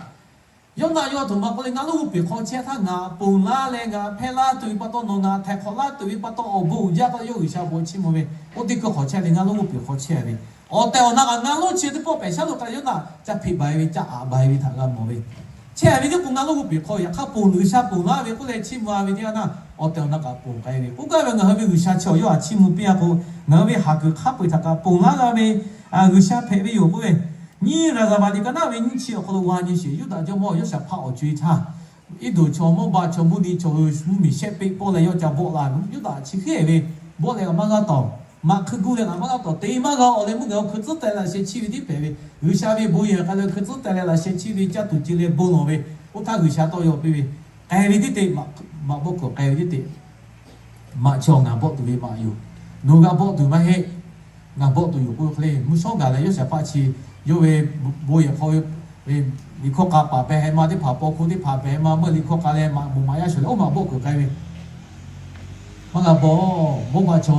Yawˇnaˆ yawˇ a htoꞈ ma k'oˆ le, ngaˇ lonˉ g'uˇ peˬ hk'aw chehˇ htaˇ ngaˬ ponˬ laˇ leh ngaˬ hpehˇ laˇ tuˬ ve pa taw, nawˬ ngaˬ htaiˍ hk'awꞈ laˇ tuˬ ve pa taw awˬ bon uiˍ jaˇ k'oˆ leh yawˇ G'uiˬsha bon chiˇ mvuh ve, oˇ teˇ hkui hk'awꞈ chehˇ ve, ngaˇ lonˉ g'uˇ peˬ hk'aw chehˇ ve Awˬ tehˬ awˬ na kaꞈ ngaˇ lonˉ chi teˇ pawˆ pehˬ shaˉ lo k'ai yawˇ naˆ ca hpeꞈ baˬ e ve, ca aꞈ baˬ e ve htaꞈ g'a mawˬ ve. Chehˇ ve teˇ k'o ngaˇ lonˉ g'uˇ peˬ hk'aw yaꞈ hk'aˇ ponˬ G'uiˬsha ponˬ laˇ ve k'oˆ leh chiˇ mvuh a ve teˇ g'aˇ naˆ, awˬ tehˬ awˬ na kaꞈ ponˬ k'ai ve k'oˆ gaˇ ve, ngaˬ hui ve G'uiˬsha chi awˬ yawˇ htaꞈ chiˇ mvuh piˇ a k'o, ngaˬ hui ve haˍ kuiˬ hk'a peu-eˬ htaꞈ kaꞈ ponˬ laˇ g'a ve G'uiˬsha hpehꞈ ve yoˬ k'oˆ ve. Nyiˇ Raˍzaˍvaˍdiˆ ka naˆ ve nyiˇ chi awˬ hk'aw lo g'a nyi sheˍ, Yuˇdaꞈ jawˇmawˇ Yawˇshaˍhpaˆ awˬ co-e htaˇ, Eˇdonˍ chaw, Mawˇbaˆ chaw, Aˍmoniˆ chaw hui mvuhˇmiˬ shehˆ peˆ pawˆ leh yawˇ ca bawˆ la ve, Yuˇdaꞈ chi hk'e ve bawˆ leh kaꞈ maˇ g'aˇ tawˍ, maꞈ hkui gu leh kaꞈ maˇ g'aˇ tawˍ, te maˇ g'a awˬ leh mvuhˇ g'uiˬ awˬ hkui tcuhˉ teh laꞈ sheh chiˇ ve tiˉ hpehꞈ ve, G'uiˬsha ve bon yehˬ k'ai leh hkui tcuhˉ teh leh laꞈ sheh chiˇ ve caˇ tuˬ ce leh bon lawˬ ve, oˇ htaˇ G'uiˬsha tawˇ yaw piˇ ve, k'ai ve tiˉ te, maꞈ bawˆ kuiˬ k'ai ve tiˉ te, maꞈ chaw ngaˬ bawˆ tuˬ ve maꞈ yoˬ. Nawˬ g'a bawˆ tuˬ maˇ heˆ. Ngaˬ bawˆ tuˬ yoˬ k'oˆ ve hk'e le, mvuhˇ shawˉ gaˬ leh Yawˇshaˍhpaˆ chi yawˇ ve bon yehˬ hk'aw ve liꞈ hkawˇ k'a paˍ pehˬ heh ma teˇ hpaˍ, paw hkuˇ teˇ hpaˍ pehˬ heh ma, meuˇ liꞈ hkawˇ k'a leh maꞈ moˍ maꞈ yaˇ shawˍ leh oˇ maꞈ bawˆ kuiˬ k'ai ve, maˇ g'a bawˆ. Mawˇbaˆ chaw,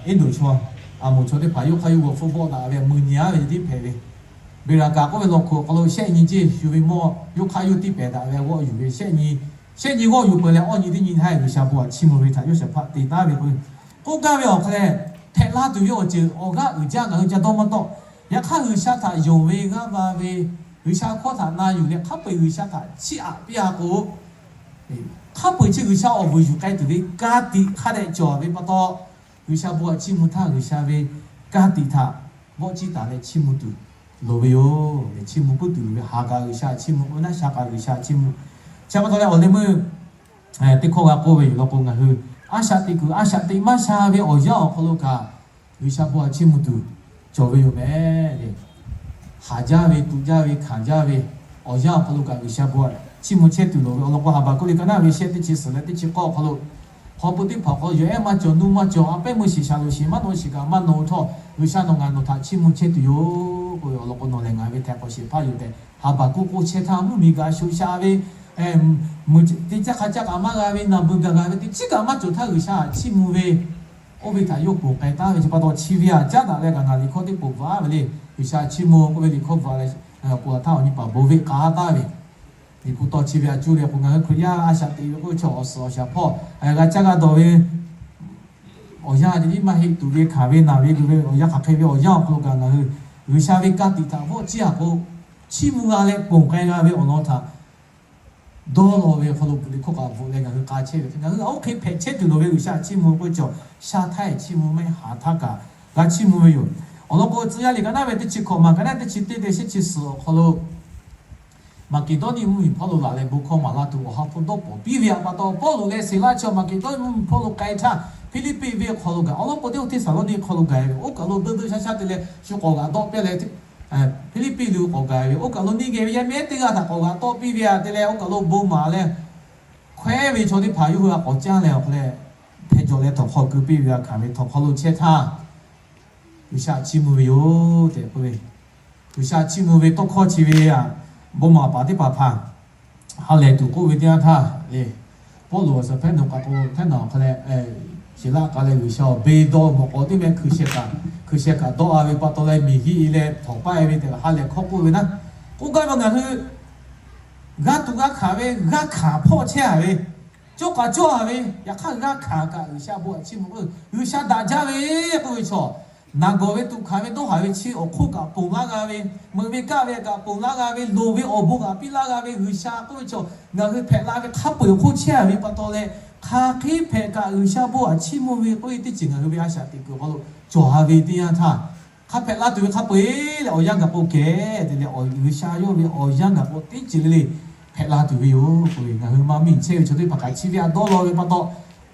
Eˇdonˍ chaw, Aˍmonˍ chaw teˇ hpaˍ yawˇ hk'aˇ yawˇ g'aw hpfuhˇ bawˆ daꞈ ve, mui nyi aˉ ve tiˉ hpehꞈ ve, Beˍraˍkaˍ k'oˆ ve lawn hk'oꞈ awˬ hk'aw lo shehˆ nyi ceˇ shu ve mawˇ yawˇ hk'aˇ yawˇ tiˇ pehˍ daꞈ ve g'awˆ yuˬ ve, shehˆ nyi, shehˆ nyi g'awˆ yuˬ peuˬ leh awˇ nyi teˇ nyi htaˇ G'uiˬsha bon htaꞈ chiˇ mvuh ve htaꞈ Yawˇshaˍhpaˆ te taˉ ve k'o, k'oˆ gaˇ ve awˬ hk'aw leh, hpehꞈ la tuˬ ve awˬ ceuˬ awˬ g'aˇ uiˍ jaˇ ngaˬ hui ca dawˇ maˇ tawˆ. Yaꞈ hk'aˇ G'uiˬsha htaꞈ yonˍ ve g'aˇ va ve, G'uiˬsha hkawˇ htaꞈ na yuˬ leh hk'a peu-eˬ G'uiˬsha htaꞈ chiˇ aꞈ piˇ a k'o, hk'a peu-eˬ chi G'uiˬsha awˬ vuiˬ yuˬ k'ai tuˬ ve ka tiꞈ hk'a dehꞈ cawˬ ve pa taw, G'uiˬsha bon htaꞈ chiˇ mvuh htaˇ G'uiˬsha ve ka tiꞈ htaꞈ vawˆ ciˇ taˍ leh chiˇ mvuh tuˬ loˍ ve yoˬ. Chiˇ mvuh puiˉ tuˬ loˍ ve, haˍ kaꞈ G'uiˬsha chiˇ mvuh, oˇ naˆ sha kaꞈ G'uiˬsha chiˇ mvuh. Chi pa taw leh awˬ leh meuˇ teˇ hkawˇ g'a k'oˆ ve yoˬ law k'o, ngaˬ hui a shaꞈ teꞈ kuiˬ a shaꞈ teꞈ maˇ sha ve awˬ yanˇ awˬ hk'aw lo kaꞈ G'uiˬsha bon htaꞈ chiˇ mvuh tuˬ cawˬ ve yoˬ meh. Haˍ jaˇ ve, tuꞈ jaˇ ve, hkanˍ jaˇ ve awˬ yanˇ awˬ hk'aw lo kaꞈ G'uiˬsha bon htaꞈ chiˇ mvuh chehˇ tuˬ loˍ ve awˬ lawn k'o, Haˍbaˍhkuˆ liꞈ ka naˆ ve shehˆ teˇ chi suhˍ leh teˇ chi k'awˇ awˬ hk'aw lo, hk'aw pui teˇ hpaˍ awˬ hk'aw lo yawˬ ehˉ maˇ cawˬ, nuˇ maˇ cawˬ, a pehˉ meuˇ shiˍ shaˍ loˍ shiˍ maˇ nawꞈ shiˍ kaꞈ maˇ nawꞈ htawˇ, G'uiˬsha nawˬ ngaˬ nawˬ htaꞈ chiˇ mvuh chehˇ tuˬ yoˬ k'oˆ ve awˬ lawn k'o, nawˬ lehˬ ngaˬ ve htaꞈ k'awꞈ sheˍ hpaˇ yoˬ tehꞈ Haˍbaˍhkuˆ k'oˆ chehˇ htaˇ, mvuhˇmiˬ gaˬ shuˍ shaꞈ ve, teˇ caˇ hk'a caˇ kaꞈ maˇ g'a ve, naˬ beuˬ gaˬ g'a ve teˇ chiˉ kaꞈ maˇ cawˬ htaˇ G'uiˬsha htaꞈ chiˇ mvuh ve, oˇ ve htaꞈ yawˇ ponˬ k'ai taˉ ve chi pa taw, chi ve htaꞈ caˉ daꞈ leh kaꞈ ngaˬ liꞈ hkawˇ teˇ ponˬ bvuhꞈ a ve le. G'uiˬsha chiˇ mvuh k'oˆ ve liꞈ hkawˇ bvuhꞈ a leh, k'o htaˇ awˬ nyi paˍ bon ve k'a taˍ ve, liꞈ hpu taw chi ve a cuˇ leh k'o, ngaˬ hui Hkriꞈ yaˇ a shaꞈ teꞈ ve k'oˆ ve chaw awˬ suhˍ awˬ shaˍ hpawˇ g'a caˇ g'a dawˬ ve awˬ yanˇ, teˇ nyiˇ maˇ heˆ tuˬ ve hkanˍ ve naˬ ve luˬ ve awˬ yanˇ hk'aˬ hk'e ve awˬ yanˇ awˬ hk'aw lo kaꞈ ngaˬ hui G'uiˬsha ve ka tiꞈ htaꞈ vawˆ ciˇ a k'o, chiˇ mvuh g'a leh ponˬ k'ai g'a ve awˬ lawn htaꞈ dawˇ law ve awˬ hk'aw lo liꞈ hkawˇ kaꞈ bvuhꞈ leh ngaˬ hui k'a chehˇ ve, ngaˬ hui oˇ hk'e hpehꞈ chehˇ tuˬ loˍ ve G'uiˬsha chiˇ mvuh k'oˆ ve chaw, sha htaˇ chiˇ mvuh maˇ heˆ, haˍ htaˇ kaꞈ g'a chiˇ mvuh ve yoˬ. Awˬ lawn k'o, Tcuh yaˇ liꞈ ka naˆ ve teˇ chi hkawꞈ, maˬ ka naˆ teˇ chi teˇ leh shehˆ chi suhˍ awˬ hk'aw lo, Maˍkeˍdawˇniˆ mvuhˇmiˬ hpawˇ lo laˬ leh bon hkawˇ maˍ laˇ tuˬ awˬ ha hpu dawˇ pawˍ piˇ ve htaꞈ pa taw, Pawˇluꞈ leh Siˍlaˆ chi Maˍkeˍdawˇniˆ mvuhˇmiˬ hpawˇ lo k'ai htaˇ, Hpiˇliˇpiˆ venˇ awˬ hk'aw lo gaˬ, awˬ lawn k'o teˇ Hteˇsaˍlawˇniˆ hk'aw lo gaˬ ve, oˇ kaˬ lo deu deu sha sha te leh shu k'awꞈ g'aꞈ dawˆ piˇ leh, Hpiˇliˇpiˆ lo k'awꞈ gaˬ ve, oˇ kaˬ lo neˇ geh ve yaˇ miˇ ehˉ teˇ g'aˇ htaꞈ k'awꞈ g'aꞈ dawˆ piˇ ve htaꞈ te leh, oˇ kaˬ lo bon maˍ leh hkawehˉ ve chaw teˇ hpaˍ yawˇ hui htaꞈ k'awꞈ caˇ leh awˬ hk'aw leh, hpeh jawˬ leh htawnˍ hk'aw keu piˇ ve htaꞈ hkanˍ ve htawnˍ hk'aw lo chehˇ htaˇ, G'uiˬsha chiˇ mvuh ve yoˬ tehꞈ k'oˆ ve, G'uiˬsha chiˇ mvuh ve tawˇ hkawˇ chi ve a, bon maˍ paˍ teˇ hpaˍ hpaˍ ha lehˬ tuˬ k'oˆ ve teˇ yanˇ htaˇ le, Pawˇluꞈ awˬ suhˍ hpehˇ nawˬ k'a k'o hpehˇ nawˬ hk'a leh, Siˍlaˆ k'a leh G'uiˬsha awˬ beˇ dawˇ mawˬ k'awꞈ teˇ meh hkui sheh kaꞈ, hkui sheh kaꞈ dawˇ a ve pa taw leh miˬ hiˆ e leh htawnˍ paˇ e ve tehꞈ ha lehˬ hkawˇ k'oˆ ve naˉ, k'oˆ gaˇ ve ngaˬ hui g'a tuꞈ g'a hkanˍ ve, g'a hkanˍ hpawˇ chehˇ a ve, cawˇ k'a cawˇ a ve, yaꞈ hk'aˇ g'a hkanˍ kaꞈ G'uiˬsha bon htaꞈ chiˇ mvuh k'oˆ ve, G'uiˬsha daꞈ jaˇ ve k'oˆ ve chaw, naˬ gawˬ ve tuꞈ hkanˍ ve dawˇ haˍ ve chi awˬ hk'oˆ kaꞈ ponˬ laˇ g'a ve, meuꞈ ve kaˆ ve kaꞈ ponˬ laˇ g'a ve, loˍ ve awˬ bon kaꞈ piˇ laˇ g'a ve G'uiˬsha k'oˆ ve chaw, ngaˬ hui hpehꞈ la ve hk'a peu-eˬ awˬ hk'oˆ chehˇ a ve pa taw leh, hk'aˬ hk'e hpehꞈ kaꞈ G'uiˬsha bon htaꞈ chiˇ mvuh ve k'oˆ ve teˇ ceuˬ ngaˬ hui ve a shaꞈ teꞈ kuiˬ awˬ hk'aw lo cawˬ a ve teˇ yanˇ htaˇ, hk'a hpehꞈ la tuˬ ve hk'a peu-eˬ leh awˬ yanˇ gaˬ k'o kehˬ te leh, G'uiˬsha yawˇ ve awˬ yanˇ gaˬ k'o teˇ ceuˬ le le hpehꞈ la tuˬ ve yoˬ k'oˆ ve, ngaˬ hui maˇ miˇ chehˇ ve chaw teˇ hpaˍ kaꞈ chi ve a dawˇ law ve pa taw,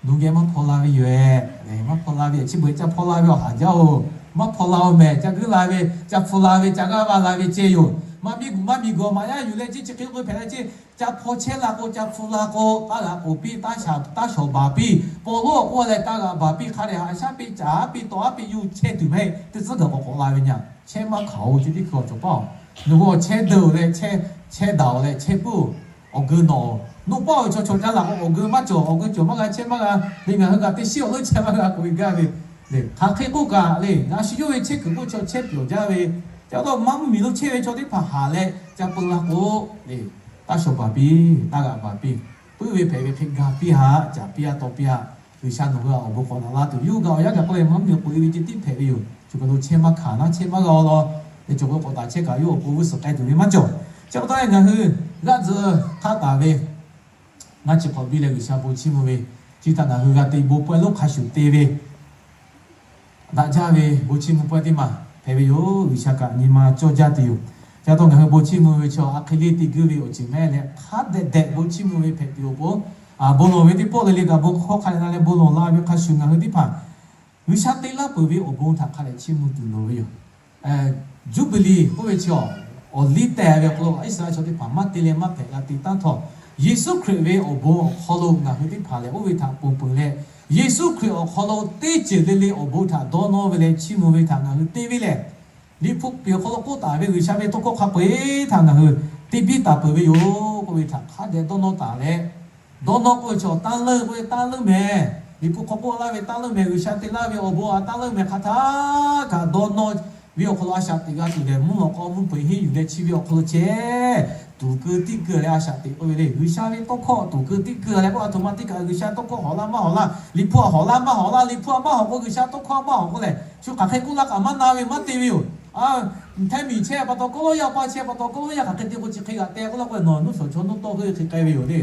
nawˬ geh maˇ hpaw la ve yoˬ-ehˍ. Maˇ hpaw la ve chi beuꞈ ca hpaw la ve awˬ haˍ jaˇ-oˬ. Maˇ hpaw la-oˬ mehˍ, ca guiˇ la ve, ca hpu la ve, ca g'aˇ va la ve ceh yoˬ. Maˇ miˇ guiˬ maˇ miˬ guiˬ awˬ maꞈ yaˇ yuˬ leh chi chi hk'e k'oˆ hpehꞈ la ce, ca hpaw chehˇ la k'o, ca hpu la k'o, taˇ g'aꞈ k'oˍ piˇ, taˇ shawˍ baˬ piˇ, paw lonˉ awˬ k'oˆ leh taˇ g'aꞈ baˬ piˇ hk'a dehꞈ haꞈ shaˉ piˇ, caˍ piˇ, tawˍ a piˇ, yuˬ chehˇ tuˬ mehˍ teˇ tcuhˉ gaˬ k'awꞈ k'awꞈ la ve nyi. Chehˇ maˇ hkanˍ-oˬ, chi teˇ hkui awˬ cawˬ paˇ-oˬ. Nawˬ hui awˬ chehˇ deuˬ-oˬ leh chehˇ daꞈ-oˬ leh chehˇ puiˉ-oˬ. Awˬ geu nawˬ-oˬ. Noˇ paˇ-oˬ chaw chaw caˇ laˬ k'o, awˬ geu maˇ cawˬ, awˬ geu cawˬ maˇ g'a chehˇ maˇ g'a. Leh ngaˬ hui kaꞈ teˇ shiˉ awˬ leuˉ chehˇ maˇ g'a k'oꞈ e gaˇ ve le. Hk'aˬ hk'e k'oˆ kaꞈ le, ngaˬ shu yawˇ ve chehˇ kuiˬ k'oˆ chaw chehˇ pyawˬ jaˇ ve, ca taw maˇ mvuhˇmiˬ lo chehˇ ve chaw teˇ hpaˍ haˍ leh ca peu la k'o le, taˇ shawˍ baˬ piˇ, taˇ g'aꞈ baˬ piˇ, puiˉ ve hpehꞈ ve hk'e ga piˇ haꞈ, caˍ piˇ haꞈ, tawˍ piˇ haꞈ. G'uiˬsha nawˬ hui awˬ bon k'awꞈ naꞈ la tuˬ yoˬ. Gaˬ awˬ yanˇ gaˬ k'oˆ leh maˇ miˬ awˬ pon e ve ceh tiˉ hpehꞈ ve yoˬ. Choˬ kaˬ lo chehˇ maˇ hkanˍ naˉ, chehˇ maˇ g'a law. Leh cawˬ k'o k'awꞈ taˍ chehˇ kaꞈ yawˇ awˬ pon g'uˇ suhˍ k'ai tuˬ ve maˇ cawˬ. Chi pa taw leh ngaˬ hui g'aˇ tcuh hk'aˆ taˍ ve ngaˇ chi hk'awꞈ biˇ leh G'uiˬsha bon chiˇ mvuh ve, chi htaꞈ ngaˬ hui g'a te bon pawehˇ lonˉ hk'a shuˍ te ve daꞈ jaˇ ve bon chiˇ mvuh pawehˇ teˇ maˬ hpehꞈ ve yoˬ. G'uiˬsha kaꞈ nyi ma cawˇ jaˇ tuˬ yoˬ. Chi pa taw ngaˬ hui bon chiˇ mvuh ve chaw a hk'e le te guˇ ve awˬ ceuˬ mehˉ leh hk'a dehꞈ dehꞈ bon chiˇ mvuh ve hpehꞈ tuˬ awˬ pon, bon lawˬ ve teˇ pawˆ le le kaꞈ bon hkawˇ hk'a dehꞈ na leh bon lawˬ la ve hk'a shuˍ ngaˬ hui teˇ hpaˍ G'uiˬsha te laˇ peuˬ ve awˬ bon htaꞈ hk'a dehꞈ chiˇ mvuh tuˬ loˍ ve yoˬ. Juˇbiˍliˍ k'oˆ ve chi awˬ liˇ teh ve awˬ hk'aw lo Iˉsaˍreˍlaˆ chaw teˇ hpaˍ maˇ te leh maˇ hpehꞈ g'a te taˉ htawˇ, Yeˍsuˆ Hkriꞈ ve awˬ bon awˬ hk'aw lo ngaˬ hui teˇ hpaˍ lehˬ oˇ ve htaꞈ ponˬ peuˬ leh, Yeˍsuˆ Hkriꞈ awˬ hk'aw lo teˇ ceuˬ le le awˬ bon htaꞈ dawˇ nawˇ ve leh chiˇ mvuh ve htaꞈ ngaˬ hui te ve lehˬ, Liꞈ hpu piˍ awˬ hk'aw lo k'oˆ taˍ ve G'uiˬsha ve tawˇ hkawˇ hk'a peu-eˬ htaꞈ ngaˬ hui te biˇ taˍ peuˬ ve yoˬ k'oˆ ve htaꞈ hk'a dehꞈ dawˇ nawˇ taˍ leh, dawˇ nawˇ k'oˆ ve chaw tanˇ leuˇ k'oˆ ve tanˇ leuˇ mehˍ, Liꞈ hpu hk'aw k'oˆ laˇ ve tanˇ leuˇ mehˍ, G'uiˬsha te laˇ ve awˬ bon a tanˇ leuˇ mehˍ hk'a htaˇ kaꞈ dawˇ nawˇ ve awˬ hk'aw lo a shaꞈ teꞈ g'a tuˬ lehˬ, mvuhˇ lawꞈ k'aw mvuhˇ peu-eˬ henˇ yuˬ leh chi ve awˬ hk'aw lo ceh tuˍ keu tiˆ keu leh a shaꞈ teꞈ k'oˆ ve le. G'uiˬsha ve tawˇ hkawˇ tuˍ keu tiˆ keu leh k'o, a htoꞈ ma teˇ kaꞈ G'uiˬsha tawˇ hkawˇ hawꞈ laˇ maˇ hawꞈ laˇ, Liꞈ hpu a hawꞈ laˇ maˇ hawꞈ laˇ, Liꞈ hpu a maˇ hawꞈ k'o G'uiˬsha tawˇ hkawˇ maˇ hawꞈ k'oˆ lehˬ, shu hk'aˬ hk'e k'oˆ laˇ kaꞈ maˇ na ve maˇ te ve yoˬ. Hteˇ miˬ chehˇ pa taw kawˆ lawˇ yaˇ, pa chehˇ pa taw kawˆ lawˇ yaˇ, hk'aˬ hk'e te k'o chi hk'e g'aꞈ te k'oˆ laˇ k'o, nawˬ nuˇ shawˍ chaw nuˇ tawˇ hk'e hk'e k'ai ve yoˬ le.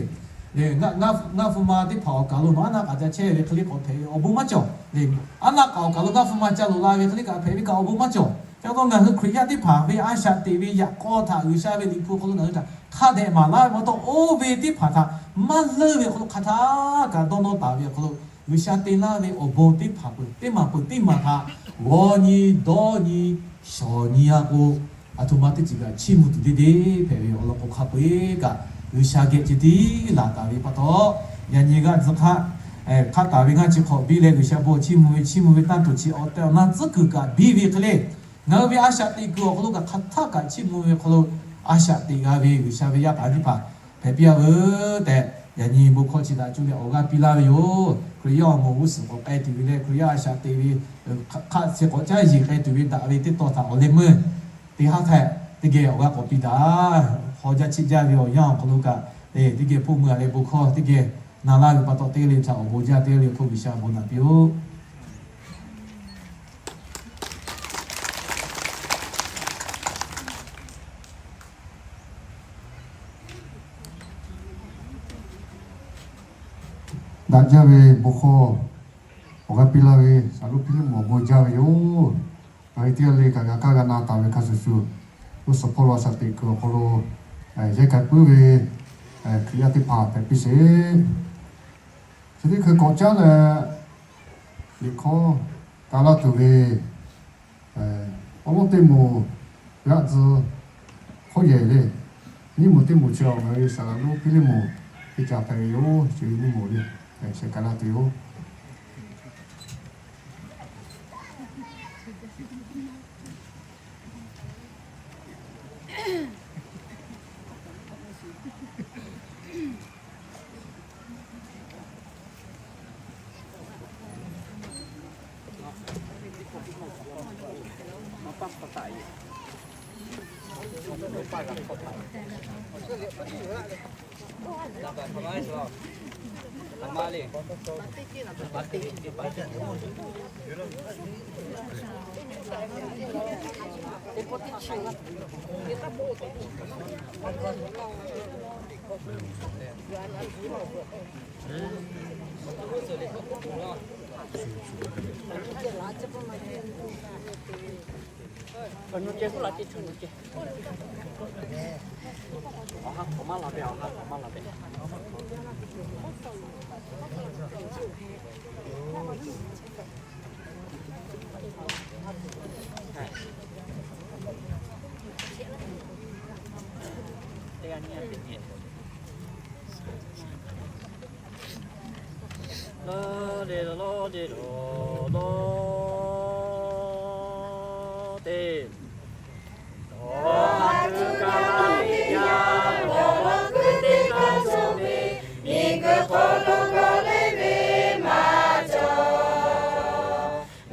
Ngaˇ, ngaˇ fu ma teˇ hpaˍ awˬ kaˬ lo nawˬ aˉ naˆ k'aꞈ ca chehˇ ve hk'e le k'awꞈ hpehꞈ ve awˬ bon maˇ cawˬ le. Aˉ naˆ k'aꞈ awˬ kaˬ lo ngaˇ fu ma ca loꞈ la ve hk'e le kaꞈ hpehꞈ ve kaꞈ awˬ bon maˇ cawˬ. Chi pa taw ngaˬ hui Hkriꞈ yaˇ teˇ hpaˍ ve a shaꞈ teꞈ ve yaꞈ k'aw htaꞈ G'uiˬsha ve Liꞈ hpu hk'aw lo ngaˬ hui htaꞈ hk'a dehꞈ maˍ laˇ ve pa taw, oˇ ve teˇ hpaˍ htaꞈ maˇ leuˇ ve awˬ hk'aw lo hk'a htaˇ kaꞈ dawˇ nawˇ taˍ ve awˬ hk'aw lo G'uiˬsha te laˇ ve awˬ bon teˇ hpaˍ peuˬ teˇ maˬ peuˬ teˇ maˬ htaꞈ g'aw nyi dawˇ nyi shawˍ nyi a k'o, a htoꞈ ma teˇ ceuˬ kaꞈ chiˇ mvuh tuˬ deˇ deˇ hpehꞈ ve awˬ lawn k'o, hk'a peu-eˬ kaꞈ G'uiˬsha geh ceh tiˉ laˬ taˍ ve pa taw, yaꞈ nyi g'aˇ tcuh hk'aˆ hk'aˆ taˍ ve ngaˇ chi hk'awꞈ biˇ leh G'uiˬsha bon chiˇ mvuh ve, chiˇ mvuh ve tanˇ tuˬ chi awˬ tehˬ awˬ na tcuhˉ kuiˬ kaꞈ biˇ ve hk'e le, ngaˬ hui ve a shaꞈ teꞈ kuiˬ awˬ hk'aw lo kaꞈ hk'a htaˇ kaꞈ chiˇ mvuh ve hk'aw lo a shaꞈ teꞈ g'a ve G'uiˬsha ve yaˇ paˍ teˇ hpaˍ hpehꞈ piˇ a veuˬ tehꞈ, yaꞈ nyi bon hkawˇ chi htaꞈ cuˇ leh awˬ g'aˇ piˇ laˇ ve yoˬ. Hkriꞈ yaˇ awˬ moˍ g'uˇ suhˍ k'awꞈ k'ai tuˬ ve leh, Hkriꞈ yaˇ a shaꞈ teꞈ ve hk'aˆ chi k'awꞈ caˉ yeˬ k'ai tuˬ ve daꞈ ve teˇ taw htaꞈ awˬ leh meuˇ teˇ haˉ htaꞈ teˇ geh awˬ g'aˇ k'awꞈ piˇ daꞈ. Hk'aw jaˇ cheˆ jaˇ ve awˬ yanˇ awˬ hk'aw lo kaꞈ, teˇ geh hpoˆ meuˇ a leh bon hkawˇ teˇ geh na laˇ ve pa taw, teˇ g'aˇ le htaꞈ awˬ bon jaˇ, teˇ g'aˇ le hpoˆ G'uiˬsha bon naꞈ piˇ-oˆ. Daꞈ jaˇ ve bon hkawˇ awˬ g'aˇ piˇ laˇ ve Saˍ Lonˉ Hpiˇliˇmawˬ bon jaˇ ve yoˬ. Ngaˬ hui teˇ g'aˇ le kaꞈ g'a kaˇ g'a na taˍ ve hk'a shuˍ shuˍ, g'uˇ suhˍ hpawˇ lo a shaꞈ teꞈ kuiˬ awˬ hk'aw lo yehˇ k'ai puiˉ ve Hkriꞈ yaˇ teˇ hpaˍ hpehꞈ piˇ sheˍ. Chi teˇ hkui k'awꞈ caˉ leh, liꞈ hkawˇ ka laˇ tuˬ ve awˬ lonˉ teˇ moˍ g'aˇ tcuh hk'awꞈ yehˬ le, nyiˇ moˍ teˇ moˍ chi awˬ ngaˬ hui Saˍ Lonˉ Hpiˇliˇmawˬ teˇ ca hpehꞈ ve yoˬ. Chi ve nyiˇ moˍ le, sheh ka laˇ tuˬ yoˬ.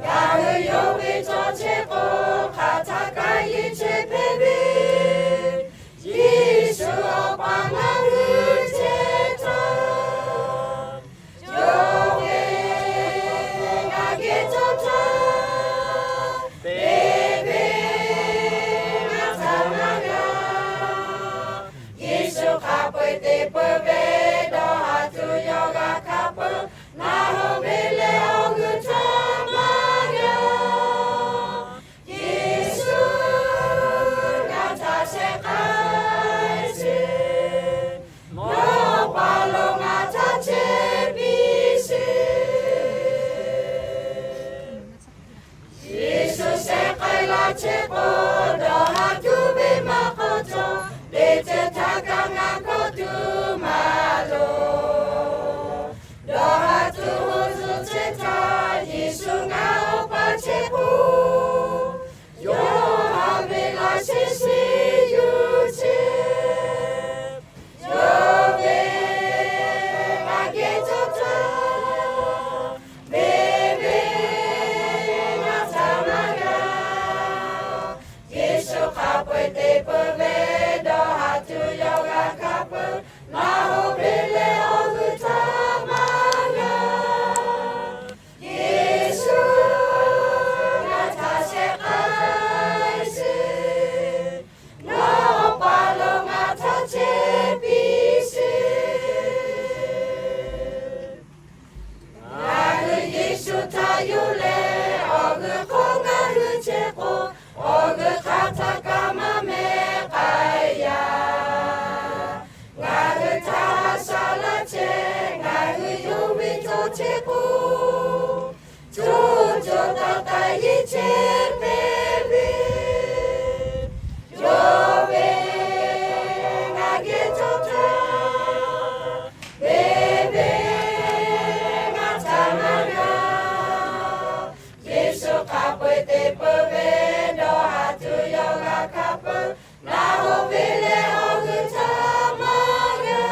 Ngaˬ hui yonˍ ve chaw chehˇ k'o, hk'aˬ htaˇ kaꞈ yeˬ chehˇ hpehꞈ ve, Yeˍsuˆ Awˬ pa ngaˬ hui chehˇ htawˇ, yonˍ ve Chi k'o, co co taiˍ taiˍ yehˬ chehˇ ve, yawˇ ve ngaˬ geh cawˇ htaˇ, ve ve ngaˬ htaꞈ maˇ g'a. Yeˍsuˆ hk'a peu-eˬ te peu ve dawˇ haˍ tuˬ yawˇ g'a hk'a peu-eˬ, ngaˬ oˇ ve leh awˬ g'euˆ htaꞈ maˇ g'a.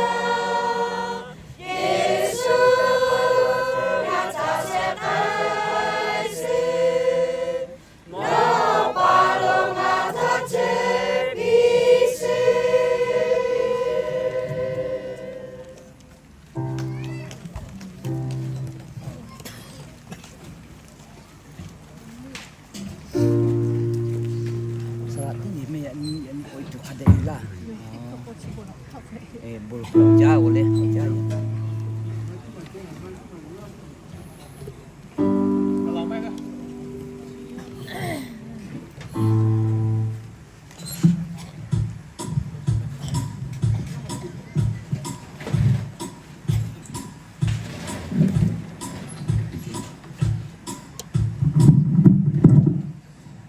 Yeˍsuˆ ngaˬ htaꞈ shehˍ hk'ai sheˍ, nawˬ pa lo ngaˬ htaꞈ chehˇ piˇ sheˍ.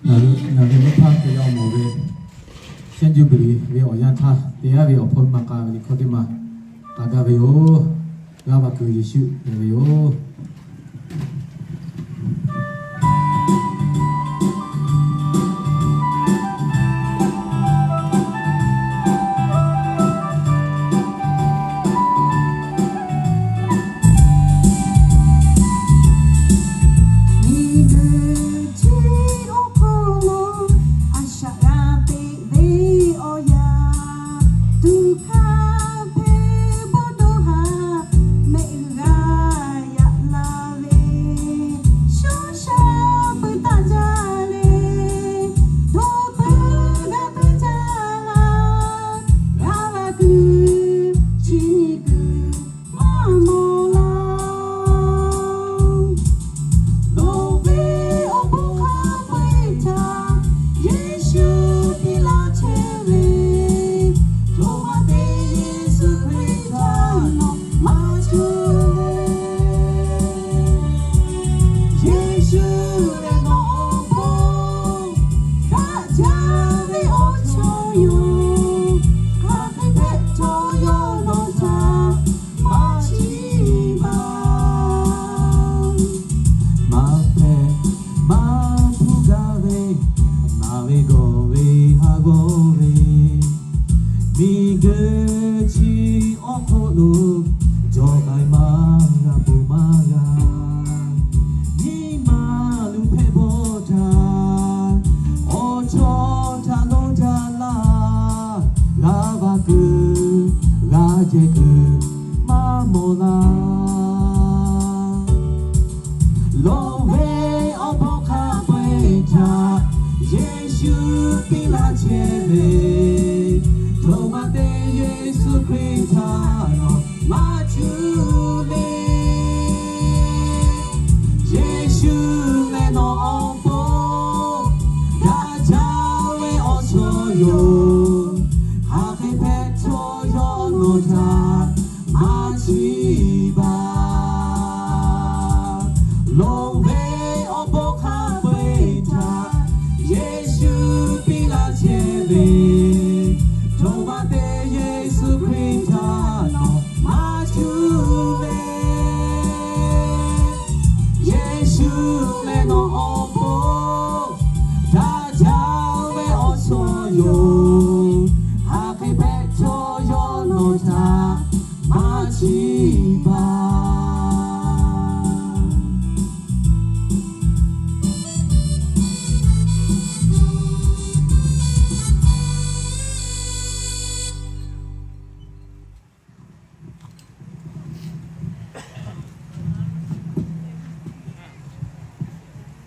Ngaˬ hui, ngaˬ hui mvuhˇ hpaˇ hk'e yaˇ mawˬ ve, Shehˆ Juˇbiˍliˍ ve awˬ yanˇ htaˇ te yaˇ ve awˬ hpawˇ maˇ k'a ve liꞈ hkawˇ teˇ ma k'a gaˇ ve yoˬ. G'aˇ va kuiˬ Yeˍsuˆ ve yoˬ. Miˬguiˬ chi awˬ hk'aw lo a shaꞈ g'a teꞈ ve awˬ yanˇ, tuꞈ hk'aˇ hpehˇ bawˆ dawˇ haˍ mehˆ g'a yaꞈ la ve, shaˉ shaˉ peuˬ taˆ jaˇ le, dawˇ peuˬ g'a peuˬ jaˇ la, g'a la kuiˬ chi nyi kuiˬ maˇ mawˬ la. Nawˬ ve awˬ bon hk'a peu-eˬ htaꞈ Yeˍsuˆ piˇ laˇ chehˇ ve, co ma te Yeˍsuˆ Hkriꞈ htaꞈ nawˬ maˇ cuˇ le. Yeˍsuˆ lehˬ nawˬ awˬ pon daꞈ jaˇ ve awˬ chawˇ yoˬ. Hk'aˬ hk'e hpehꞈ chaw yawˇ nawˬ htaꞈ maˇ chiˇ baˬ. Maˇ hpehꞈ maˇ hpuˇ gaˇ ve, naˬ ve gawˬ ve haˉ g'awˇ ve, miˬguiˬ chi awˬ hk'oˆ lo jawˬ k'ai maˇ g'a, peuˬ maˇ g'a. Nyi ma luˬ hpehꞈ bawˆ htaˇ, awˬ chawˇ htaꞈ nawˬ jaˇ laˇ, g'a va kuiˬ g'a jehˬ kuiˬ maˇ mawˬ laˇ. Lawˬ ve awˬ bon hk'a peu-eˬ htaꞈ Yeˍsuˆ piˇ laˇ chehˇ ve, co ma te Yeˍsuˆ Hkriꞈ htaꞈ nawˬ maˇ cuˇ le. Yeˍsuˆ lehˬ nawˬ awˬ pon daꞈ jaˇ ve awˬ chawˇ yoˬ. Hk'aˬ hk'e hpehꞈ chaw yawˇ nawˬ htaꞈ maˇ chiˇ baˬ. Lawˬ ve awˬ bon hk'a peu-eˬ htaꞈ Yeˍsuˆ piˇ laˇ chehˇ ve, co ma te Yeˍsuˆ Hkriꞈ htaꞈ nawˬ maˇ cuˇ le. Yeˍsuˆ lehˬ nawˬ awˬ pon daꞈ jaˇ ve awˬ chawˇ yoˬ. Hk'aˬ hk'e hpehꞈ chaw yawˇ nawˬ htaꞈ maˇ chiˇ baˬ.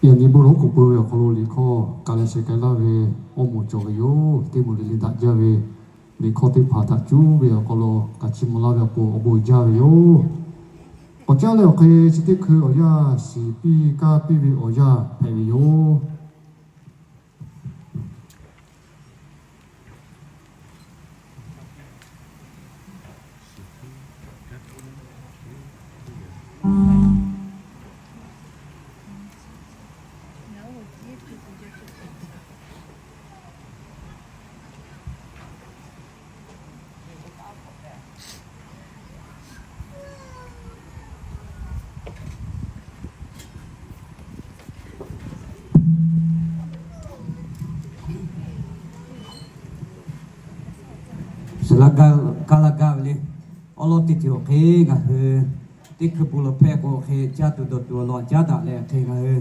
Yaꞈ nyi bon lonˉ k'oˍ pui ve awˬ hk'aw lo liꞈ hkawˇ ka leh sheh k'ai laˇ ve awˬ moˍ cawˬ ve yoˬ. Teˇ moˍ le le daꞈ jaˇ ve liꞈ hkawˇ teˇ hpaˍ htaꞈ cuˉ ve awˬ hk'aw lo k'aꞈ chiˇ mvuh laˇ ve awˬ pon awˬ bon jaˇ ve yoˬ. K'awꞈ caˉ leh awˬ hk'e chi teˇ hkui awˬ yanˇ shiˍ piˇ kaˇ piˇ ve awˬ yanˇ hpehꞈ ve yoˬ. Kaˇ laˇ gaˇ ve le. Awˉ lawˉ teˇ ceuˬ awˬ hk'e ngaˬ hui teˇ hkui bon lawˬ hpehˇ k'o hk'e, caˇ tuˬ dawˬ tuˬ awˬ lawn caˉ daꞈ leh hk'e, ngaˬ hui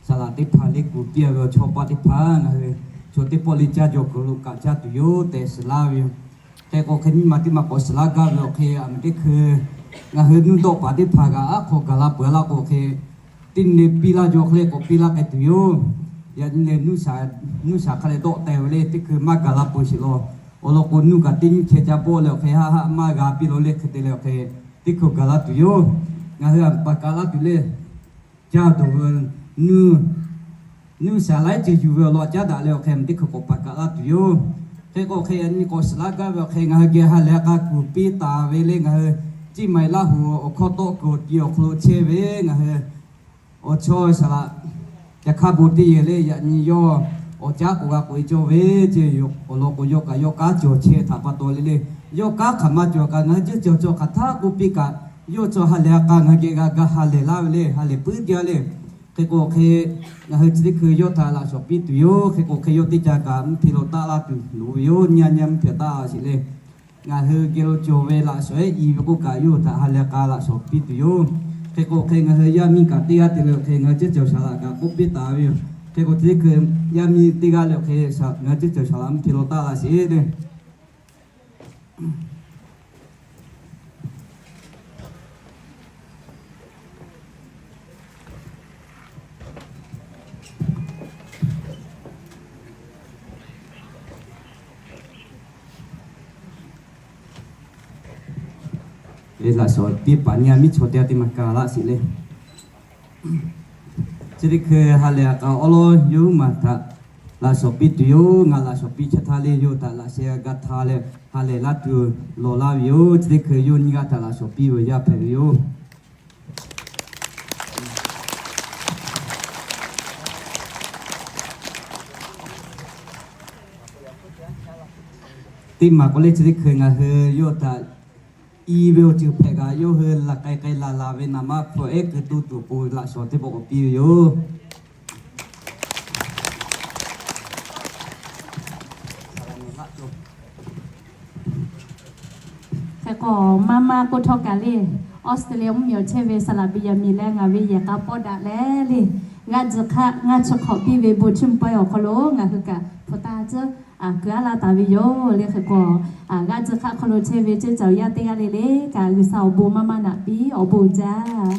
saˍ laꞈ teˇ hpaˍ le kuˬ piˇ ve awˬ chawˇ paˆ teˇ hpaˍ ngaˬ hui chaw teˇ pawˆ le caˇ jaw kuiˬ lo kaꞈ caˇ tuˬ yoˬ tehꞈ shiˍ laˇ ve yoˬ. Hk'e k'o hk'e nyiˇ ma teˇ ma k'awꞈ shiˍ laˇ gaˇ ve awˬ hk'e, aˬ miˍ teˇ hkui ngaˬ hui nuˇ dawˆ paˍ teˇ hpaˍ kaꞈ aˉ hk'aw gaˬ la peuˬ laˇ k'o hk'e, teˇ nyi le piˇ laˇ jaw hk'e le k'awꞈ piˇ laˇ k'ai tuˬ yoˬ. Yaꞈ nyi lehˬ, nuˇ shaˍ hk'a leh dawˆ teh ve le, teˇ hkui maˇ gaˬ la peuˬ sheˍ law. Awˬ lawn k'o, nuˇ kaꞈ teˇ nyiˇ chehˇ ca bawˆ leh awˬ hk'e, haˆ haˆ maˇ g'a piˇ law le hk'e te leh awˬ hk'e, teˇ hkui gaˬ la tuˬ yoˬ. Ngaˬ hui aˬ miˍ paˍ kaꞈ laˇ tuˬ le, caˇ dawˬ ve nuˇ, nuˇ shaˍ laiˉ ceuˬ yuˬ ve awˬ lawn caˉ daꞈ leh awˬ hk'e, teˇ hkui k'awꞈ paˍ kaꞈ laˇ tuˬ yoˬ. Hk'e k'o hk'e, yaꞈ nyi k'awꞈ shiˍ laˇ gaˇ ve awˬ hk'e, ngaˬ hui geh ha lehˬ k'a kuˬ piˇ taˍ ve le, ngaˬ hui Ciˇ Maiˍ Laˇ huˍ awˬ hkawˇ tawˆ kuiˬ awˬ ti awˬ hk'aw lo chehˇ ve ngaˬ hui awˬ chawˇ saˍ laꞈ, yaꞈ hk'aˇ bon teˇ yehˬ le, yaꞈ nyi yawˇ awˬ caˉ k'oꞈ g'a k'oꞈ e cawˇ ve ce yoˬ. Awˬ lawn k'o, yawˇ kaꞈ yawˇ kanˉ cawˬ chehˇ htaꞈ pa taw le le, yawˇ kanˉ hk'aˬ ma cawˬ kaꞈ ngaˬ hui ceuˬ cawˬ cawˬ hk'aˬ htaˇ k'oˆ piˇ kaꞈ, yawˇ cawˬ ha lehˬ k'a ngaˬ hui geh g'a ga ha lehˬ laˇ ve le, ha lehˬ puiˉ jaˇ le. Hk'e k'o hk'e, ngaˬ hui chi teˇ hkui yawˇ htaꞈ laꞈ shawˍ piˇ tuˬ yoˬ. Hk'e k'o hk'e, yawˇ teˇ ca kaꞈ mvuhˇ hpe lo taˆ laˇ tuˬ loˍ ve yoˬ. Nyi a nyi a mvuhˇ hpe taˆ laˇ sheˍ le. Ngaˬ hui geh lo cawˬ ve laꞈ shawˍ ehˉ i ve k'oˆ kaꞈ, yawˇ hui htaꞈ ha lehˬ k'a laꞈ shawˍ piˇ tuˬ yoˬ. Hk'e k'o hk'e, ngaˬ hui yaˇ miˇ kaꞈ teˇ g'aˇ te leh awˬ hk'e, ngaˬ hui ceuˬ cawˬ saˍ laꞈ kaꞈ k'oˆ piˇ taˍ ve yoˬ. Hk'e k'o chi teˇ hkui yaˇ miˇ teˇ g'aˇ le awˬ hk'e, ngaˬ hui ceuˬ cawˬ saˍ laꞈ mvuhˇ hpe lo taˆ laˇ sheˍ le. Laꞈ shawˍ piˇ paˍ nyi a miˉ chaw teˇ g'aˇ teˇ ma kaꞈ laˇ sheˍ le. Chi teˇ hkui ha lehˬ k'a awˉ lawˉ yawˇ huiˉ maˬ htaꞈ laꞈ shawˍ piˇ tuˬ yoˬ. Ngaˬ laꞈ shawˍ piˇ chehˇ htaˇ le, yawˇ htaꞈ laꞈ sheh g'a htaˇ leh ha lehˬ laˇ tuˬ lawˬ laˇ ve yoˬ. Chi teˇ hkui yawˇ nyiˇ g'aˇ htaꞈ laꞈ shawˍ piˇ ve yaˇ hpehꞈ ve yoˬ. Teˇ maˬ k'o le, chi teˇ hkui ngaˬ hui yawˇ htaꞈ i ve awˬ ceuˬ hpehꞈ kaꞈ, yawˇ hui laˬ k'ai k'ai laˬ laˬ ve naˍ ma hpu ehˉ keu to tuˬ awˬ pon laꞈ shawˍ teˇ pawˆ k'awꞈ piˇ ve yoˬ. Hk'e k'o, maˇ maˇ k'oˆ htawˇ kaꞈ le, Australia mvuhˇmiˬ awˬ chehˇ ve saˍ laꞈ Benjamin leh ngaˬ ve yehˬ k'a pawˆ daꞈ leh le, g'aˇ tcuh hk'aˆ ngaˇ chi hk'awꞈ piˇ ve bon chiˇ mvuh pawehˇ awˬ hk'aw lo ngaˬ hui kaꞈ hpu taˇ tcuhˉ kuˬ aˉ laˇ taˍ ve yoˬ le. Hk'e k'o, g'aˇ tcuh hk'aˆ hk'aw lo chehˇ ve ceˇ cawˬ yaˇ teˇ g'aˇ le le kaꞈ, G'uiˬsha awˬ bon maˇ maˇ naꞈ piˇ awˬ bon uiˍ jaˇ.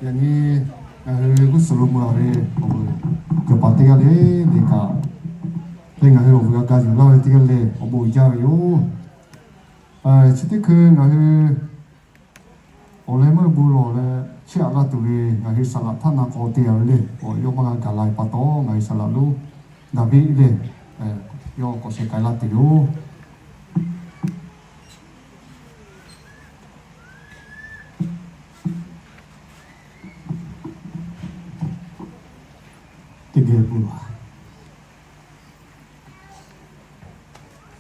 Yaꞈ nyi ngaˬ hui g'uˇ suhˍ lo meuˇ a ve awˬ vuˬ cawˬ paˍ teˇ g'aˇ le le kaꞈ, teˇ ngaˬ hui awˬ vuˬ g'a ga yuˬ laˇ ve teˇ g'aˇ le awˬ bon uiˍ jaˇ ve yoˬ. Chi teˇ hkui ngaˬ hui awˬ leh meuˇ bon lawˬ leh chiˇ aꞈ laˇ tuˬ ve ngaˬ hui saˍ laꞈ htaˇ na k'aw te a ve le, awˬ yawˇ maˇ g'a gaˬ la ve pa taw, ngaˬ hui saˍ laꞈ lonˉ Daˍviˆ le, yawˇ k'awꞈ sheh k'ai laˇ tuˬ yoˬ. Teˇ geh bon lawˬ.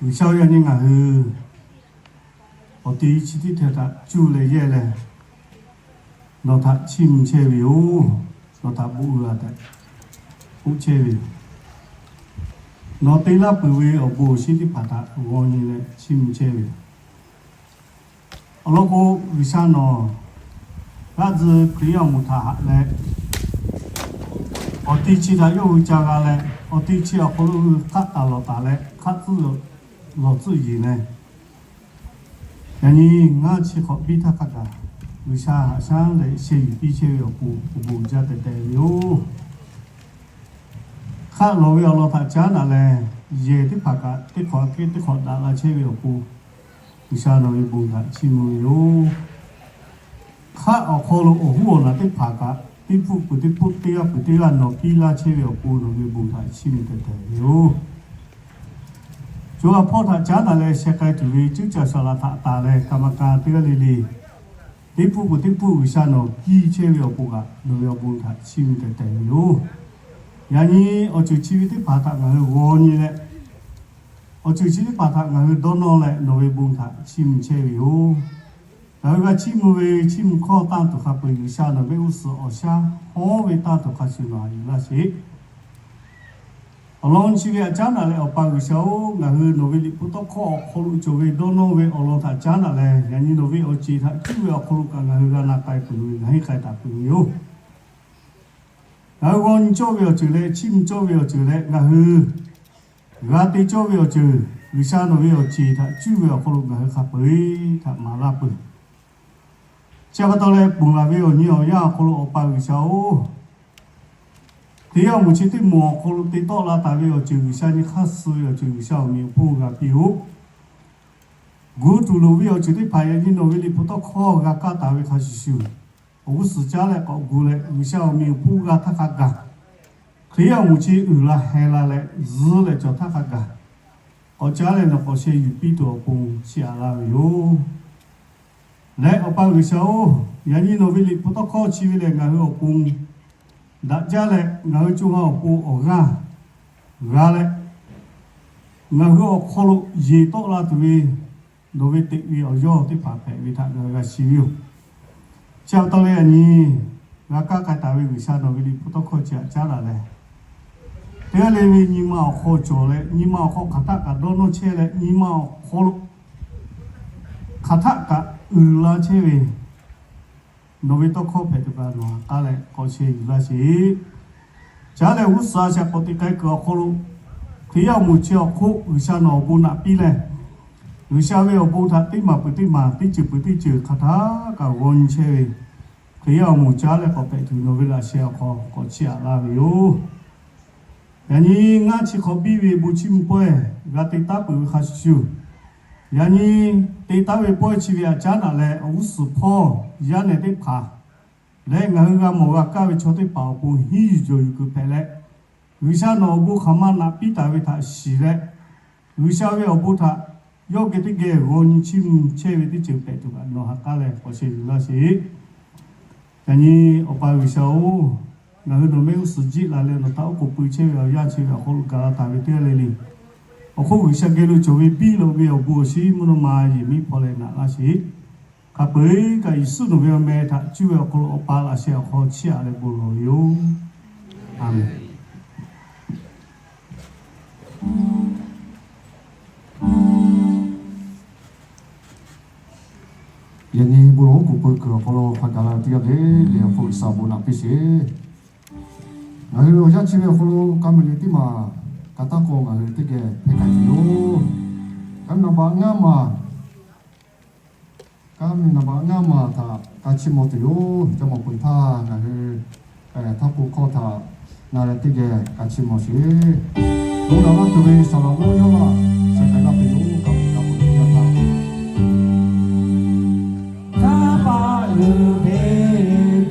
G'uiˬsha yaꞈ nyi ngaˬ hui awˬ te chi teˇ htaiꞈ htaꞈ cuˇ leh yehˇ leh, nawˬ htaꞈ chiˇ mvuh chehˇ ve yoˬ. Nawˬ htaꞈ bon uiˍ a tehꞈ k'oˆ chehˇ ve yoˬ. Nawˬ te laˇ peuˬ ve awˬ bon awˬ shinˉ teˇ hpaˍ htaꞈ g'aw nyi leh chiˇ mvuh chehˇ ve yoˬ. Awˬ lawn k'o, G'uiˬsha nawˬ g'aˇ tcuh Hkriꞈ yaˇ awˬ moˍ htaꞈ haꞈ leh, awˬ te chi htaꞈ yawˇ hui ca g'a leh, awˬ te chi awˬ hk'aw lo hui hk'aˆ taˍ lawˬ taˍ leh hk'aˆ tcuhˉ lawˬ tcuhˉ yeˬ leh, yaꞈ nyi ngaˇ chi hk'awꞈ biˇ htaˇ hk'a gaˬ G'uiˬsha haꞈ shaˉ leh sheh yuˬ piˇ chehˇ ve awˬ pon awˬ bon uiˍ jaˇ tehꞈ tehꞈ ve yoˬ. Hk'aˆ lawˬ ve awˬ lawn htaꞈ caˉ daꞈ leh, yehˬ teˇ hpaˍ kaꞈ teˇ hk'awꞈ aꞈ kehˉ teˇ hk'awꞈ daꞈ la chehˇ ve awˬ pon, G'uiˬsha nawˬ ve bon htaꞈ chiˇ mvuh ve yoˬ. Hk'aˆ awˬ hk'aw lo awˬ huˉ awˬ naˬ teˇ hpaˍ kaꞈ, teˇ hpfuhˆ peuˬ teˇ hpfuhˆ, teˇ g'aˇ peuˬ teˇ g'aˇ nawˬ piˇ laˇ chehˇ ve awˬ pon nawˬ ve bon htaꞈ chiˇ mvuh tehꞈ tehꞈ ve yoˬ. Yawˇ a hpawˇ htaꞈ caˉ daꞈ leh sheh k'ai tuˬ ve cuˉ caˍ shaˍ laꞈ htaꞈ taˍ leh, kaˍ maˍ kaˍ teˇ g'aˇ le le, teˇ hpuˇ peuˬ teˇ hpuˇ G'uiˬsha nawˬ kiˇ chehˇ ve awˬ pon kaꞈ, nawˬ ve awˬ bon htaꞈ chiˇ mvuh teh teh ve yoˬ. Yaꞈ nyi awˬ ceuˬ chi ve teˇ hpaˍ htaꞈ ngaˬ hui g'aw nyi leh, awˬ ceuˬ chi teˇ hpaˍ htaꞈ ngaˬ hui dawˇ nawˇ leh nawˬ ve bon htaꞈ chiˇ mvuh chehˇ ve yoˬ. Ngaˬ hui g'a chiˇ mvuh ve chiˇ mvuh hkawˇ tanˇ tuˬ hk'a peu-eˬ G'uiˬsha nawˬ mehˆ g'uˇ suhˍ awˬ shaˉ hawˉ ve tanˇ tuˬ hk'a shuˍ nawˬ htaꞈ yuˬ laˇ sheˍ. Awˬ lawn chi ve htaꞈ caˉ daꞈ leh Awˬ pa G'uiˬsha-oˬ, ngaˬ hui nawˬ ve Liꞈ hpu tawˇ hkawˇ awˬ hk'aw lo cawˬ ve dawˇ nawˇ ve awˬ lawn htaꞈ caˉ daꞈ leh, yaꞈ nyi nawˬ ve awˬ ceˬ htaꞈ cuˇ ve awˬ hk'aw lo kaꞈ ngaˬ hui g'a na k'ai peuˬ ve, ngaˬ hui k'ai taˍ peuˬ ve yoˬ. Ngaˬ hui g'aw nyi cawˇ ve awˬ ceuˬ leh chiˇ mvuh cawˇ ve awˬ ceuˬ leh ngaˬ hui g'a te cawˇ ve awˬ ceuˬ, G'uiˬsha nawˬ ve awˬ ceˬ htaꞈ cuˇ ve awˬ hk'aw lo ngaˬ hui hk'a peu-eˬ htaꞈ maˍ laˇ peuˬ. Chi pa taw leh ponˬ laˬ ve awˬ nyi awˬ yanˇ awˬ hk'aw lo Awˬ pa G'uiˬsha-oˬ, Hkriꞈ yaˇ awˬ moˍ chi teˇ moˍ awˬ hk'aw lo te tawˆ la taˍ ve awˬ ceuˬ G'uiˬsha nyi hk'aˇ suh ve awˬ ceuˬ G'uiˬsha awˬ meꞈ awˬ hponˇ g'a piˇ-oˆ. Gu tuˬ loˍ ve awˬ ceuˬ teˇ hpaˍ yaꞈ nyi nawˬ ve Liꞈ hpu tawˇ hkawˇ g'a kaˇ taˍ ve hk'a shuˍ shuˍ, awˬ g'uˇ suhˍ caˉ leh k'awꞈ gu leh G'uiˬsha awˬ meꞈ awˬ hponˇ g'a htaˇ hk'a gaˬ, Hkriꞈ yaˇ awˬ moˍ chi uiˍ la heh la leh zuhˆ leh cawˬ htaˇ hk'a gaˬ, k'awꞈ caˉ leh nawˬ k'awꞈ sheh yuˬ piˇ tuˬ awˬ pon chiˇ aꞈ laˇ ve yoˬ. Leh Awˬ pa G'uiˬsha-oˬ, yaꞈ nyi nawˬ ve Liꞈ hpu tawˇ hkawˇ chi ve lehˬ ngaˬ hui awˬ pon daꞈ jaˇ leh ngaˬ hui co ha awˬ pon awˬ g'aˇ g'a leh, ngaˬ hui awˬ hk'aw lo yeˬ tawˆ la tuˬ ve nawˬ ve teꞈ ve awˬ yawˇ teˇ hpaˍ hpehꞈ ve htaꞈ ngaˬ hui g'a shiˍ ve yoˬ. Chi pa taw leh yaꞈ nyi g'a kaˇ k'ai taˍ ve G'uiˬsha nawˬ ve Liꞈ hpu tawˇ hkawˇ chi htaꞈ caˉ daꞈ leh, teˇ g'aˇ le ve nyi ma awˬ hk'aw cawˬ leh nyi ma awˬ hk'aw hk'aˬ htaˆ kaꞈ dawˇ nawˇ chehˇ leh nyi ma awˬ hk'aw lo hk'aˬ htaˆ kaꞈ uiˍ la chehˇ ve nawˬ ve tawˇ hkawˇ hpehꞈ tuˬ kaꞈ nawˬ ha k'aˉ leh k'awꞈ sheh yuˬ laˇ sheˍ. Caˉ leh g'uˇ suhˍ a shaꞈ k'awꞈ teꞈ k'ai kuiˬ awˬ hk'aw lo, Hkriꞈ yaˇ awˬ moˍ chi awˬ hk'oˆ G'uiˬsha nawˬ awˬ bon naꞈ piˇ leh, G'uiˬsha ve awˬ bon htaꞈ teˇ maˬ peuˬ teˇ maˬ teˇ ceuˬ peuˬ teˇ ceuˬ hk'aˬ htaˆ kaꞈ g'aw nyi chehˇ ve Hkriꞈ yaˇ awˬ moˍ caˉ leh k'awꞈ hpehꞈ tuˬ nawˬ ve laꞈ sheh awˬ hk'aw k'awꞈ chiˇ aꞈ laˇ ve yoˬ. Yaꞈ nyi ngaˇ chi hk'awꞈ biˇ ve bon chiˇ mvuh pawehˇ g'a te taˉ peuˬ ve hk'a shuˍ shuˍ, yaꞈ nyi te taˉ ve pawehˇ chi ve htaꞈ caˉ daꞈ leh awˬ g'uˇ suhˍ hpawˇ yaˇ nehˬ teˇ hpaˍ leh ngaˬ hui g'a mawˬ g'a kaˇ ve chaw teˇ hpaˍ awˬ pon hiˉ yuˬ jawˬ yuˬ kuiˬ hpehꞈ leh, G'uiˬsha nawˬ awˬ bon hk'aˬ ma naꞈ piˇ taˍ ve htaꞈ shiˍ leh, G'uiˬsha ve awˬ bon htaꞈ yawˇ geh teˇ geh g'aw nyi chiˇ mvuh chehˇ ve teˇ ceuˬ hpehꞈ tuˬ kaꞈ nawˬ ha k'aˉ leh k'awꞈ sheh yuˬ laˇ sheˍ. Yaꞈ nyi Awˬ pa G'uiˬsha-oˬ, ngaˬ hui nawˬ mehˆ g'uˇ suhˍ jiˆ la leh nawˬ htaꞈ oˉ k'oˍ pui chehˇ ve awˬ yanˇ chi ve awˬ hk'aw lo gaˬ la taˍ ve teˇ g'aˇ le le, awˬ hk'oˆ G'uiˬsha geh lo cawˬ ve biˇ lo ve awˬ bon awˬ shinˉ mvuhˇ naw ma yehˬ miˉ hpaw leh naꞈ laˇ sheˍ. Hk'a peu-eˬ kaꞈ Yeˍsuˆ nawˬ ve awˬ meh htaꞈ cuˇ ve awˬ hk'aw lo Awˬ pa laꞈ sheh awˬ hk'aw chiˇ aꞈ leh bon lawˬ ve yoˬ. Aˍmenˍ. Yaꞈ nyi bon lawˬ oˉ k'oˍ pui kuiˬ awˬ hk'aw lo hk'a gaˬ la teˇ g'aˇ le le awˬ hk'oˆ G'uiˬsha bon naꞈ piˇ sheˍ. Ngaˬ hui awˬ yanˇ chi ve awˬ hk'aw lo ka miˬ liꞈ teˇ maˬ ka taˇ k'aw ngaˬ hui teˇ geh hpehꞈ k'ai tuˬ yoˬ. Ka miˬ naˍ baꞈ ngaˇ maˬ, ka miˬ naˍ baꞈ ngaˇ maˬ htaꞈ ka chiˇ mvuh tuˬ yoˬ. Ca mawˬ peuˬ htaˇ ngaˬ hui htaˇ k'o hkawˇ htaꞈ na leh teˇ geh ka chiˇ mvuh sheˍ. Bon naꞈ laˇ tuˬ ve saˍ laꞈ lonˉ yawˇ laˇ sheh k'ai laˇ tuˬ yoˬ. Ka miˬ naˍ baꞈ ngaˇ maˬ htaꞈ Kanˉ paˆ uiˍ ve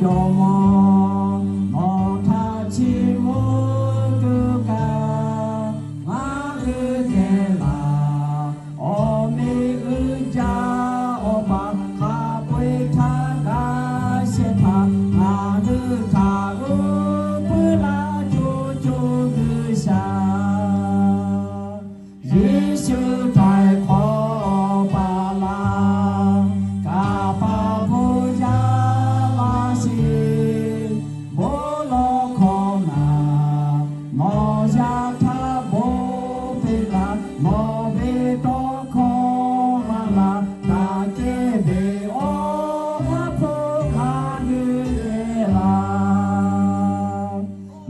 jawˇ mawˇ, nawˬ htaꞈ chiˇ mvuh tuˬ kaꞈ, ngaˬ hui geh laˬ. Awˬ meꞈ uiˍ jaˇ Awˬ pa hk'a peu-eˬ htaˇ g'a shehˍ hpaˇ ngaˬ hui htaꞈ uˉ peunˍ laˇ co co G'uiˬsha. Yeˍsuˆ htaiˍ hk'awꞈ paˍ laˬ, kaˍ paˍ hpu yaˇ laˇ sheˍ. Bon lawˬ hkawˇ naˍ, nawˬ yaˇ htaꞈ bon peꞈ laˬ, nawˬ ve tawˇ hkawˇ maˍ laˬ, daꞈ kehˉ ve awˬ haˉ hpu ngaˬ hui geh laˬ.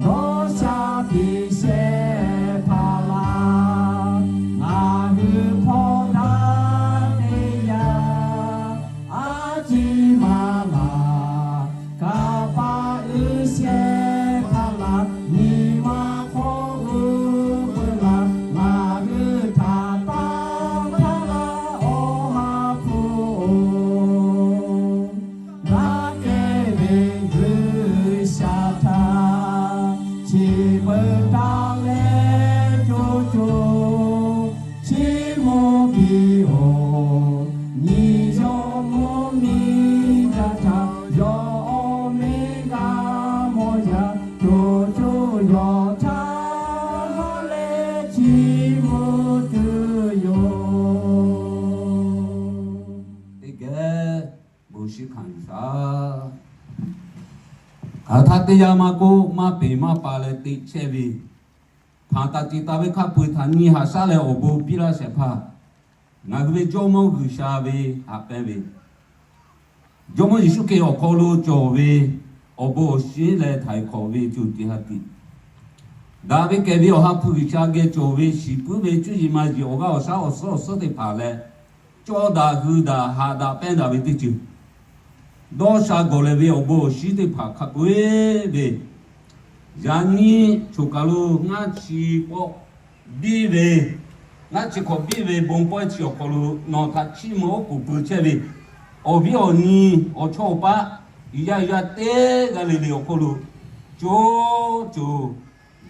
Nawˬ shaˍ tiꞈ shehˍ hpaˇ laˬ, ngaˬ hui hpawˇ daꞈ ve yaˇ a ciˉ maˍ laˬ. Kaˍ paˍ uiˍ shehˍ hpaˇ laˬ, nyi ma hk'aw uˉ peunˍ laˬ, ngaˬ hui htaꞈ taˇ hpaˇ laˬ, awˬ ha G'uiˬsha, hk'aˬ htaˇ teˇ yanˇ maˇ k'oˆ, maˇ peˍ maˇ pa leh teꞈ chehˇ ve, hpanˍ taˍ ceˬ taˍ ve hk'a peu-eˬ htaꞈ nyi haꞈ shaˉ leh awˬ bon piˇ laˇ shehˍ hpaˇ, ngaˬ hui ve Jawˇmawˇ G'uiˬsha ve haꞈ pehnˇ ve, Jawˇmawˇ Yeˍsuˆ Hkriꞈ awˬ hk'aw lo cawˬ ve awˬ bon awˬ shinˉ leh htaiˍ hk'awꞈ ve co tiꞈ ha tiꞈ, daꞈ ve kehˬ ve Awˬ ha hpu G'uiˬsha geh cawˬ ve shiˍ puiˉ ve cuˇ yiˍ ma yiˍ awˬ g'aˇ awˬ shaˉ awˬ suhˉ awˬ suhˉ teˇ hpaˍ leh, cawˇ daꞈ hui daꞈ haꞈ daꞈ pehnˇ daꞈ ve teˇ ceuˬ, dawˇ sha gawˬ lehˬ ve awˬ bon awˬ shinˉ teˇ hpaˍ hk'a peu-eˬ ve, yaꞈ nyi choˬ kaˬ lo ngaˇ chi k'awꞈ biˇ ve, ngaˇ chi hk'awꞈ biˇ ve bon pawehˇ chi awˬ hk'aw lo nawˬ htaꞈ chiˇ mvuh oˉ k'oˍ pui chehˇ ve, awˬ viˉ awˬ nyi awˬ chawˇ awˬ paˆ yaˇ yaˇ teˇ g'aˇ le le awˬ hk'oˆ lo co co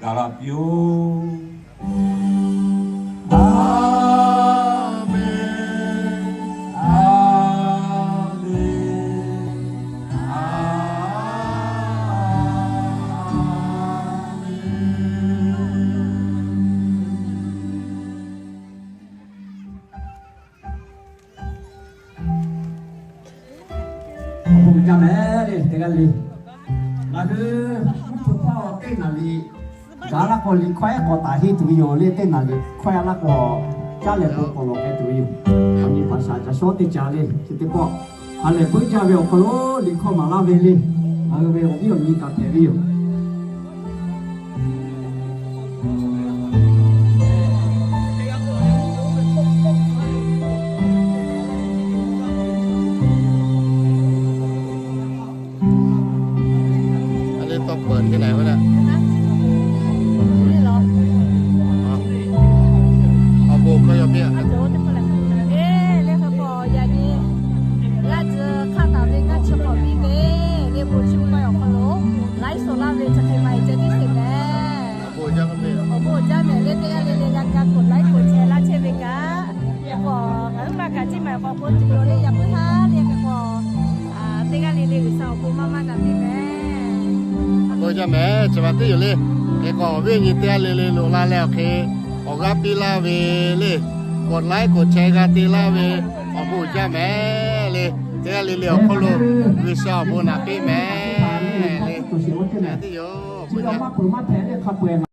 gaˬ la piˇ-oˆ. Aˍmenˍ. Aˍmenˍ. Aˍmenˍ. Awˬ bon uiˍ jaˇ mehˍ le teˇ g'aˇ le. Ngaˬ hui mvuhˇ hpfuhˇ hpaˇ awˬ teˇ naˍ riˍ gaˬ laˇ k'o, liꞈ hkawˇ ehˉ k'awꞈ taˍ henˇ tuˬ ve yoˬ le. Teˇ naˍ riˍ hkawˇ yaˇ laˇ k'o, caˇ leh bon k'awꞈ lawˬ k'ai tuˬ ve yoˬ. Yaꞈ nyi paˍ shaˍ ca shawˉ teˇ ca le, chi teˇ pawˆ ha lehˬ puiˉ jaˇ ve awˬ hk'aw lo liꞈ hkawˇ maˍ laˇ ve le. Ngaˬ hui ve awˬ viˉ awˬ nyi kaꞈ hpehꞈ ve yoˬ. A le tawˇ peuˬ te na ve le. Awˬ bon hkawˇ yaw piˇ. Eˬ, le hk'e k'o yaꞈ nyi laˇ tcuh hk'aˇ taˍ ve ngaˇ chi hk'awꞈ piˇ ve, le bon chi k'oˆ awˬ hk'aw lo laiˉ suhˍ laˇ ve chi hk'e ma e ceh tiˉ sheˍ mehˍ. Awˬ bon jaˇ mehˍ le teˇ g'aˇ le le g'a ga k'oꞈ laiˉ k'oꞈ share laˇ chehˇ ve kaꞈ, k'o ngaˬ hui maˇ kaꞈ ciˇ maˬ k'awꞈ bon tuˬ yoˬ le. Yaꞈ puiˉ ha le hk'e k'o, teˇ g'aˇ le le G'uiˬsha awˬ bon maˇ maˇ naꞈ piˇ mehˍ. Bon jaˇ mehˍ, chi ma teˇ yoˬ le. Hk'e k'o awˬ viˉ awˬ nyi teˇ g'aˇ le le loꞈ la leh awˬ hk'e awˬ g'aˇ piˇ laˇ ve le, k'oꞈ laiˉ k'oꞈ share g'a te laˇ ve, awˬ bon jaˇ mehˍ le. Teˇ g'aˇ le le awˬ hk'oˆ lo G'uiˬsha awˬ bon naꞈ piˇ mehˍ le. Teˇ yoˬ, bon jaˇ.